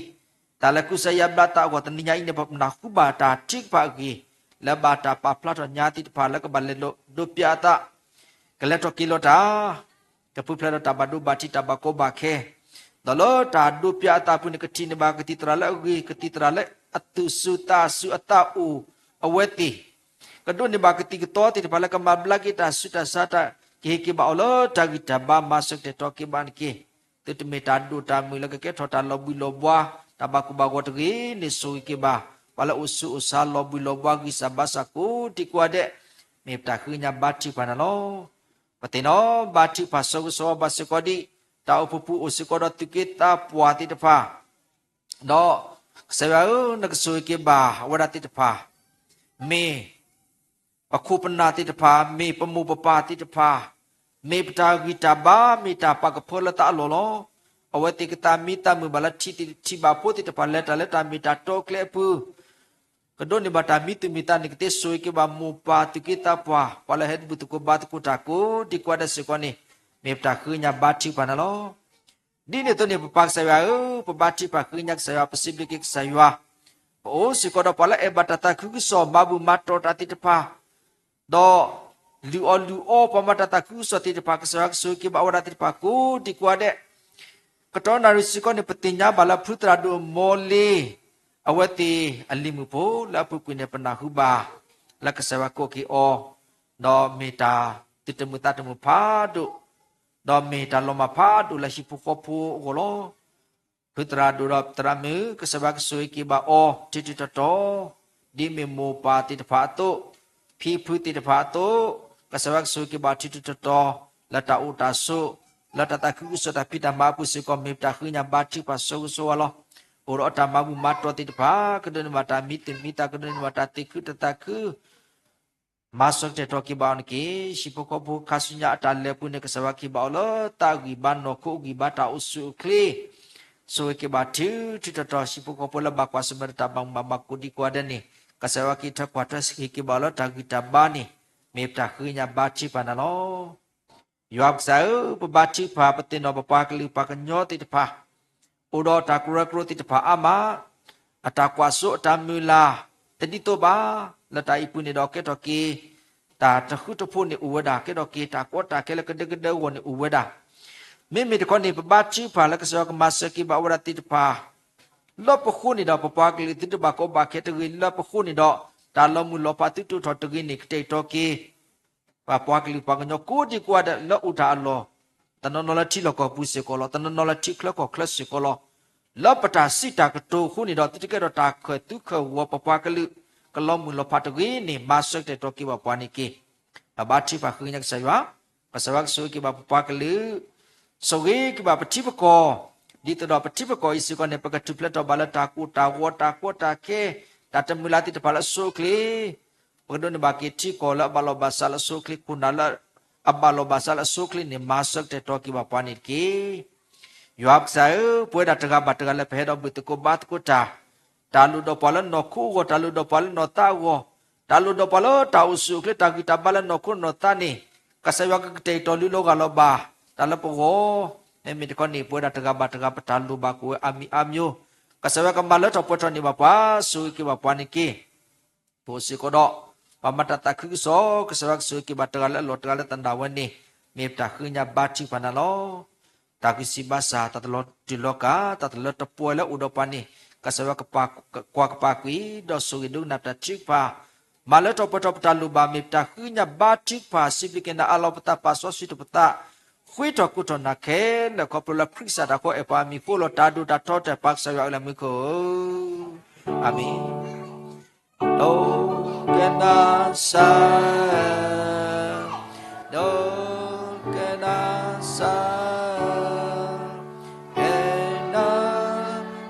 တၢ်လၢကူစါယါဘျါသးအဂီၢ် တနံၤညါအံၤန့ၣ် ပနၢ်ဟူဘၣ်တၢ်ထုကဖၣ်အဂ့ၢ် လၢဘၣ်တၢ်ပာ်ဖျါထီၣ်ညါသ့ၣ်တဖၣ်လၢကဘၣ်လဲၤဒိးပျၢ်အသး, ကလဲၤထီၣ်က့ၤလီၤတၢ် ကပူၤဖျဲးဒီးတၢ်ဘၣ်ဒိဘၣ်ထံးတၢ်ဘၣ်ကီဘၣ်ခဲ, ဒီးလၢတၢ်ဒိးပျၢ်အသးအပူၤန့ၣ် ကထံၣ်န့ၢ်ဘၣ်ကသံၣ်သရၣ်လၢအဂ့ၤ ကသံၣ်သရၣ်လၢအသူၣ်စူၤသးစူၤအသးအိၣ်အဝဲသ့ၣ်, ကဒိးန့ၢ်ဘၣ်ကသံၣ်ကသီသ့ၣ်တဖၣ်လၢကမၤဘျါက့ၤတၢ်ဆူးတၢ်ဆါတၢ် ကဟ့ၣ်က့ၤဘၣ်အီၤလၢတၢ်ဂံၢ်တၢ်ဘါ မၤစၢၤကတဲာ်ကတီၤက့ၤဘၣ်န့ၣ်တက့ၢ်. သုတမ့ၢ်တၢ်ဒိၣ်တၢ်မုၢ်လၢကကဲထီၣ်တၢ်လီၤဘှံးလီၤဘှါ တၢ်ဘၣ်ကူၣ်ဘၣ်ဂီၤတဂ့ၤန့ၣ် ဆိၣ်ဂ့ၤက့ၤဘၣ် ပှၤလၢအိၣ်ဆူးအိၣ်ဆါလီၤဘှံးလီၤဘှါ ဂံၢ်စၢ်ဘါစၢ်ကိးဒံကိးဂၤဒဲး, မ့ၢ်ပတၢ်ဃ့ကညးဘါထုကဖၣ်နၤလီၤ. ပသ့ၣ်နီၣ်ဘါထုကဖၣ်ဆိၣ်ဂ့ၤဆိၣ်ဝါဘၣ်စ့ၢ်ကီးဒ် တၢ်အိၣ်ဖှိၣ်ပူၤအိၣ်စ့ၢ်ကီးဒီးသူၣ်က့သးပှၢ်သ့ၣ်တဖၣ် ဒီးကစၢ်ယွၤဧၢ, နကဆိၣ်ဂ့ၤက့ၤဘၣ်အဝဲဒၣ်သ့ၣ်တဖၣ်, မ့ၢ်ပခိၣ်ပနၢ်သ့ၣ်တဖၣ်, မ့ၢ်ပမိၢ်ပပၢ်သ့ၣ်တဖၣ်, မ့ၢ်ပတၢ်ဂံၢ်တၢ်ဘါ မ့ၢ်တၢ်ပာ်ကဖၢလၢသးအလီၢ်လီၤ. အဝဲသ့ၣ်ကသးမံသးမုာ်ဘၣ်လၢထံသ့ၣ်ထံဘၣ်ဖိသ့ၣ်တဖၣ် လဲၤတၢ်လၢတၢ်မ့ၢ်တၢ်တီအကျဲအပူၤ ကဒိးန့ၢ်ဘၣ်တၢ်မံသူၣ်မံသးန့ၣ် ကသ့ဆိၣ်ဂ့ၤက့ၤဘၣ်မိၢ်ပၢ်သူၣ်က့သးပှၢ် ပှၤလၢဟဲဘူၣ်သကိးဘါသကိးတၢ်ကိးဒံကိးဂၤဒဲးစ့ၢ်ကီးန့ၣ် မ့ၢ်ပတၢ်ဃ့ကညးဘါထုကဖၣ်နၤလီၤ. ဒ်န့ၣ်အသိးန့ၣ် ပပၢ်ကစၢ်ယွၤဧၢ, ပဘါထုကဖၣ်ဃ့ကညးကစၢ်ယွၤ ပစံးဘျုးက့ၤကစၢ်ယွၤ, ပအိၣ်စ့ၢ်ကီးဒီးပှၤလၢအဲၣ်ဘၣ်တၢ်သးခုကစီၣ် မၤဘူၣ်မၤတီၢ်တၢ်သ့ၣ်တဖၣ် ဒီးလုၢ်အီၣ်လုၢ်အီပှၤမၤတၢ်သးခုကစီၣ်သ့ၣ်တဖၣ် ကစၢ်ယွၤကဆိၣ်ဂ့ၤက့ၤဘၣ်အဝဲဒၣ်သ့ၣ်တဖၣ်ကိးဒံကိးဂၤဒဲး, ကတီၢ်နၣ်ရံၣ်စ့ၢ်ကီးန့ၣ် ပသ့ၣ်ညါဘၣ်လၢဖုသရၣ်ဒိၣ်အမီလ့ အဝဲသ့ၣ်အလံၤမုၣ်ဖိလၢအပူၤကွံာ်န့ၣ် ပနၢ်ဟူဘၣ် လၢကစၢ်ယွၤကိးက့ၤအီၤ, ဒီးမ့ၢ်တၢ်သူၣ်တမုာ်သးတမုာ်ဖးဒိၣ်, ဒီးမ့ၢ်တၢ်လီၤမၢ်ဖးဒိၣ်လၢဟံၣ်ဖိဃီဖိအဂီၢ်လီၤ. ဖုသရၣ်ဒိၣ်ဒီးသရၣ်မုၣ် ကစၢ်ယွၤကဆိၣ်ဂ့ၤက့ၤဘၣ်အီၤ ထူးထူးတီၤတီၤ, ဒ်မ့ၢ်မိၢ်ပၢ်သ့ၣ်တဖၣ်အသိး, ဖံဖုသ့ၣ်တဖၣ်အသိး, ကစၢ်ယွၤကဆိၣ်ဂ့ၤက့ၤဘၣ်ထူးထူးတီၤတီၤ, လၢတၢ်အိၣ်တၢ်ဆိး, လၢတၢ်သးခုကစီၣ်တၢ်ဖံးတၢ်မၤအပူၤစ့ၢ်ကီး မ့ၢ်ပတၢ်ဃ့ကညးဘါထုကဖၣ်ဆိၣ်ဂ့ၤဆိၣ်ဝါလီၤ. အိၣ်ဒီးတၢ်မၤဘူၣ်မၤတီၢ်သ့ၣ်တဖၣ်, ကဒိးန့ၢ်ဘၣ်တၢ်မံတမံသး, ကဒိးန့ၢ်ဘၣ်တၢ်သ့ၣ်ခုတသးခု မၤစၢၤကတဲာ်ကတီၤက့ၤဘၣ်အီၤန့ၣ်တက့ၢ်. ဟံၣ်ဖိဃီဖိခါဆူညါအတၢ်လဲၤပူၤန့ၣ် ကစၢ်ယွၤကဟ့ၣ်ဘၣ်အီၤလၢသးအဂံၢ်ဘါ နီၢ်ခိအဂံၢ်ဘါ တၢ်အိၣ်ဆူၣ်အိၣ်ချ့, ဆိၣ်ဂ့ၤက့ၤဘၣ်ထူးထူးတီၤတီၤ ဟံၣ်ဖိဃီဖိလၢဘၣ်ကွၢ်ဆၢၣ်မဲာ်ဒီးတၢ်ဘၣ်မူဘၣ်ဒါကိးဒံကိးဂၤဒဲးန့ၣ် ကစၢ်ယွၤကဟ့ၣ်ထွဲကွၢ်ထွဲဆိၣ်ဂ့ၤက့ၤဘၣ်အီၤလၢတၢ်ဂံၢ်တၢ်ဘါန့ၣ် မ့ၢ်ပတၢ်ဃ့ကညးဘါထုကဖၣ်နၤလီၤ. ယွၤကစၢ်ဧၢ, ပဘါထုကဖၣ် ပသ့ၣ်နီၣ်ပပှၤကလုာ်ပှၤကညီသ့ၣ်တဖၣ် အိၣ်ဒီးတၢ်ကရၢကရိသ့ၣ်တဖၣ်အါမး, အတၢ်ကွၢ်စိအတၢ်မုၢ်လၢ် တဒ်သိးဘၣ်, လၢတၢ်အံၤပူၤန့ၣ်ဒီးကဲထီၣ်က့ၤ တၢ်တဃူတဖိးန့ၣ်အိၣ်ဝဲဒၣ်, ကဲထီၣ်က့ၤတၢ်ကီတၢ်ခဲလၢကဒဲကဒဲအဂီၢ်န့ၣ်အိၣ်ဝဲဒၣ်. မ့မ့ၢ်တခီန့ၣ် ပဘါထုကဖၣ်လၢကစၢ်ယွၤကမၤစၢၤက့ၤဘၣ်ဝဲဒၣ်သ့ၣ်တဖၣ် လၢပဃိန့ၣ်ဒီး ပပှၤကလုာ်သုတဘၣ်ကီဘၣ်ခဲတဂ့ၤ, လၢပဃိန့ၣ်ဒီး တၢ်လီၤမုၢ်လီၤဖးသုတအိၣ်ထီၣ်တဂ့ၤန့ၣ် ကတဲာ်ကတီၤက့ၤ ပပှၤကလုာ်ပှၤကညီကိးဒံကိးဂၤဒဲးလၢအိၣ်တၢ်အလီၢ်, တနီၤနီၤလၢထံလီၢ်ကီၢ်ပူၤစ့ၢ်ကီးလီၤ, တနီၤနီၤလၢထံချၢကီၢ်ချၢစ့ၢ်ကီးလီၤ. လၢပတၢ်စံးတၢ်ကတိၤအဃိန့ၣ်ဒီး သုတကဲထီၣ်တၢ်ခၢၣ်သုခၢၣ်ဂီၤ ပပှၤကလုာ် ကလီၤမုၢ်လီၤဖးတဂ့ၤန့ၣ် မၤစၢၤကတဲာ်ကတီၤက့ၤဘၣ်ပှၤန့ၣ်တက့ၢ်. ပဘါထုကဖၣ်ဃ့ကညးကစၢ်ယွၤ, ကစၢ်ယွၤကဆိၣ်ဂ့ၤက့ၤဘၣ်ပပှၤကလုာ် ဆိၣ်ဂ့ၤက့ၤဘၣ်ပထံပကီၢ်, ဒ်သိးဒီးပထံပကီၢ်အံၤစ့ၢ်ကီးန့ၣ် ပကထူၣ်ဖျဲးထီၣ်ဘၣ်လၢတၢ်ကိၢ်တၢ်ဂီၤ တၢ်ကီတၢ်ခဲ, တၢ်တမုာ်လၢ်သ့ၣ်တဖၣ်လၢအဆိအချ့, ပကဒိးန့ၢ်ဘၣ်က့ၤထံကီၢ်လၢအဘၣ်လီၢ်ဘၣ်စးလၢအဆိအချ့, ခိၣ်နၢ်လၢအဘၣ်လီၢ်ဘၣ်စးလၢအဆိအချ့န့ၣ် မၤစၢၤကတဲာ်ကတီၤက့ၤဘၣ်ပှၤန့ၣ်တက့ၢ်. ယွၤကစၢ်ဧၢ, ပဝဲဒၣ်တဂၤဘၣ်တဂၤလၢပဟဲဒီးဘူၣ်သကိးဘါသကိးတၢ်, တၢ်လိၣ်ဒီးပှၤလၢနီၢ်ခိအဂီၢ်, တၢ်လိၣ်ဒီးပှၤလၢနီၢ်သးအဂီၢ်, တၢ်လိၣ်ဒီးပှၤလၢတၢ်အိၣ်ဆူၣ်အိၣ်ချ့ တၢ်ဂံၢ်တၢ်ဘါလၢနီၢ်ခိနီၢ်သးန့ၣ်, ကစၢ်ယွၤကကတဲာ်ကတီၤလုၢ်လီၤဂၢ်လီၤဘၣ် တၢ်လၢပဂီၢ်, မ့မ့ၢ်တခီန့ၣ် ပဝဲဒၣ်တဂၤဘၣ်တဂၤ ပတၢ်လိၣ်ဘၣ်ကအိၣ်ဝဲအါမံၤအါမံၤ, ကစၢ်ယွၤကမၤလၢထီၣ်ပှဲၤထီၣ်န့ၢ်ဘၣ်ပှၤ, ဆိၣ်ဂ့ၤက့ၤဘၣ်ပှၤန့ၣ်တက့ၢ်. ပအိၣ်စ့ၢ်ကီးဒီး ပှၤမၤတၢ်သးခုကစီၣ်, ကစၢ်ယွၤကဆိၣ်ဂ့ၤက့ၤဘၣ်တဂၤလၢအလီၢ်တဂၤလၢသနၢ်ဝဲန့ၣ်, မ့ၢ်ပတၢ်ဃ့ကညးဘါထုကဖၣ်နၤလီၤ. တၢ်ဂံၢ်စၢ်ဘါစၢ်, တၢ်တလီၤတူာ်လီၤကာ်, တၢ်တလၢတပှဲၤလၢအအိၣ်ဒီးပှၤန့ၣ်, ကစၢ်ယွၤကကွၢ်ကပၤကွံာ်, ဒီးဆိၣ်ဂ့ၤဒိကနၣ်ပတၢ်ထုကဖၣ်, မၤလၢထီၣ်ပှဲၤထီၣ်ပတၢ်လိၣ်ဘၣ်, မ့ၢ်ပတၢ်ဃ့ကညးဘါထုကဖၣ်, စံးဘျုးက့ၤနၤအါလီၤပသး, ပာ်စီဆှံထီၣ်ပသး, ဃ့ထီၣ်ကိးထီၣ်နၤခဲလၢာ်, ခီဖျိလၢခရံာ်ကစၢ်တၢ်ဃီအဲၣ်ပှၤအမံၤဃိလီၤ. တၢ်ဒိၣ်တၢ်ထီတၢ်ပာ်ကစၢ်ယွၤအလၢမူခိၣ်ဧၢ, အၤမ့ၣ်. ဒိကနၣ်စၢ်, ဒိကနၣ်စၢ်, ဟဲနၤ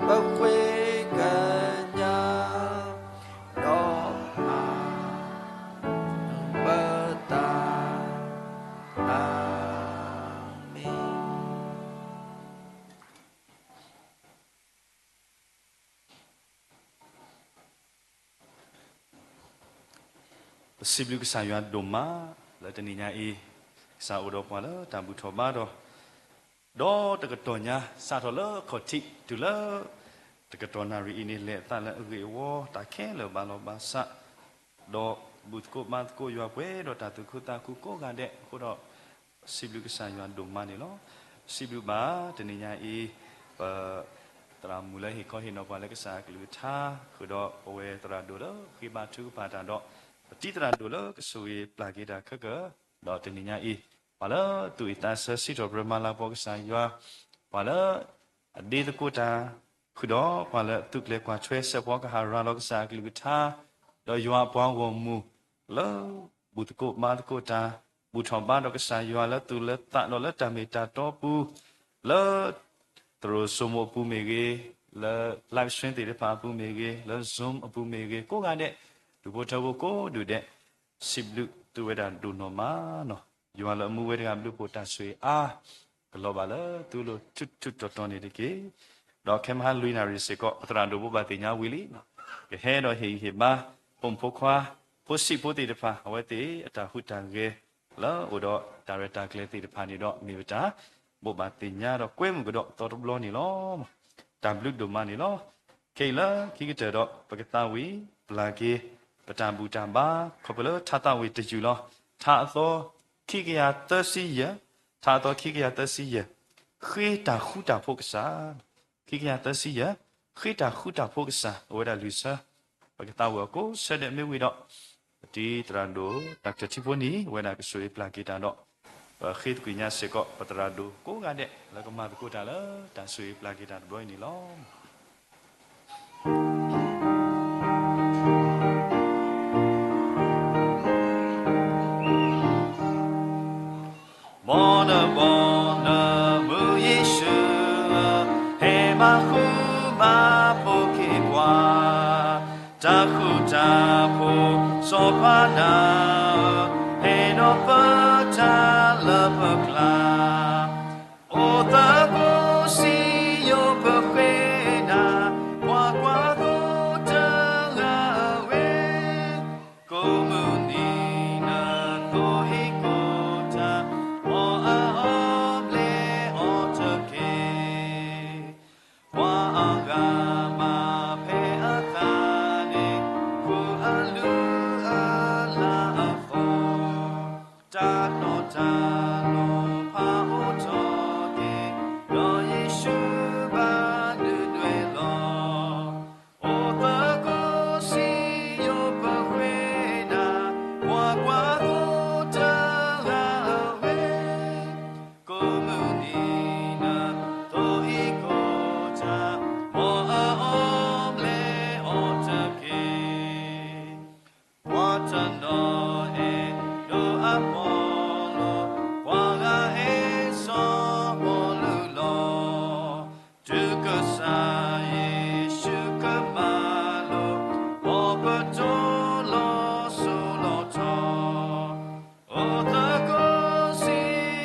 ပဃ့ကညး, ဒီးမၤ ပသး, အၤမ့ၣ်. ပစံးဘျုးကစၢ်ယွၤဒိၣ်မး လၢတနံၤညါအံၤ, ကစၢ်အိၣ်ဒီးပှၤလၢတၢ်ဘူၣ်ထီၣ်ဘါထီၣ်, ဒီးတကတီၢ်ညါ စးထီၣ်လၢခီၣ်ထံးတုၤလၢ တကတီၢ်နၣ်ရံၣ်အံၤန့ၣ် လဲၤအသးလၢအဂ့ၢ်အဝီ တၢ်ခဲလၢာ်ဘၣ်လီၤဘၣ်စး, ဒီးဘူၣ်သကိးဘါသကိးယွၤပှဲၤဒီးတၢ်သူၣ်ခုသးခုကိးဂၤဒဲးအဃိဒီး စံးဘျုးကစၢ်ယွၤဒိၣ်မးန့ၣ်လီၤ. စံးဘျုးဘၣ်တနံၤညါအံၤ, ပသရၣ်မုၣ်လၢဟ့ၣ်ခီဟ့ၣ်နီၤပှၤလၢကစၢ်အကလုၢ်ကထါ, ဃုာ်ဒီးပဝဲသရၣ်ဒိၣ်လၢဃ့ဘါထုကဖၣ်တၢ်ဒီး, ပတံၤသရၣ်ဒိၣ်လၢကဆိၣ်ဂ့ၤပျၢ်က့ၤတၢ်ခဲကၢ, ဒီးတနံၤညါအံၤ, ပှၤလၢသူၣ်အံၣ်သးဆၢစံးထီၣ်ပတြၢၤမၤလၤကပီၤကစၢ်ယွၤ, ပှၤလၢ အဒ့သကိးတၢ်, ဃုာ်ဒီးပှၤလၢအသူၣ်ကျဲၤကွၢ်ထွဲစဲးဖီကဟၣ်ရၤလီၤကစၢ်အကလုၢ်ကထါ, ဒီးယွၤအပှၤဂီၢ်မုၢ်လၢ ဘူၣ်သကိးဘါသကိးတၢ်, ဘူၣ်ထီၣ်ဘါဒီးကစၢ်ယွၤလၢသူၣ်လၢသးဒီးလၢတၢ်မ့ၢ်တၢ်တီပူၤ, လၢ သရိာ်စိမိၣ်အပူၤမ့ၢ်ဂ့ၤ, လၢ live stream သ့ၣ်တဖၣ်အပူၤမ့ၢ်ဂ့ၤ, လၢ Zoom အပူၤမ့ၢ်ဂ့ၤ, ကိးဂၤဒဲး, ဒူၣ်ဖိထၢဖိကိးဒူၣ်ဒဲး, စံးဘျုးသုဝဲဒၣ်ဒိၣ်နီၢ်မးနီၢ်, ယွၤလၢအမူဝဲတဂၤဘျုးဖှိၣ်တၢ်ဆိၣ်ဂ့ၤအါ ကလီၤဘၣ်လၢသုလိၤထူးထူးတီၤတီၤန့ၣ်တက့ၢ်. ဒီးခဲမဟါလွံၢ်နၣ်ရံၣ်စ့ၢ်ကီး ပသရၣ်ဒိၣ်ဘိးဘၣ်သ့ၣ်ညါဝံၤလံ, ကဟဲဒီးဟ့ၣ်ဂံၢ်ဟ့ၣ်ဘါ ဖိမုၣ်ဖိခွါ, ဖိဆံးဖိသ့ၣ်တဖၣ် အဝဲသ့ၣ်အတၢ်ဟူးတၢ်ဂဲၤ လၢအအိၣ်ဒီးတၢ်ရဲၣ်တၢ်ကျဲၤသ့ၣ်တဖၣ်န့ၣ်ဒီး မ့ၢ်ပတၢ်ဘိးဘၣ်သ့ၣ်ညါဒီးကွဲမုာ်ကဒီးအသီတဘျီန့ၣ်လီၤ. တၢ်ဘျုးဒိၣ်မးန့ၣ်လီၤ. ခဲအံၤလၢခံကတၢၢ်ဒီး ပကသးဝံၣ်ပျၢ်က့ၤ ပတၢ်ဘူၣ်တၢ်ဘါ ခီဖျိလၢထါသးဝံၣ်တယုၢ်လီၤ. ထါအသီ ခံကယၤသၢဆံယဲၢ်, ထါအသီခံကယၤသၢဆံယဲၢ်, ဃ့တၢ်ဃူတၢ်ဖိးကစၢ်, ခံကယၤသၢဆံယဲၢ်, ဃ့တၢ်ဃူတၢ်ဖိးကစၢ် အဝဲဒၣ်လွံၢ်ဆၢ, ပကသးဝံၣ်အီၤကိးဆၢဒဲးမ့ၢ်ဝံၤဒီး ပတံၤသရၣ်ဒိၣ် တၢ်ကတၢၢ်ထံဖိနံၤ ဝဲဒၣ်ကဆိၣ်ဂ့ၤပျၢ်က့ၤတၢ်ဒီး ပဃ့သကွံာ်ညါစ့ၢ်ကီး ပသရၣ်ဒိၣ်ကိးဂၤဒဲး လၢကမၤသကိးတၢ်လၢတၢ်ဆိၣ်ဂ့ၤပျၢ်က့ၤတၢ်တဘျီအံၤန့ၣ်လီၤ. မ်နဘီနမုၢ်ယ့ၣ်ၡူးဧၢ, ဟဲမၤဃူမၤဖိးက့ၤပှၤ, တၢ်ဃူတၢ်ဖိးစီၤပၤနၤဧၢ, ဟဲဒီးပတၢ်လၢပကျါ, အိၣ်သကိးစံယိၤပဃ့နၤ, ပှၤကွၢ်သိတဂၤဝဲ ကိးမုၢ်နံၤနသိအံၤကိးတၢ်, မ်အအီၣ်ဘျဲၣ်အီၣ်တက့ၢ်. ပှၤအဂၤမၤဖဲအသးန့ၣ်, ဃုအလုၢ်အလၢ်အသီ, တၢ်နီၢ်တၢ်လီၤဖးအိၣ်ထီၣ်က့ၤ, ဒီးယ့ၣ်ၡူးဘၣ်ဒုးဒွဲၣ်လီၤ. အိၣ်သကိးစံယိၤပဃ့နၤ, ပှၤကွၢ်သိတဂၤဝဲ, ကိးမုၢ်နံၤနသိအံၤကိးတၢ်, မ်အအီၣ်ဘျဲၣ်အီၣ်တက့ၢ်. ပှၤတနီၤအဲၣ်ဒိးအပီၤလိၤ, ပှၤဂၤအဲၣ်စီၤပီလူးလီၤ. တုၤကစၢ်ယ့ၣ်ၡူးကမၢလိာ်, မ်ပတိၢ်လီၤစိၤလီၤထီ, အိၣ်သကိးစံ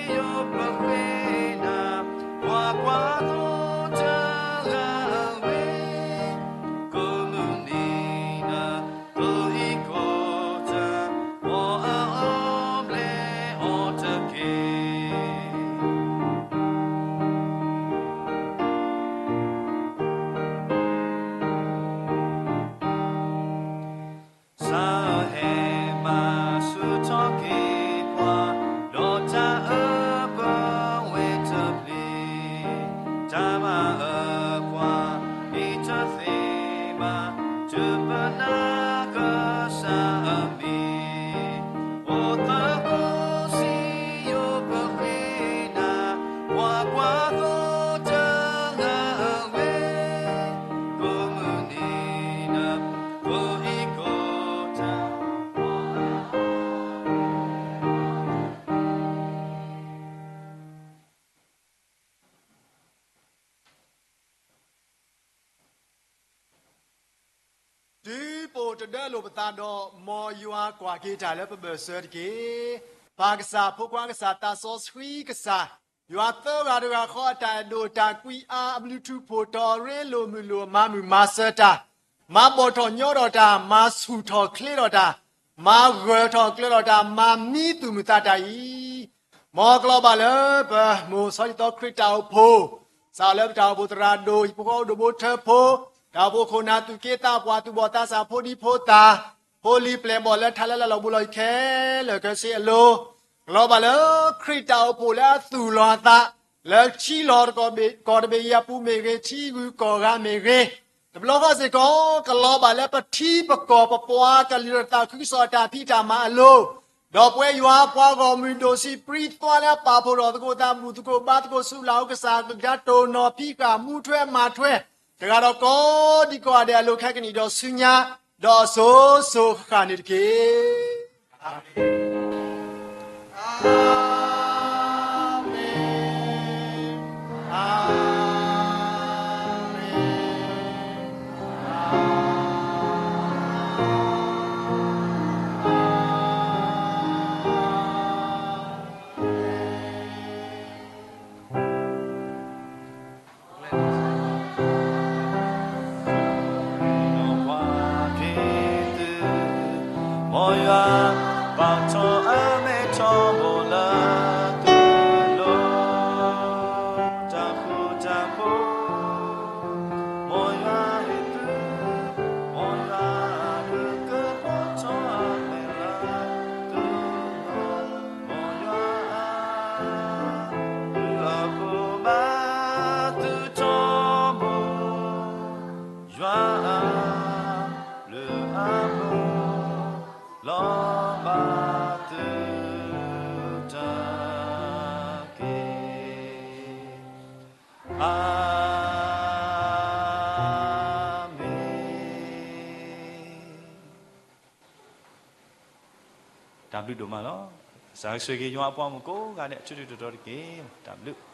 ယိၤပဃ့နၤ, ပှၤကွၢ်သိတဂၤဝဲ, ကိးမုၢ်နံၤနသိအံၤကိးတၢ်, မ်အအီၣ်ဘျဲၣ်အီၣ်တက့ၢ်. စးဟဲမၤဆူၣ်ထီၣ်က့ၤပှၤ, ဒီးတၢ်အၢပဝဲတပျ့ၤ, တၢ်မၤအၢပှၤမ့ၢ်တသ့ဘၣ်, တုၤပနာ်ကစၢ်အမံၤ, အိၣ်သကိးစံယိၤပဃ့နၤ, ပှၤကွၢ်သိတဂၤဝဲ, ကိးမုၢ်နံၤနသိအံၤကိးတၢ် တုၤပအိၣ်တဒၢလိာ်ပသးဒီး မ်ယွၤကွၢ်က့ၤတၢ်လၢပဘၢၣ်စၢၤတက့ၢ်. ပၢ်ကစၢ်, ဖိခွါကစၢ်, သးစီဆှံကစၢ်, ယွၤသၢဂၤတဂၤဃီအတၢ်အဲၣ်ဒိၣ်တၢ်ကွံအါ အဘျုးထူးဖှိၣ်ထီၣ်ရ့လိာ်မုာ်လိာ် မၤမုာ်မၤစၢၤတၢ်, မၤဘီၣ်ထီၣ်ညီထီၣ်တၢ်, မၤဆူၣ်ထီၣ်ချ့ထီၣ်တၢ်, မၤဂၢၢ်ထီၣ်ကျၢၤထီၣ်တၢ်, မၤမံသူၣ်မုာ်သးတၢ်အံၤ မ်ကလီၤဘၣ်လၢပမိၢ်စီၤယသီခရံာ်တၢ်အိၣ်ဖှိၣ်, စးလၢပတၢ်အိၣ်ဖှိၣ်သရၣ်ဒိၣ်, ဟံၣ်ဖိဃီဖိဒိၣ်ဘိထၢဖိ, တၢ်အိၣ်ဖှိၣ်ခိၣ်နၢ်သူၣ်က့သးပှၢ် သူၣ်ဘီၣ်သးစၢ် ဖိဒံဖိသၣ်, ဖိလံၤပျဲၢ်ဘီၣ်လၢထးလၢလၢလီၤဘှံးလီၤယံၤခဲလၢာ်ခဲဆ့အလိၤ, ကလီၤဘၣ်လၢခရံာ်တၢ်အိၣ်ဖှိၣ်လၢအသူၣ်လီၤအသး, လၢထံလီၤကီၢ်တဘ့ၣ်အံၤအပူၤမ့ၢ်ဂ့ၤ, ထံဂုၤကီၢ်ဂၤမ့ၢ်ဂ့ၤ, တဘျီဃီစ့ၢ်ကီး ကလီၤဘၣ်လၢပထံပကီၢ်ပပှၤကလုာ်တၢ်သးခုကစီၣ်အတၢ်ဖံးတၢ်မၤအလိၤ, ဒီးပဝဲယွၤပှၤဂီၢ်မုၢ်ဒိၣ်ဆံးပြံသွါလၢအပာ်ဖှိၣ်ထီၣ်သကိးသး ဘူၣ်သကိးဘါသကိးဆူၣ်လၢ်အိၣ်ကစၢ်အကလုၢ်ကထါ တိၢ်နီၣ်ဖံးဃာ်မူထွဲမၤထွဲ တဂၤဒီးကိးဒံကိးဂၤဒဲးအလိၤခဲကနံၣ်ဒီးဆူညါ ဒီးအစိၤစိၤဃၣ်ဃၣ်န့ၣ်တက့ၢ်. အၤမ့ၣ်, အၤမ့ၣ်, အၤမ့ၣ်. မ်ယွၤပာ်ထီၣ်အမဲထီၣ်ဘိလၢသုလိၤ တၢ်ဃူတၢ်ဖိး မ်ယွၤဟ့ၣ်သု မ်ယွၤအကလုၢ်ကဘီထီၣ်အမဲာ်လၢသုလိၤ မ်ယွၤအ အဃိမၤသုထီၣ် ဘျုးဒိၣ်မးလီၤ. ကစၢ်ကဆိၣ်ဂ့ၤယွၤအပှၤဂီၢ်မုၢ်ကိးဂၤဒဲး ထူထူတီတီတက့ၢ်. တၢ်ဘျုး